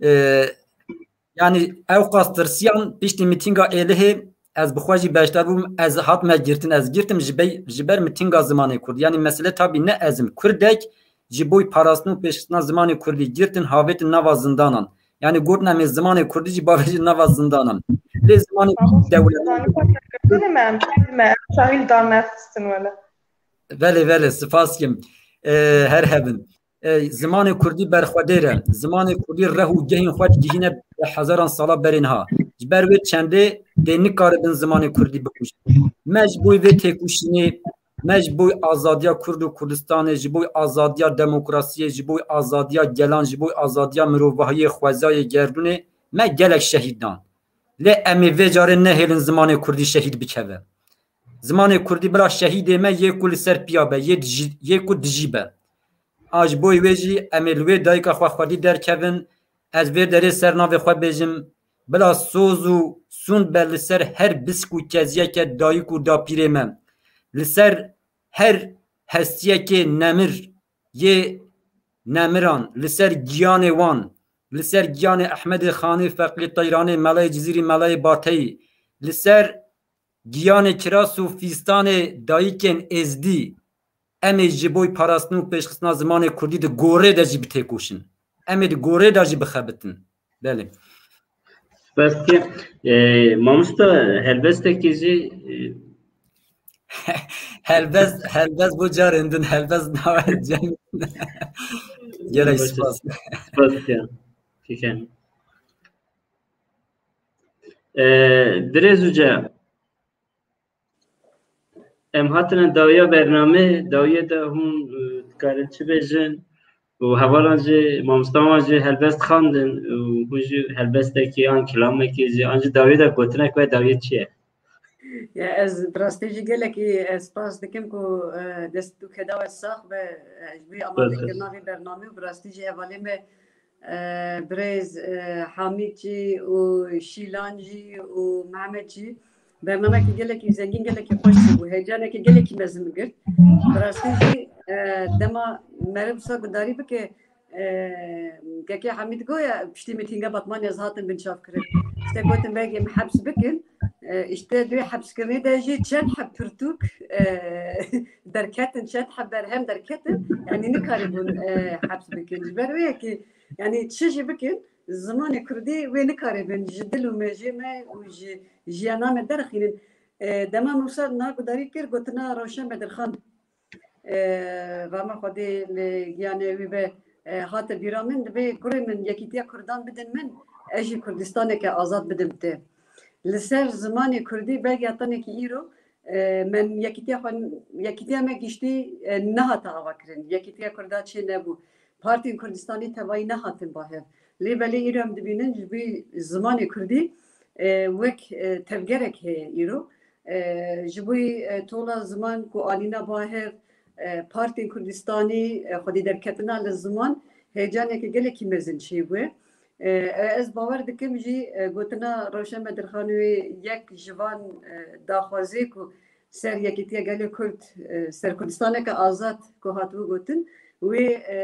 e, Yanî ew qas tirsiyan piştî mîtînga Êlihê ez bi xwe jî beşdar bûm, ez hatime girtin, ez girtim ji bey-, ji ber mîtînga zimanê kurdî. Yanî mesele tabî ne ez im, kurdek ji bo parastin û pêşxistina zimanê kurdî girtin, havêtin nava zindanan. Yanî gotin em ê zimanê kurdî jî bavêjin nava zindanan. Lê zimanê kurdî dewlet. Zanî xwe serkirtin me, em şahî me, em şahî li dar nexistin wele. Belê, belê, spas kim. Ee, her hebin. Ê, zimanê kurdî berxwedêr e. Zimanê kurdî reh û gehên xwe digihîne bi hezaran sala berê niha. Ji ber wê çendê dê nikaribin zimanê kurdî bikujin. Me ji bo vê têkoşînê, me ji bo azadiya Kurd û Kurdistanê, ji bo azadiya demokrasiyê, ji bo azadiya gelan, ji bo azadiya mirovahiyê, xwezayê gerdûnê me gelek şehîd dan. Lê em ê vê carê nehêlin zimanê kurdî şehîd bikeve. Zimanê kurdî bila şehîdê me yê ku li ser piya be, yê dijî-, yê ku dijî be. A ji bo wê jî em ê li wê dayika xwe xwedî derkevin. Ez vê derê ser navê xwe bêjim, bila soz û sûnd be li ser her bisk û keziyeke dayik û dapîrê me, li ser her hestiyekê nemir yê nemiran, li ser giyanê wan, li ser giyanê Ehmedê Xanê, Feqî Teyranê, Melayê Cizîrî, Melayê Bateyî, li ser giyanê kiras û fîstanê dayikên êzdî, em ê ji bo parastin û pêşxistina zimanê kurdî di gorê de jî bitêkoşin. Em ê di gorê de jî bixebitin. Belê. Spas dikim. Ee, mamosta, helbestekî jî, e, Helbest, helbest bo carên din, helbest nawe cem. Gelek Baş e. Spas. Spas dikim. Kîken. Ee, Birêz Uca, em hatine dawiya bername, dawiyê de hûn, e, dikarin çi bêjin? Û hevalan jî, mamosta wan jî helbest xwendin û hûn jî helbestekî an kilamekî jî, an jî dawiyê de gotinek we, dawiyê çi ye? Ya ez bi rastî jî gelekî, e, spas dikim ku, e, dest û keda we sax be, e, ji vî amadekirina vî bernamê û bi rastî jî hevalê me, e, birêz, e, Hamîd jî û Şîlan jî û Mehmet jî bernamekî gelekî zengîn, gelekî xweş bû. Heyecanekî gelekî mezin girt. Bi rastî jî, e, dema meriv wisa gudarî bike, e, Kekê Hamîd goya piştî mîtînga Batmanê ez hatim binçavkirin. Îşte gotin belkî em heps bikin. E, îşte di wê hepskirinê de jî çend heb pirtûk, e, derketin, çend heb berhem derketin. Yanî nikaribûn, e, heps bikin. Ji ber wê yekê, yanî çi jî bikin, zimanê kurdî wê nikaribin ji dil û mejê me û ji jiyana me derxînin. E, dema min wisa niha gudarî kir, gotina Rewşen Bedirxan, e, rama Xwedê li giyanê wî be, e, hate bîra min, dibê kurê min yekîtiya kurdan bidin min, ez jî Kurdistaneke azad bidim te. Li ser zimanê kurdî belkî hetanekî îro, e, me yekîtiya xwe, yekîtiya me giştî, e, nehate avakirin. Yekîtiya kurda çê nebû. Partiyên Kurdistanî tevayî nehatin ba hev. Lê belê îro em dibînin ji bo zimanê kurdî, e, wek, e, tevgerek heye îro. E, ji bo, e, tola ziman ku anîna ba hev, e, partiyên Kurdistanî, e, xwedî derketina li ziman heyecaneke gelekî mezin çêbûye. E, e, ez bawer dikim jî, e, gotina Rewşen Bedirxan wê yek ji van, e, daxwazê ku ser yekîtiya gelê Kurd, e, ser Kurdistaneke azad ku hatibû gotin, wê, e,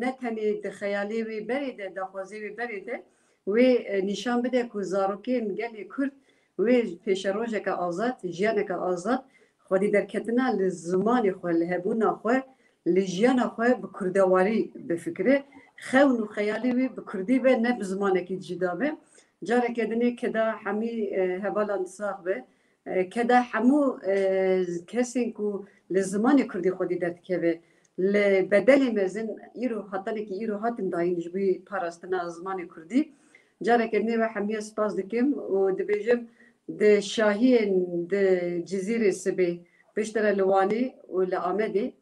ne tenê di xeyalê wê berê de, daxwazê wê berê de, wê, e, nîşan bide ku zarokên gelê Kurd wê pêşerojeke azad, jiyaneke azad, xwedî derketina li zimanê xwe, li hebûna xwe, li jiyana xwe bi kurdewarî bifikire. Xewn û xeyalê wê bi kurdî be, ne bi zimanekî cida be. Careke dinê keda hemî, e, hevalan sax be. E, keda hemû, e, kesên ku li zimanê kurdî xwedî derdikeve, li bedelê mezin îro, hetanekî îro hatin dayîn ji bo parastina zimanê kurdî. Careke dinê we hemiya spas dikim û dibêjim, di şahiyên di Cizîrê sibê, piştre li Wanê û li Amedê,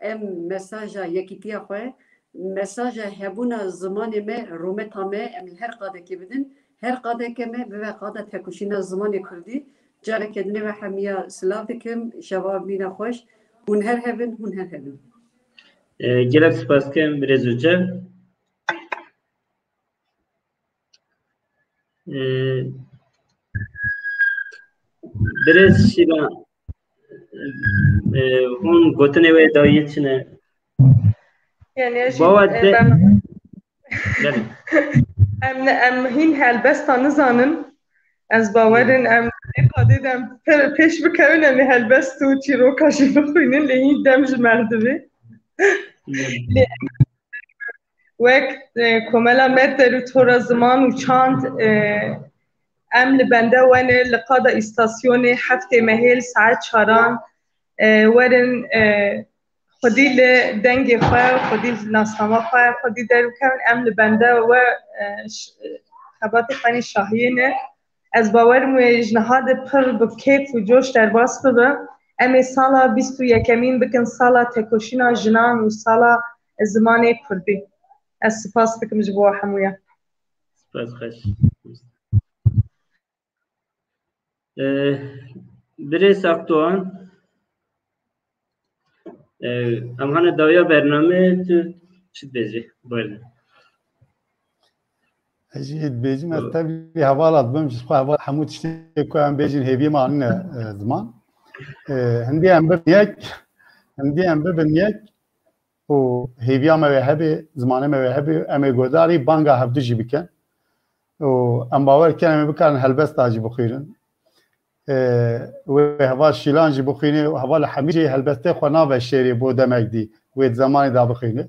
em mesaja yekîtiya xwe, mesaja hebûna zimanê me, rûmeta me, em li her qadekê bidin. Her qadeke me bibe qada tekoşîna zimanê kurdî. Careke dinê we hemiya silav dikim, şeva mîna xweş. Hûn her hebin, hûn her hebin. E, gelek spas dikim, birêz Uca. Ee, Birêz Şîlan, ee, hûn gotinê wê dayî çi ne? Yani, Bawa e, de ben Belê. Em, em hîn helbesta nizanin. Ez bawerin em vê qadê de em pê-, pêş bikevin, em ê helbest û çîroka jî bixwînin, lê hîn dem ji me re divê. Lê wek, e, Komela Me, Derûtora Ziman û Çand, e, em li bende we ne, li qada îstasyonê heftê mehê li saet çaran, e, werin, e, xwedî li dengê xwe, xwedî li nasnama xwe, xwedî derbikevin, em li bende we, e, ş-, xebatê xwe nê şahiyê ne. Ez bawerim wê ji niha de pir bi kêf û coş derbas bibe. Em ê sala bîst û yekemîn bikin sala tekoşîna jinan û sala zimanê kurdî. Ez spas dikim ji bo hemûya. Spas xweş. Ee, Birêz Akdoğan, ee, em hane dawiya bername, tu çi dibêjî? Buyurun. Ez jî dibêjim, ez tevlî hevala dibim, ji xwe heval hemû tiştê ku em bêjin hêviyê me anîne, e, ziman. E, hindî em bibin yek, hindî em bibin yek û hêviya me wê hebe, zimanê me wê hebe, em ê guhdarî banga hevdu jî bikin. Û em bawer dikin em ê bikarin helbesta jî bixwîrin. E, wê heval Şîlan jî bixwîne û heval Hemîd jî helbestê xwe nave şêrê bo demek dî. Wê di zemanê de bixwîne.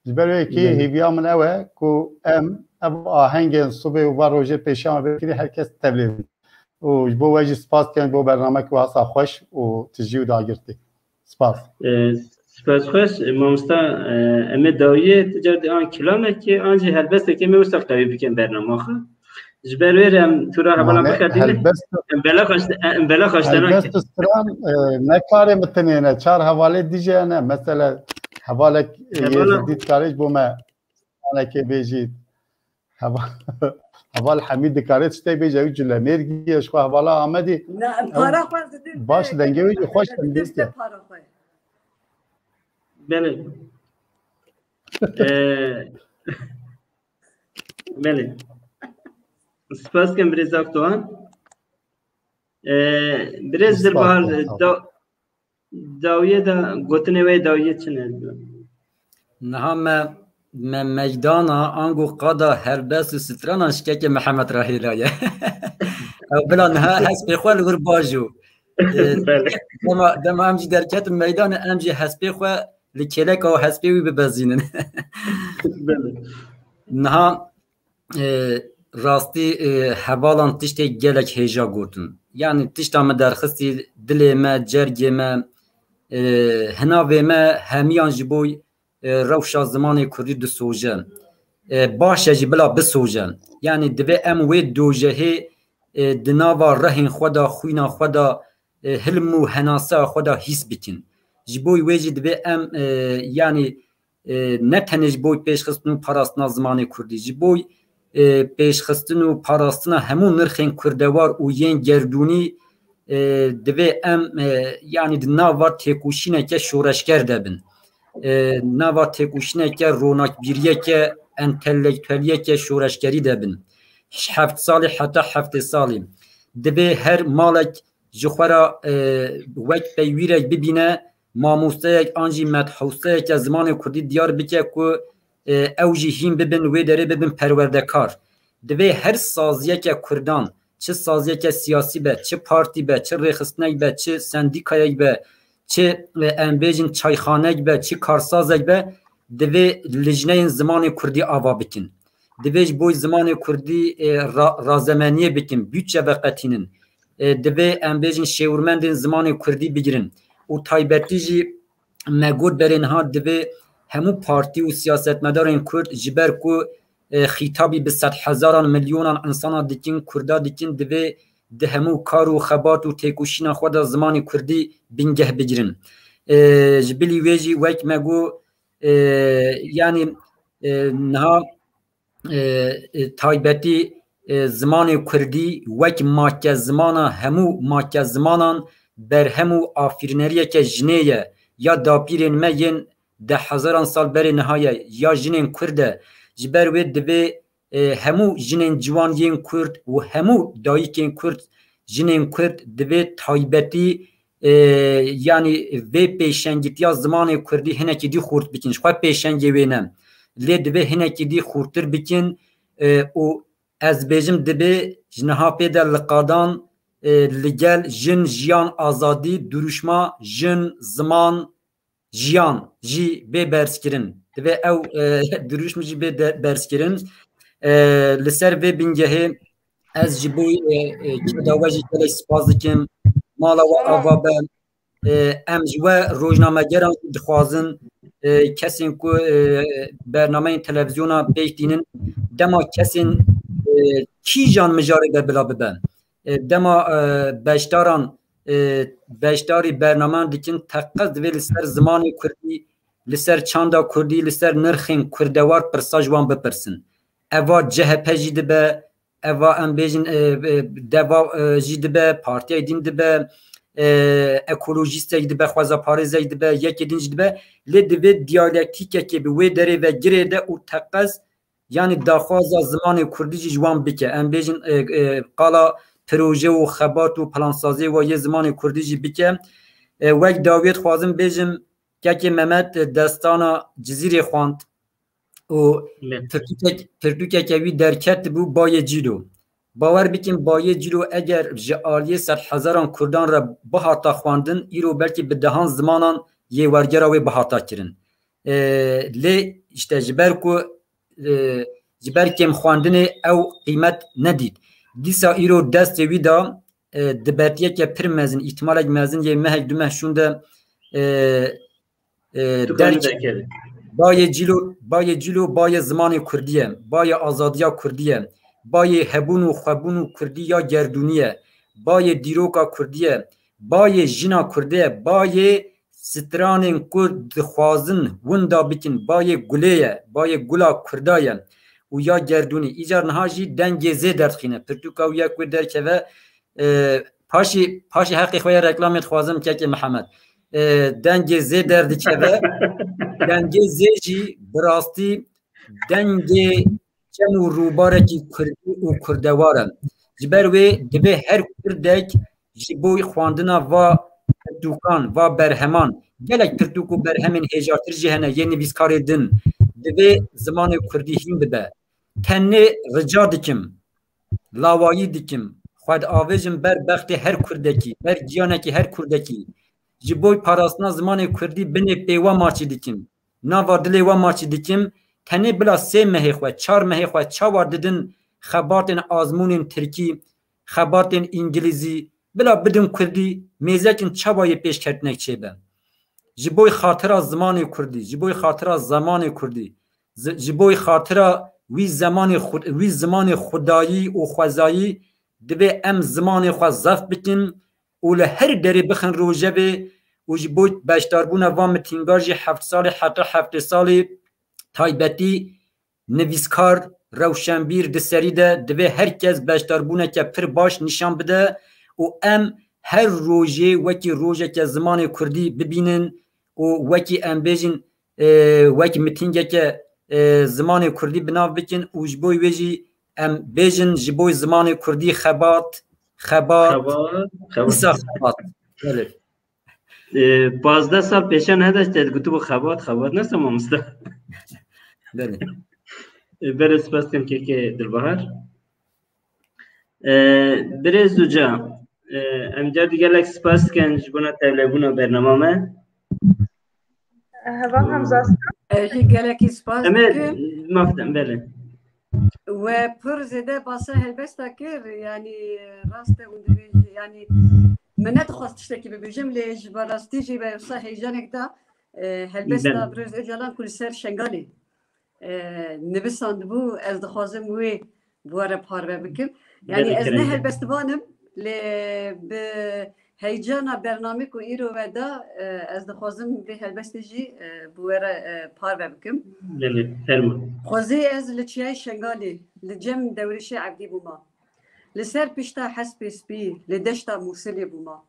Ji ber wê kî Belê. hêviya min ew e ku em ev ahengên sibê û van rojê pêşiya me vekirî her kes tevlê bin. Û ji bo we jî spas dikin bo bernamekî wasa xweş û tijî û dagirtî. Spas. E, spas xweş, e, mamosta, e, em ê dawiyê tu car dê an kilamekê, an jî helbestekê me wisa qewî bikin bernama xwe. Ji ber wê re em tu ra hevala Mane bixebînin. helbest Em bela xweş, em bela xweş te nakin. Helbest û stran, e, ne karê min tinê ne. Çar hevalê dîje ne. Mesela hevalek, e, Hevala- Yêzidî dikarê ji bo me stranekê bêjît. Heva-, heval Hemîd dikarê tiştek bêje, ew culemêrgî ye, ji xwe hevala Amedî. Na, em Ew para xwe zidin baş te, dengê wê jî xweş em didin te dîtiye. Para xwe. Belê. Ee, belê. Spas dikim birêz Akdoğan. Ee, birêz Spas Dilbahar, dikim, sağ ol. da-, dawiyê de, gotinê wê dawiyê çi ne? Niha me, me meydana ango qada helbest û strana şikekê Mihemed re hêlaye. Ew bila niha hespê xwe li wir bajo. Ee, Belê. dema, dema em jî derketin meydanê, em jî hespê xwe li kêleka û hespê wî bibezînin. Belê. Niha, e, rastî, e, hevalan tiştê gelek hêja gotin. Yani tişta min derxistî dilê me, cergê me, e, hinavê me hemiyan ji bo, e, rewşa zimanê kurdî disoje. E, baş e jî bila bisoje. Yani divê em wê dojehê, e, di nava rehên xwe de, xwîna xwe de, e, hilm û henasa xwe de hîs bikin. Ji bo wê jî divê em, e, yani, e, ne tenê ji bo pêşxistin û parastina zimanê kurdî, ji bo, e, pêşxistin û parastina hemû nirxên kurdewar û yên gerdûnî, e, divê em, e, yani di nava têkoşîneke şoreşger de bin. E, nava têkoşîneke ronakbîriyeke, entelektueliyeke şoreşgerî de bin. Ji heft salî heta heftê salî. Divê her malek ji xwe re, e, wek peywîrek bibîne, mamosteyek an jî medhosteyeke zimanê kurdî diyar bike ku, e, ew jî hîn bibin, wê derê bibin perwerdekar. Divê her saziyeke kurdan, çi saziyeke siyasî be, çi partî be, çi rêxistinek be, çi sendîkayek be, çi, e, em bêjin çayxanek be, çi karsazek be, divê lijneyên zimanê kurdî ava bikin. Divê ji bo zimanê kurdî, e, ra-, razemeniyê bikin, budçe veqetînin. E, divê em bêjin şêwirmendên zimanê kurdî bigirin. Û taybetî jî me got berê niha divê hemû partî û siyasetmedarên kurd ji ber ku, e, xîtabî bi sedhezaran, milyonan insana dikin, kurda dikin, divê di hemû kar û xebat û têkoşîna xwe de zimanê kurdî bingeh bigirin. E, ji bilî wê jî wek me got, e, yanî, e, niha, e, e, taybetî, e, zimanê kurdî wek make zimana hemû make zimanan berhem û afîrneriyeke jinê ye, ya dapîrên me yên deh hezaran sal berê niha ye, ya jinên kurd e. Ji ber wê divê, e, hemû jinên ciwan yên kurd û hemû dayikên kurd, jinên kurd divê taybetî, e, yanî vê pêşengitiya zimanê kurdî hinekî dî xurt bikin. Ji xwe pêşengê wê ne. Lê divê hinekî dî xurtir bikin. E, û ez bêjim, dibê ji niha pê de li qadan, e, li gel jin, jiyan, azadî, duruşma jin, ziman, jiyan jî bê berzkirin. Divê ew, e, duruşm jî bê de-, berzkirin. E, li ser vê bingehê ez ji bo, e, e, keda we jî gelek spas dikim. Mala we ava be. E, em ji we rojnamegeran jî dixwazin, e, kesên ku, e, bernameyên televîzyona pêk tînin, dema kesên, e, kîjan mijarê de bila bibe. E, dema, e, beşdaran, e, beşdarî bernameyan dikin, teqez divê li ser zimanê kurdî, li ser çanda kurdî, li ser nirxên kurdewar pirsa ji wan bipirsin. Eva C H P jî dibe, eva em bêjin, e, e, deva, e, jî dibe, partiyayê din dibe, e, ekolojîstek dibe, xwezaparêzek dibe, yekê din jî dibe. Lê divê diyalektîkekê bi wê derê ve girê de û teqez, yanî daxwaza zimanê kurdî jî ji wan bike. Em bêjin, e, e, qala proje û xebat û plansaziyê wa yê zimanê kurdî jî bike. E, wek dawiyê dixwazim bêjim, kekê Mehmet, e, destana Cizîrê xwend û Ne. pirtûkek-, pirtûkeke wî derketibû Bayê Cîlo. Bawer bikin, Bayê Cîlo eger ji aliyê sedhezaran kurdan re bihata xwendin, îro belkî bi dehan zimanan yê wergera wê bihata kirin. E, lê işte ji ber ku, e, ji ber kêmxwendinê ew qîmet nedît. Dîsa îro destê wî de, e, dibetiyeke pir mezin, îhtimalek mezin yê mehek du meh şûnde, e, e, Tukan derk-, derkeve. Bayê Cîlo, Bayê Cîlo, bayê zimanê kurdî ye, bayê azadiya kurdî ye, bayê hebûn û xwebûn û kurdî ya gerdûnî ye, bayê dîroka kurdî ye, bayê jina kurdî ye, bayê stranên ku dixwazin winda bikin, bayê gulê ye, bayê gula kurda ye û ya gerdûnî. Îcar niha jî dengê zê derdixîne. Pirtûka wî ya ku derkeve, e, paşî, paşî heqê xwe ya reklamê dixwazim kekê Mihemed. E, dengê zê derdikeve, dengê zê jî bi rastî dengê çem û rûbarekî kurdî û kurdewar e. Ji ber wê divê her kurdek ji bo xwendina va pirtûkan, va berheman, gelek pirtûk û berhemên hêjartir jî hene, yê nivîskarê din, divê zimanê kurdî hîn bibe. Tenê rica dikim, lawayî dikim, xwe diavêjim ber bextê her kurdekî, ber giyanekî her kurdekî. Ji bo parastina zimanê kurdî binê pêwa maçî dikim. Nava dilê we maçî dikim, tenê bila sê mehê xwe, çar mehê xwe çawa didin xebatên azmûnên tirkî, xebatên îngilîzî, bila bidin kurdî, mêzekin çawa yê pêşketinek çêbe. Ji bo xatira zimanê kurdî, ji bo xatira zemanê kurdî, zi-, ji bo xatira wî zemanê xu-, wî zimanê xwedayî û xwezayî divê em zimanê xwe zeft bikin û li her derê bixin rojevê û ji bo beşdarbûna van mitînga jî heft salî heta heftê salî taybetî nivîskar, rewşenbîr di serî de divê her kes beşdarbûneke pir baş nîşan bide û em her rojê wekî rojeke zimanê kurdî bibînin û wekî em bêjin, e, wekî mitîngeke, e, zimanê kurdî bi nav bikin û ji bo wê jî em bêjin ji bo zimanê kurdî xebat, xebat, Xebat, xebat. Îsa xebat. Belê. E, pazdeh sal pêşe nede te gotibû xebat, xebat ne se mamoste? Belê. E, berê spas dikim kekê Dilbahar. E, birêz Uca, e, em car dî gelek spas dikin ji bona tevlebûna bernama me. Heva Hemza. Ez jî gelekî spas Em ê dikim. Maftem, belê. We pir zêde basa helbesta kir, yanî rast e hûn dibêjin, yanî min nedixwest tiştekî bibêjim, lê ji ber rastî jî be wisa heyecanek da, e, helbesta Belê. Birêz Ocalan ku li ser Şengalê, e, nivisandibû, ez dixwazim wê bi we re parve bikim. Yanî Gelek ez ne kirêng e. Helbestvan im, lê bi heyecana bernamê ku îro we da, e, ez dixwazim vê helbestê jî, e, bi we re, e, parve bikim. Belê, fermo. Xwezî ez li çiyayê Şengalê, li cem Dewrêşê Evdî bûma. Li ser pişta hespê spî, li deşta Mûsilê bûma.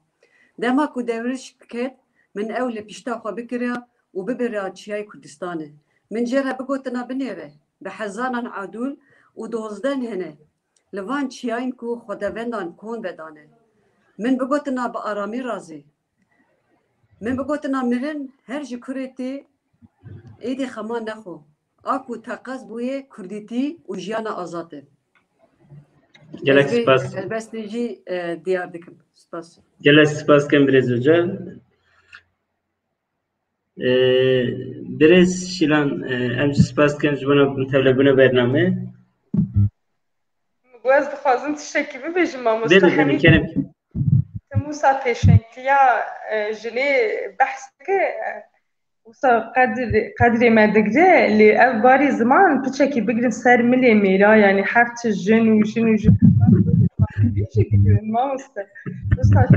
Dema ku Dewrêş ket, min ew li pişta xwe bikiriya û bibiriya çiyayê Kurdistanê. Min jê re bigotina binêre, bi hezanan adûl û dozdeh hene. Li van çiyayên ku xwedevendan kon vedane. Min bigotina bi aramî razê. Min bigotina mirin her ji kurê tê êdî xema nexwe. a ku teqez bûye kurdîtî û jiyana azad e. Gelek spas. Helbestê jî e, diyar dikim. Spas. Gelek spas kem birêz Ocal. Ee, Birêz Şilan, e, em jî spas dikin ji bona tevlebûna bername. Gu ez dixwazim tiştekî bibêjim, mamoste. Bêle, bêle, Hemî. Kerem. Ti wisa pêşengtiya e, jinê behs dike, e, wisa qedr-, qedrê me digre, lê ev barî ziman piçekî bigrin ser milê mêra, yanî her çi jin û jin û jin. Jî bigrin, mamoste. Wisa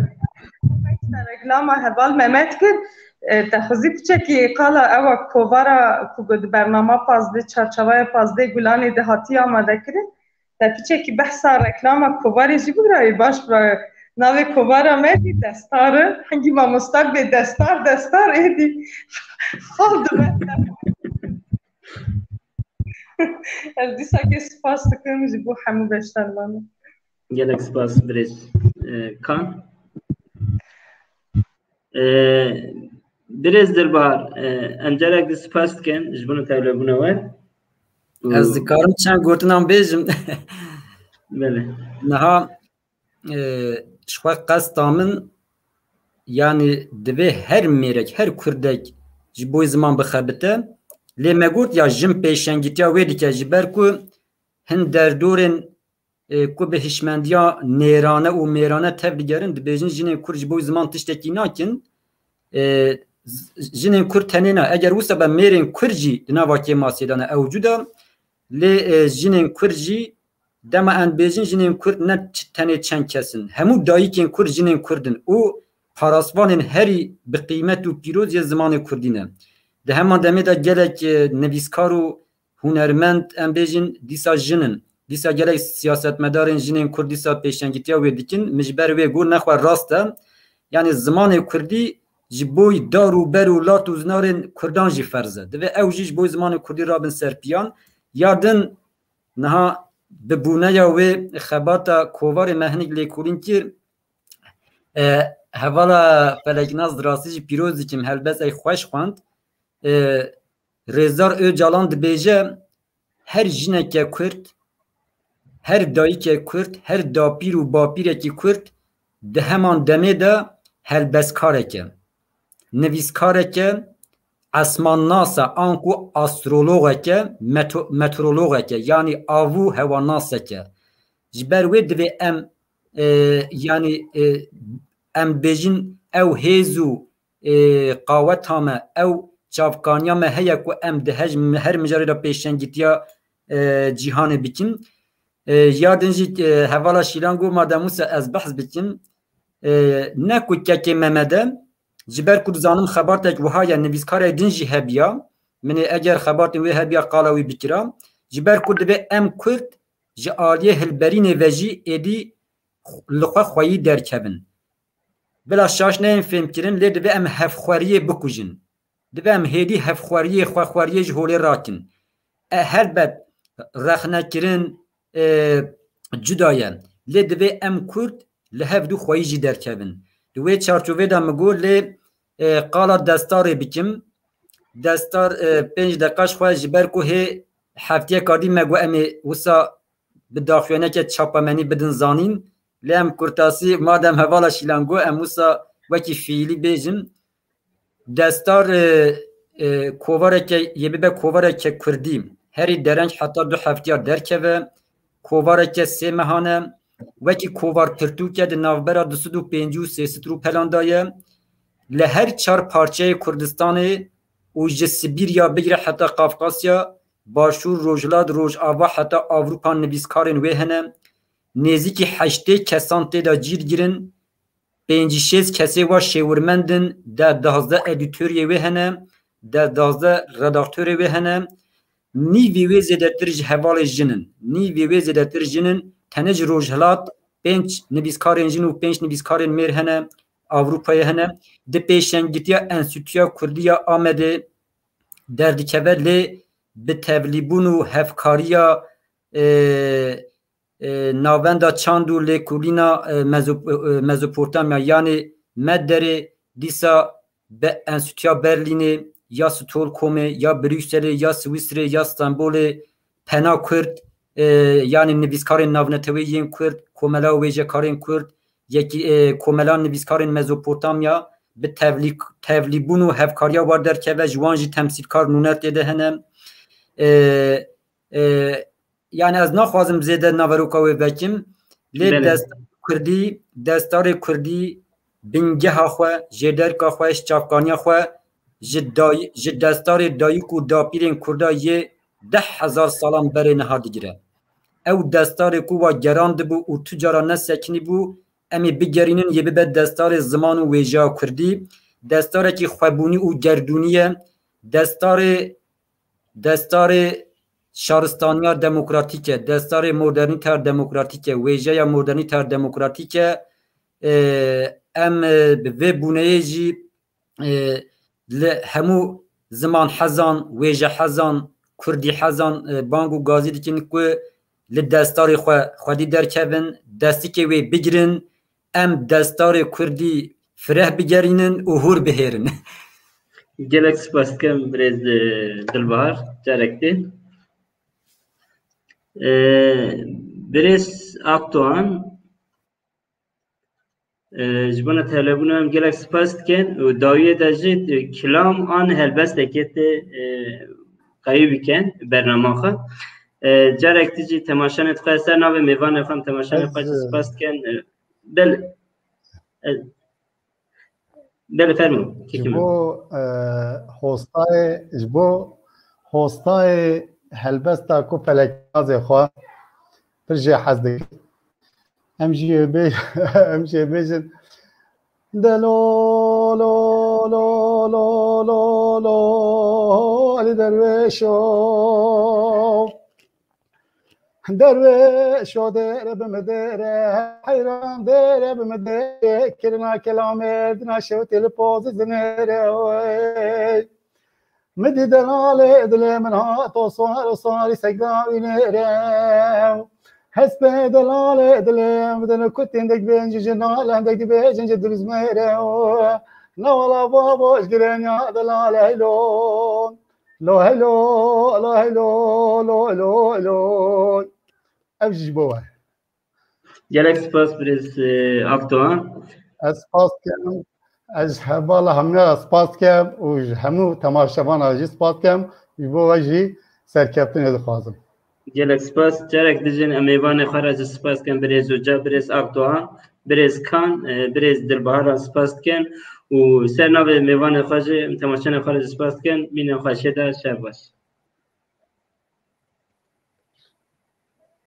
reklama heval Mehmet kir, e, te xwezî piçekî qala ewa kovara ku di bernama pazdeh, çarçaveya pazdeh Gulanê de hatiye amade kirin. Te piçekî behsa reklama kovarê jî bigirayî, baş be. Navê kovara me jî Destar e. Hingî mamosta bê destar, destar êdî fal dibe. Ez dîsa kê spas dikim ji bo hemû beşdarvanan. Gelek spas birêz, e, Kan. E, Birêz Dilbahar, e, em carek di spas dikin ji bo tevlebûna we. Ez dikarim çend gotinan bêjim. Belê. Niha, e, ji xwe qesta min, yanî divê her mêrek, her kurdek ji bo ziman bixebite. Lê me got ya jin pêşengîtiya wê dike, ji ber ku hin derdorên, e, ku bi hişmendiya nêrane û mêrane tev digerin, dibêjin jinên kurd ji bo ziman tiştekî nakin. E, z-, jinên kurd tenê ne. Eger wisa be mêrên kurd jî di nava kêmasê de ne, ew cuda. Lê, e, jinên kurd jî dema em bêjin jinên kurd ne ç-, tenê çend kes in. Hemû dayikên kurd jinên kurd in û parasvanên herî bi qîmet û pîroz yê zimanê kurdî ne. Di heman demê de gelek, e, nivîskar û hunermend, em bêjin, dîsa jin in. Dîsa gelek siyasetmedarên jinên kurd dîsa pêşengîtiya wê dikin. Min ji ber wê got, nexwe rast e. Yanî zimanê kurdî ji bo dar û ber û lat û zinarên kurdan jî ferz e. Divê ew jî ji bo zimanê kurdî rabin ser piyan. Ya din niha bi bûneya wê xebata kovarê me hinek lêkolîn kir. E, hevala Feleknaz, di rastî jî pîroz dikim, helbesteke xweş xwend. E, Rêzdar Ocalan dibêje, her jineke kurd, her dayike kurd, her dapîr û bapîrekî kurd di heman demê de helbestkareke, nivîskareke, esmannas e, anku astrologeke, meto-, meteorologeke, yanî av û hewanaseke. Ji ber wê divê em, e, yanî, e, em bêjin ew hêz û, e, qaweta me, ew çavkaniya me heye ku em di hej-, her mijarê de pêşengîtiya, e, cîhanê bikin. E, ya din jî, e, hevala Şîlan got, madem wisa ez behs bikim, e, ne ku kekê Mehmed e, ji ber ku dizanim xebatek wiha ye, nivîskarek din jî hebiya, min ê eger xebatên wê hebiya qala wî bikira, ji ber ku divê em kurd ji aliyê hilberînê ve jî êdî li xwe xweyî derkevin. Bila şaş neyên fêmkirin, lê divê em hevxweriyê bikujin. Divê em hêdî hevxweriyê, xwexweriyê ji holê rakin. E, helbet rexnekirin, e, cuda ye. Lê divê em kurd li hev du xweyî jî derkevin. Di wê çarçovê de min got, lê, e, qala Destarê bikim. Destar, e, pênc deqa ji xwe, ji ber ku hê heftiyeka dî me got em ê wisa bi daxuyaniyeke çapemenî bidin zanîn. Lê em kurtasî, madem hevala Şîlan got, em wisa wekî fiîlî bêjin. Destar, e, e, kovareke, yê bibe kovareke kurdî. Herî dereng heta du heftiya derkeve. Kovareke sê mehan e. Wekî kovar pirtûk e, di navbera du sed û pêncî û sê sed rûpelan de ye. Li her çar parçeyê Kurdistanê û ji Sibîrya bigire heta Qafqasya, Başûr, Rojhilat, Rojava heta Ewropa nivîskarên wê hene. Nêzîkî heştê kesan tê de cî digirin. Pêncî şêst kesê wa şêwirmend in, de dazdeh edîtoriyê wê hene, de dazdeh redaktorê wê hene. Nîvê wê zêdetir ji hevalê jin in. Nîvê wê zêdetir jin in. Tenê ji Rojhilat pênc nivîskarên jin û pênc nivîskarên mêr hene, Ewropayê hene. Di pêşengitiya Enstîtuya Kurdî ya Amedê derdikeve, lê bi tevlîbûn û hevkariya, e, e, Navenda Çand û Lêkolîna, e, Mezo-, e, Mezopotamya, yanî Medderê, dîsa be Enstîtuya Berlînê, ya Stockholmê, ya Brükselê, ya Swîsrê, ya Stenbolê, pena Kurd, e, yanî nivîskarên navneteweyî yên Kurd, komela wêjekarên Kurd, yekî, e, komela nivîskarên Mezopotamya bi tevlî-, tevlîbûn û hevkariya wan derkeve, ji wan jî temsîlkar nûner tê de hene. E, e, yanî ez naxwazim zêde naveroka wê vekim, lê Belê. Destarê Kurdî, destarê Kurdî bingeha xwe, jêderka xwe, ji çavkaniya xwe, ji day-, ji destarê dayik û dapîrên Kurda yê deh hezar salan berê niha digire. Ew destarê ku wa gerandibû û tu cara nesekinîbû, em ê bigerînin yê bibe destarê ziman û wêjeya Kurdî, destarekî xwebûnî û gerdûnî ye, destarê, destarê şaristaniya demokratîk e, destarê modernîteya demokratîk e, wêjeya modernîteya demokratîk e. Ê, em, e, bi vê bûneyê jî, e, li hemû ziman hezan, wêje hezan, kurdî hezan, e, bang û gazî dikin ku li destarê xwe xwedî derkevin, destikê wê bigirin, em destarê kurdî fireh bigerînin û hûr bihêrin. Gelek spas dikim birêz, e, Dilbahar, carek din. E, birêz Akdoğan, e, ji bona tevlebûna em gelek spas dikin û dawiyê de jî, e, kilam an helbestekê tê, e, qeyî bikin bernama xwe. E, carek din jî temaşanê xwe ser navê mêvanê xwe em temaşanê xwe jî spas dikin. E, bel-, e, Belê, fermo. Ji bo, e, hostayê, ji bo hostayê helbesta ku pelekbazê xwe pir jê hez dikin. Em jî bê-, em jê bêjin. De lo, lo, lo, Elî Derwêşo. Derwêşo dêre bi mi dêre, heyran dêre bi mi dêre, kirina kelamê dina şewtê li pozî zinêre, oy. Mi dî delalê dilê min hato sar û sarî segda wî nêre. Hespê delalê dilê min dine kutîn dek bêjin ji nalendek dibêjin ji dilizmêre, oy. Newala babo ji girêniya delalê heylo. Lo heylo, lo heylo, lo, lo, lo. Ev jî ji bo we. Gelek spas birêz, e, Akdoğan. Ez spas dikim. Ez ji hevala hemiya spas dikim û ji hemû temaşevana jî spas dikim. Ji bo we jî serkeftinê dixwazim. Gelek spas. Carek dijin em mêvanê xwe re jî spas dikin birêz Oca, birêz Akdoğan, birêz Kan, e, birêz Dilbahar re spas dikin û ser navê mêvanê xwe jî, temaşanê xwe re jî spas dikin. Mîna xweşê de şev baş.